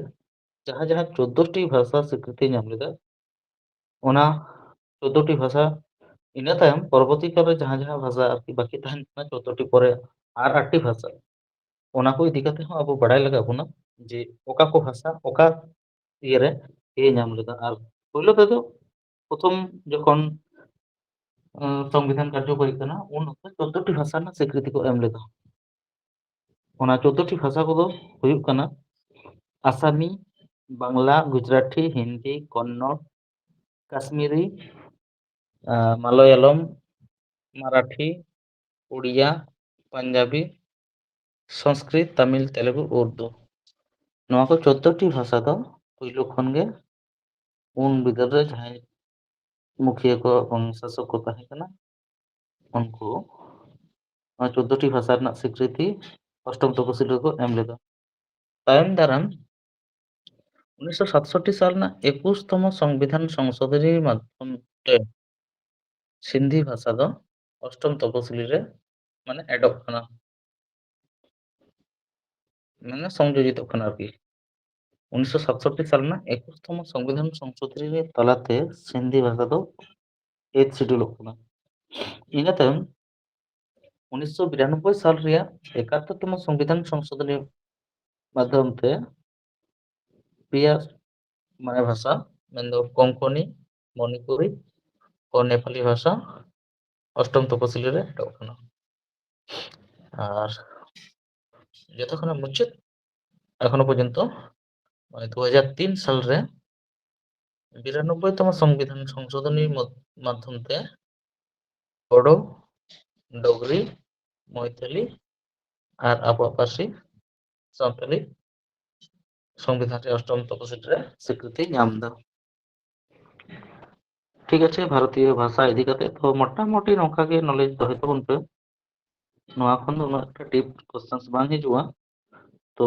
ᱡᱟᱦᱟᱸ ᱡᱟᱦᱟᱸ ᱪᱳᱫᱽᱫᱳ ᱴᱤ ᱵᱷᱟᱥᱟ ᱥᱤᱠᱨᱤᱛᱤ ᱧᱟᱢ ᱞᱮᱫᱟ, ᱚᱱᱟ ᱪᱳᱫᱽᱫᱳ ᱴᱤ ᱵᱷᱟᱥᱟ, ᱤᱱᱟᱹ ᱛᱟᱭᱚᱢ ᱯᱚᱨᱚᱵᱚᱨᱛᱤ ᱠᱟᱞ ᱨᱮ ᱡᱟᱦᱟᱸ ᱡᱟᱦᱟᱸ ᱵᱷᱟᱥᱟ ᱟᱨᱠᱤ ᱵᱟᱹᱠᱤ ᱛᱟᱦᱮᱱ ᱠᱟᱱᱟ ᱪᱳᱫᱽᱫᱳ ᱴᱤ ᱯᱚᱨᱮ ᱟᱨ ᱟᱴ ᱴᱤ ᱵᱷᱟᱥᱟ, ᱚᱱᱟ ᱠᱚ ᱤᱫᱤ ᱠᱟᱛᱮ ᱦᱚᱸ ᱟᱵᱚ ᱵᱟᱲᱟᱭ ᱞᱟᱜᱟᱣ ᱵᱚᱱᱟ᱾ ᱡᱮ ᱚᱠᱟ ᱠᱚ ᱵᱷᱟᱥᱟ ᱚᱠᱟ ᱤᱭᱟᱹᱨᱮ ᱤᱭᱟᱹ ᱧᱟᱢ ᱞᱮᱫᱟ᱾ ᱟᱨ ᱯᱳᱭᱞᱳ ᱛᱮᱫᱚ ᱯᱨᱚᱛᱷᱚᱢ ᱡᱚᱠᱷᱚᱱ ᱥᱚᱝᱵᱤᱫᱷᱟᱱ ᱠᱟᱨᱡᱚᱠᱚᱨᱤ ᱠᱟᱱᱟ, ᱩᱱ ᱚᱠᱛᱚ ᱪᱳᱫᱽᱫᱳ ᱴᱤ ᱵᱷᱟᱥᱟ ᱨᱮᱱᱟᱜ ᱥᱤᱠᱨᱤᱛᱤ ᱠᱚ ᱮᱢ ᱞᱮᱫᱟ᱾ ᱚᱱᱟ ᱪᱳᱫᱽᱫᱳ ᱴᱤ ᱵᱷᱟᱥᱟ ᱠᱚᱫᱚ ᱦᱩᱭᱩᱜ ᱠᱟᱱᱟ ᱟᱥᱟᱢᱤ, ᱵᱟᱝᱞᱟ, ᱜᱩᱡᱽᱨᱟᱴᱤ, ᱦᱤᱱᱫᱤ, ᱠᱚᱱᱱᱚᱲ, ᱠᱟᱥᱢᱤᱨᱤ, ᱢᱟᱞᱚᱭᱟᱞᱚᱢ, ᱢᱟᱨᱟᱴᱷᱤ, ᱩᱲᱤᱭᱟ, ᱯᱟᱧᱡᱟᱵᱤ, ᱥᱚᱝᱥᱠᱨᱤᱛ, ᱛᱟᱢᱤᱞ, ᱛᱮᱞᱮᱜᱩ, ᱩᱨᱫᱩ᱾ ᱱᱚᱣᱟ ᱠᱚ ᱪᱳᱫᱽᱫᱳ ᱴᱤ ᱵᱷᱟᱥᱟ ᱫᱚ ᱯᱳᱭᱞᱳ ᱠᱷᱚᱱ ᱜᱮ ᱩᱱ ᱵᱤᱫᱟᱹᱞ ᱨᱮ ᱡᱟᱦᱟᱸᱭ ᱢᱩᱠᱷᱤᱭᱟᱹ ᱠᱚ ᱮᱵᱚᱝ ᱥᱟᱥᱚᱠ ᱠᱚ ᱛᱟᱦᱮᱸ ᱠᱟᱱᱟ, ᱩᱱᱠᱩ ᱱᱚᱣᱟ ᱪᱳᱫᱽᱫᱳ ᱴᱤ ᱵᱷᱟᱥᱟ ᱨᱮᱱᱟᱜ ᱥᱤᱠᱨᱤᱛᱤ ᱚᱥᱴᱚᱢ ᱛᱚᱯᱚᱥᱤᱞ ᱨᱮᱠᱚ ᱮᱢ ᱞᱮᱫᱟ᱾ ᱛᱟᱭᱚᱢ ᱫᱟᱨᱟᱢ ᱩᱱᱤᱥᱥᱚ ᱥᱟᱛᱥᱚᱴᱴᱤ ᱥᱟᱞ ᱨᱮᱱᱟᱜ ᱮᱠᱩᱥ ᱛᱚᱢᱚ ᱥᱚᱝᱵᱤᱫᱷᱟᱱ ᱥᱚᱝᱥᱳᱫᱷᱚᱱᱤ ᱢᱟᱫᱽᱫᱷᱚᱢ ᱛᱮ ᱥᱤᱱᱫᱷᱤ ᱵᱷᱟᱥᱟ ᱫᱚ ᱚᱥᱴᱚᱢ ᱛᱚᱯᱚᱥᱤᱞᱤ ᱨᱮ ᱢᱟᱱᱮ ᱮᱰᱚᱜ ᱠᱟᱱᱟ, ᱢᱟᱱᱮ ᱥᱚᱝᱡᱳᱡᱤᱛᱚᱜ ᱠᱟᱱᱟ ᱟᱨᱠᱤ᱾ ᱩᱱᱤᱥᱥᱚ ᱥᱟᱛᱥᱚᱴᱴᱤ ᱥᱟᱞ ᱨᱮᱱᱟᱜ ᱮᱠᱩᱥ ᱛᱚᱢᱚ ᱥᱚᱝᱵᱤᱫᱷᱟᱱ ᱥᱚᱝᱥᱳᱫᱷᱚᱱᱤ ᱨᱮ ᱛᱟᱞᱟᱛᱮ ᱥᱤᱱᱫᱷᱤ ᱵᱷᱟᱥᱟ ᱫᱚ ᱮᱭᱤᱛᱷ ᱥᱤᱰᱩᱞᱚᱜ ᱠᱟᱱᱟ᱾ ᱤᱱᱟᱹ ᱛᱟᱭᱚᱢ ᱩᱱᱤᱥᱥᱚ ᱵᱤᱨᱟᱱᱚᱵᱵᱳᱭ ᱥᱟᱞ ᱨᱮᱭᱟᱜ ᱮᱠᱟᱛᱛᱳᱨ ᱛᱚᱢᱚ ᱥᱚᱝᱵᱤᱫᱷᱟᱱ ᱥᱚᱝᱥᱳᱫᱷᱚᱱᱤ ᱢᱟᱫᱽᱫᱷᱚᱢ ᱛᱮ ᱯᱮᱭᱟ ᱢᱟᱱᱮ ᱵᱷᱟᱥᱟ, ᱢᱮᱱᱫᱚ ᱠᱚᱝᱠᱚᱱᱤ, ᱢᱚᱱᱤᱯᱩᱨᱤ ᱚ ᱱᱮᱯᱟᱞᱤ ᱵᱷᱟᱥᱟ ᱚᱥᱴᱚᱢ ᱛᱚᱯᱚᱥᱤᱞᱤ ᱨᱮ ᱮᱰᱚᱜ ᱠᱟᱱᱟ᱾ ᱟᱨ ᱡᱚᱛᱚ ᱠᱷᱚᱱᱟᱜ ᱢᱩᱪᱟᱹᱫ ᱮᱠᱷᱚᱱᱳ ᱯᱚᱨᱡᱚᱱᱛᱚ ᱫᱩ ᱦᱟᱡᱟᱨ ᱛᱤᱱ ᱥᱟᱞ ᱨᱮ ᱵᱤᱨᱟᱱᱚᱵᱵᱳᱭ ᱛᱚᱢᱚ ᱥᱚᱝᱵᱤᱫᱷᱟᱱ ᱥᱚᱝᱥᱳᱫᱷᱚᱱᱤ ᱢᱚᱫ-, ᱢᱟᱫᱽᱫᱷᱚᱢ ᱛᱮ ᱵᱳᱰᱳ, ᱰᱳᱜᱽᱨᱤ, ᱢᱚᱭᱛᱷᱟᱞᱤ ᱟᱨ ᱟᱵᱚᱣᱟᱜ ᱯᱟᱹᱨᱥᱤ ᱥᱟᱱᱛᱟᱲᱤ ᱥᱚᱝᱵᱤᱫᱷᱟᱱ ᱨᱮ ᱚᱥᱴᱚᱢ ᱛᱚᱯᱚᱥᱤᱞ ᱨᱮ ᱥᱤᱠᱨᱤᱛᱤ ᱧᱟᱢ ᱮᱫᱟ᱾ ᱴᱷᱤᱠ ᱟᱪᱷᱮ, ᱵᱷᱟᱨᱚᱛᱤᱭᱚ ᱵᱷᱟᱥᱟ ᱤᱫᱤ ᱠᱟᱛᱮ ᱛᱚ ᱢᱚᱴᱟᱢᱩᱴᱤ ᱱᱚᱝᱠᱟ ᱜᱮ ᱱᱚᱞᱮᱡᱽ ᱫᱚᱦᱚᱭ ᱛᱟᱵᱚᱱ ᱯᱮ᱾ ᱱᱚᱣᱟ ᱠᱷᱚᱱ ᱫᱚ ᱩᱱᱟᱹᱜ ᱮᱠᱴᱟ ᱰᱤᱯ ᱠᱚᱥᱪᱮᱱᱥ ᱵᱟᱝ ᱦᱤᱡᱩᱜᱼᱟ᱾ ᱛᱚ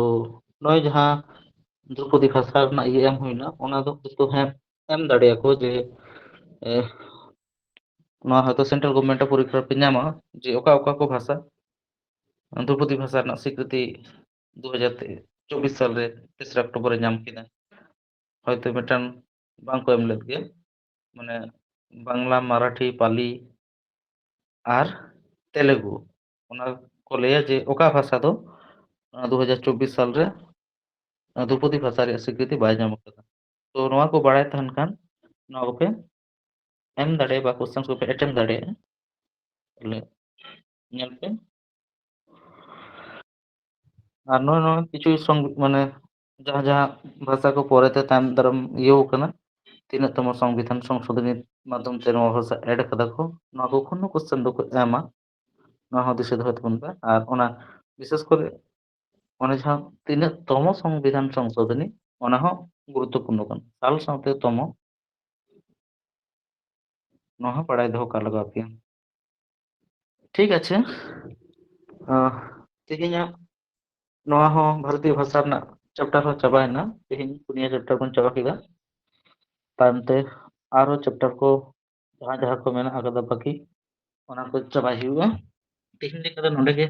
ᱱᱚᱜᱼᱚᱭ ᱡᱟᱦᱟᱸ ᱫᱨᱳᱯᱚᱫᱤ ᱵᱷᱟᱥᱟ ᱨᱮᱱᱟᱜ ᱤᱭᱟᱹ ᱮᱢ ᱦᱩᱭᱱᱟ, ᱚᱱᱟ ᱫᱚ ᱦᱚᱭᱛᱳ ᱦᱮᱸ ᱮᱢ ᱫᱟᱲᱮᱭᱟᱠᱚ ᱡᱮ, ᱮ, ᱱᱚᱣᱟ ᱦᱚᱭᱛᱳ ᱥᱮᱱᱴᱨᱟᱞ ᱜᱚᱵᱷᱢᱮᱱᱴ ᱯᱚᱨᱤᱠᱠᱷᱟ ᱯᱮ ᱧᱟᱢᱟ ᱡᱮ ᱚᱠᱟ ᱚᱠᱟ ᱠᱚ ᱵᱷᱟᱥᱟ ᱫᱨᱳᱯᱚᱫᱤ ᱵᱷᱟᱥᱟ ᱨᱮᱱᱟᱜ ᱥᱤᱠᱨᱤᱛᱤ ᱫᱩ ᱦᱟᱡᱟᱨ ᱪᱚᱵᱵᱤᱥ ᱥᱟᱞ ᱨᱮ ᱛᱮᱥᱨᱟ ᱚᱠᱴᱳᱵᱚᱨ ᱨᱮ ᱧᱟᱢ ᱠᱮᱫᱟ᱾ ᱦᱚᱭᱛᱳ ᱢᱤᱫᱴᱟᱝ ᱵᱟᱝ ᱠᱚ ᱮᱢ ᱞᱮᱫ ᱜᱮ, ᱢᱟᱱᱮ ᱵᱟᱝᱞᱟ, ᱢᱟᱨᱟᱴᱷᱤ, ᱯᱟᱞᱤ ᱟᱨ ᱛᱮᱞᱮᱜᱩ, ᱚᱱᱟ ᱠᱚ ᱞᱟᱹᱭᱟ ᱡᱮ ᱚᱠᱟ ᱵᱷᱟᱥᱟ ᱫᱚ ᱚᱱᱟ ᱫᱩ ᱦᱟᱡᱟᱨ ᱪᱚᱵᱵᱤᱥ ᱥᱟᱞ ᱨᱮ ᱫᱷᱨᱩᱯᱚᱫᱤ ᱵᱷᱟᱥᱟ ᱨᱮᱭᱟᱜ ᱥᱤᱠᱨᱤᱛᱤ ᱵᱟᱭ ᱧᱟᱢ ᱟᱠᱟᱫᱟ᱾ ᱛᱚ ᱱᱚᱣᱟ ᱠᱚ ᱵᱟᱲᱟᱭ ᱛᱟᱦᱮᱱ ᱠᱷᱟᱱ ᱱᱚᱣᱟ ᱠᱚᱯᱮ ᱮᱢ ᱫᱟᱲᱮᱭᱟᱜᱼᱟ ᱵᱟ ᱠᱚᱥᱪᱮᱱ ᱠᱚᱯᱮ ᱮᱴᱮᱢ ᱫᱟᱲᱮᱭᱟᱜᱼᱟ᱾ ᱛᱟᱦᱞᱮ ᱧᱮᱞ ᱯᱮ᱾ ᱟᱨ ᱱᱚᱜᱼᱚᱭ ᱱᱚᱣᱟ ᱠᱤᱪᱷᱩ ᱥᱚᱝ-, ᱢᱟᱱᱮ ᱡᱟᱦᱟᱸ ᱡᱟᱦᱟᱸ ᱵᱷᱟᱥᱟ ᱠᱚ ᱯᱚᱨᱮᱛᱮ ᱛᱟᱭᱚᱢ ᱫᱟᱨᱟᱢ ᱤᱭᱟᱹᱣ ᱠᱟᱱᱟ, ᱛᱤᱱᱟᱹᱜ ᱛᱚᱢᱚ ᱥᱚᱝᱵᱤᱫᱷᱟᱱ ᱥᱚᱝᱥᱳᱫᱷᱚᱱᱤ ᱢᱟᱫᱽᱫᱷᱚᱢ ᱛᱮ ᱱᱚᱣᱟ ᱵᱷᱟᱥᱟ ᱮᱰ ᱠᱟᱫᱟ ᱠᱚ, ᱱᱚᱣᱟ ᱠᱚ ᱠᱷᱚᱱ ᱦᱚᱸ ᱠᱚᱥᱪᱮᱱ ᱫᱚᱠᱚ ᱮᱢᱟ, ᱱᱚᱣᱟ ᱦᱚᱸ ᱫᱤᱥᱟᱹ ᱫᱚᱦᱚᱭ ᱛᱟᱵᱚᱱ ᱯᱮ᱾ ᱟᱨ ᱚᱱᱟ ᱵᱤᱥᱮᱥ ᱠᱚᱨᱮ ᱚᱱᱮ ᱡᱟᱦᱟᱸ ᱛᱤᱱᱟᱹᱜ ᱛᱚᱢᱚ ᱥᱚᱝᱵᱤᱫᱷᱟᱱ ᱥᱚᱝᱥᱳᱫᱷᱚᱱᱤ, ᱚᱱᱟ ᱦᱚᱸ ᱜᱩᱨᱩᱛᱛᱚᱯᱩᱨᱱᱚ ᱠᱟᱱᱟ, ᱥᱟᱞ ᱥᱟᱶᱛᱮ ᱛᱚᱢᱚ, ᱱᱚᱣᱟ ᱦᱚᱸ ᱵᱟᱲᱟᱭ ᱫᱚᱦᱚ ᱠᱟᱜ ᱞᱟᱜᱟᱣ ᱯᱮᱭᱟ᱾ ᱴᱷᱤᱠ ᱟᱪᱷᱮ, ᱟᱸ, ᱛᱮᱦᱮᱧᱟᱜ ᱱᱚᱣᱟ ᱦᱚᱸ ᱵᱷᱟᱨᱚᱛᱤᱭᱚ ᱵᱷᱟᱥᱟ ᱨᱮᱱᱟᱜ ᱪᱮᱯᱴᱟᱨ ᱦᱚᱸ ᱪᱟᱵᱟᱭᱮᱱᱟ᱾ ᱛᱮᱦᱮᱧ ᱯᱩᱱᱭᱟᱹ ᱪᱮᱯᱴᱟᱨ ᱵᱚᱱ ᱪᱟᱵᱟ ᱠᱮᱫᱟ᱾ ᱛᱟᱭᱚᱢ ᱛᱮ ᱟᱨᱦᱚᱸ ᱪᱮᱯᱴᱟᱨ ᱠᱚ ᱡᱟᱦᱟᱸ ᱡᱟᱦᱟᱸ ᱠᱚ ᱢᱮᱱᱟᱜ ᱟᱠᱟᱫᱟ ᱵᱟᱹᱠᱤ, ᱚᱱᱟ ᱠᱚ ᱪᱟᱵᱟᱭ ᱦᱩᱭᱩᱜᱼᱟ᱾ ᱛᱮᱦᱮᱧ ᱞᱮᱠᱟ ᱫᱚ ᱱᱚᱰᱮ ᱜᱮ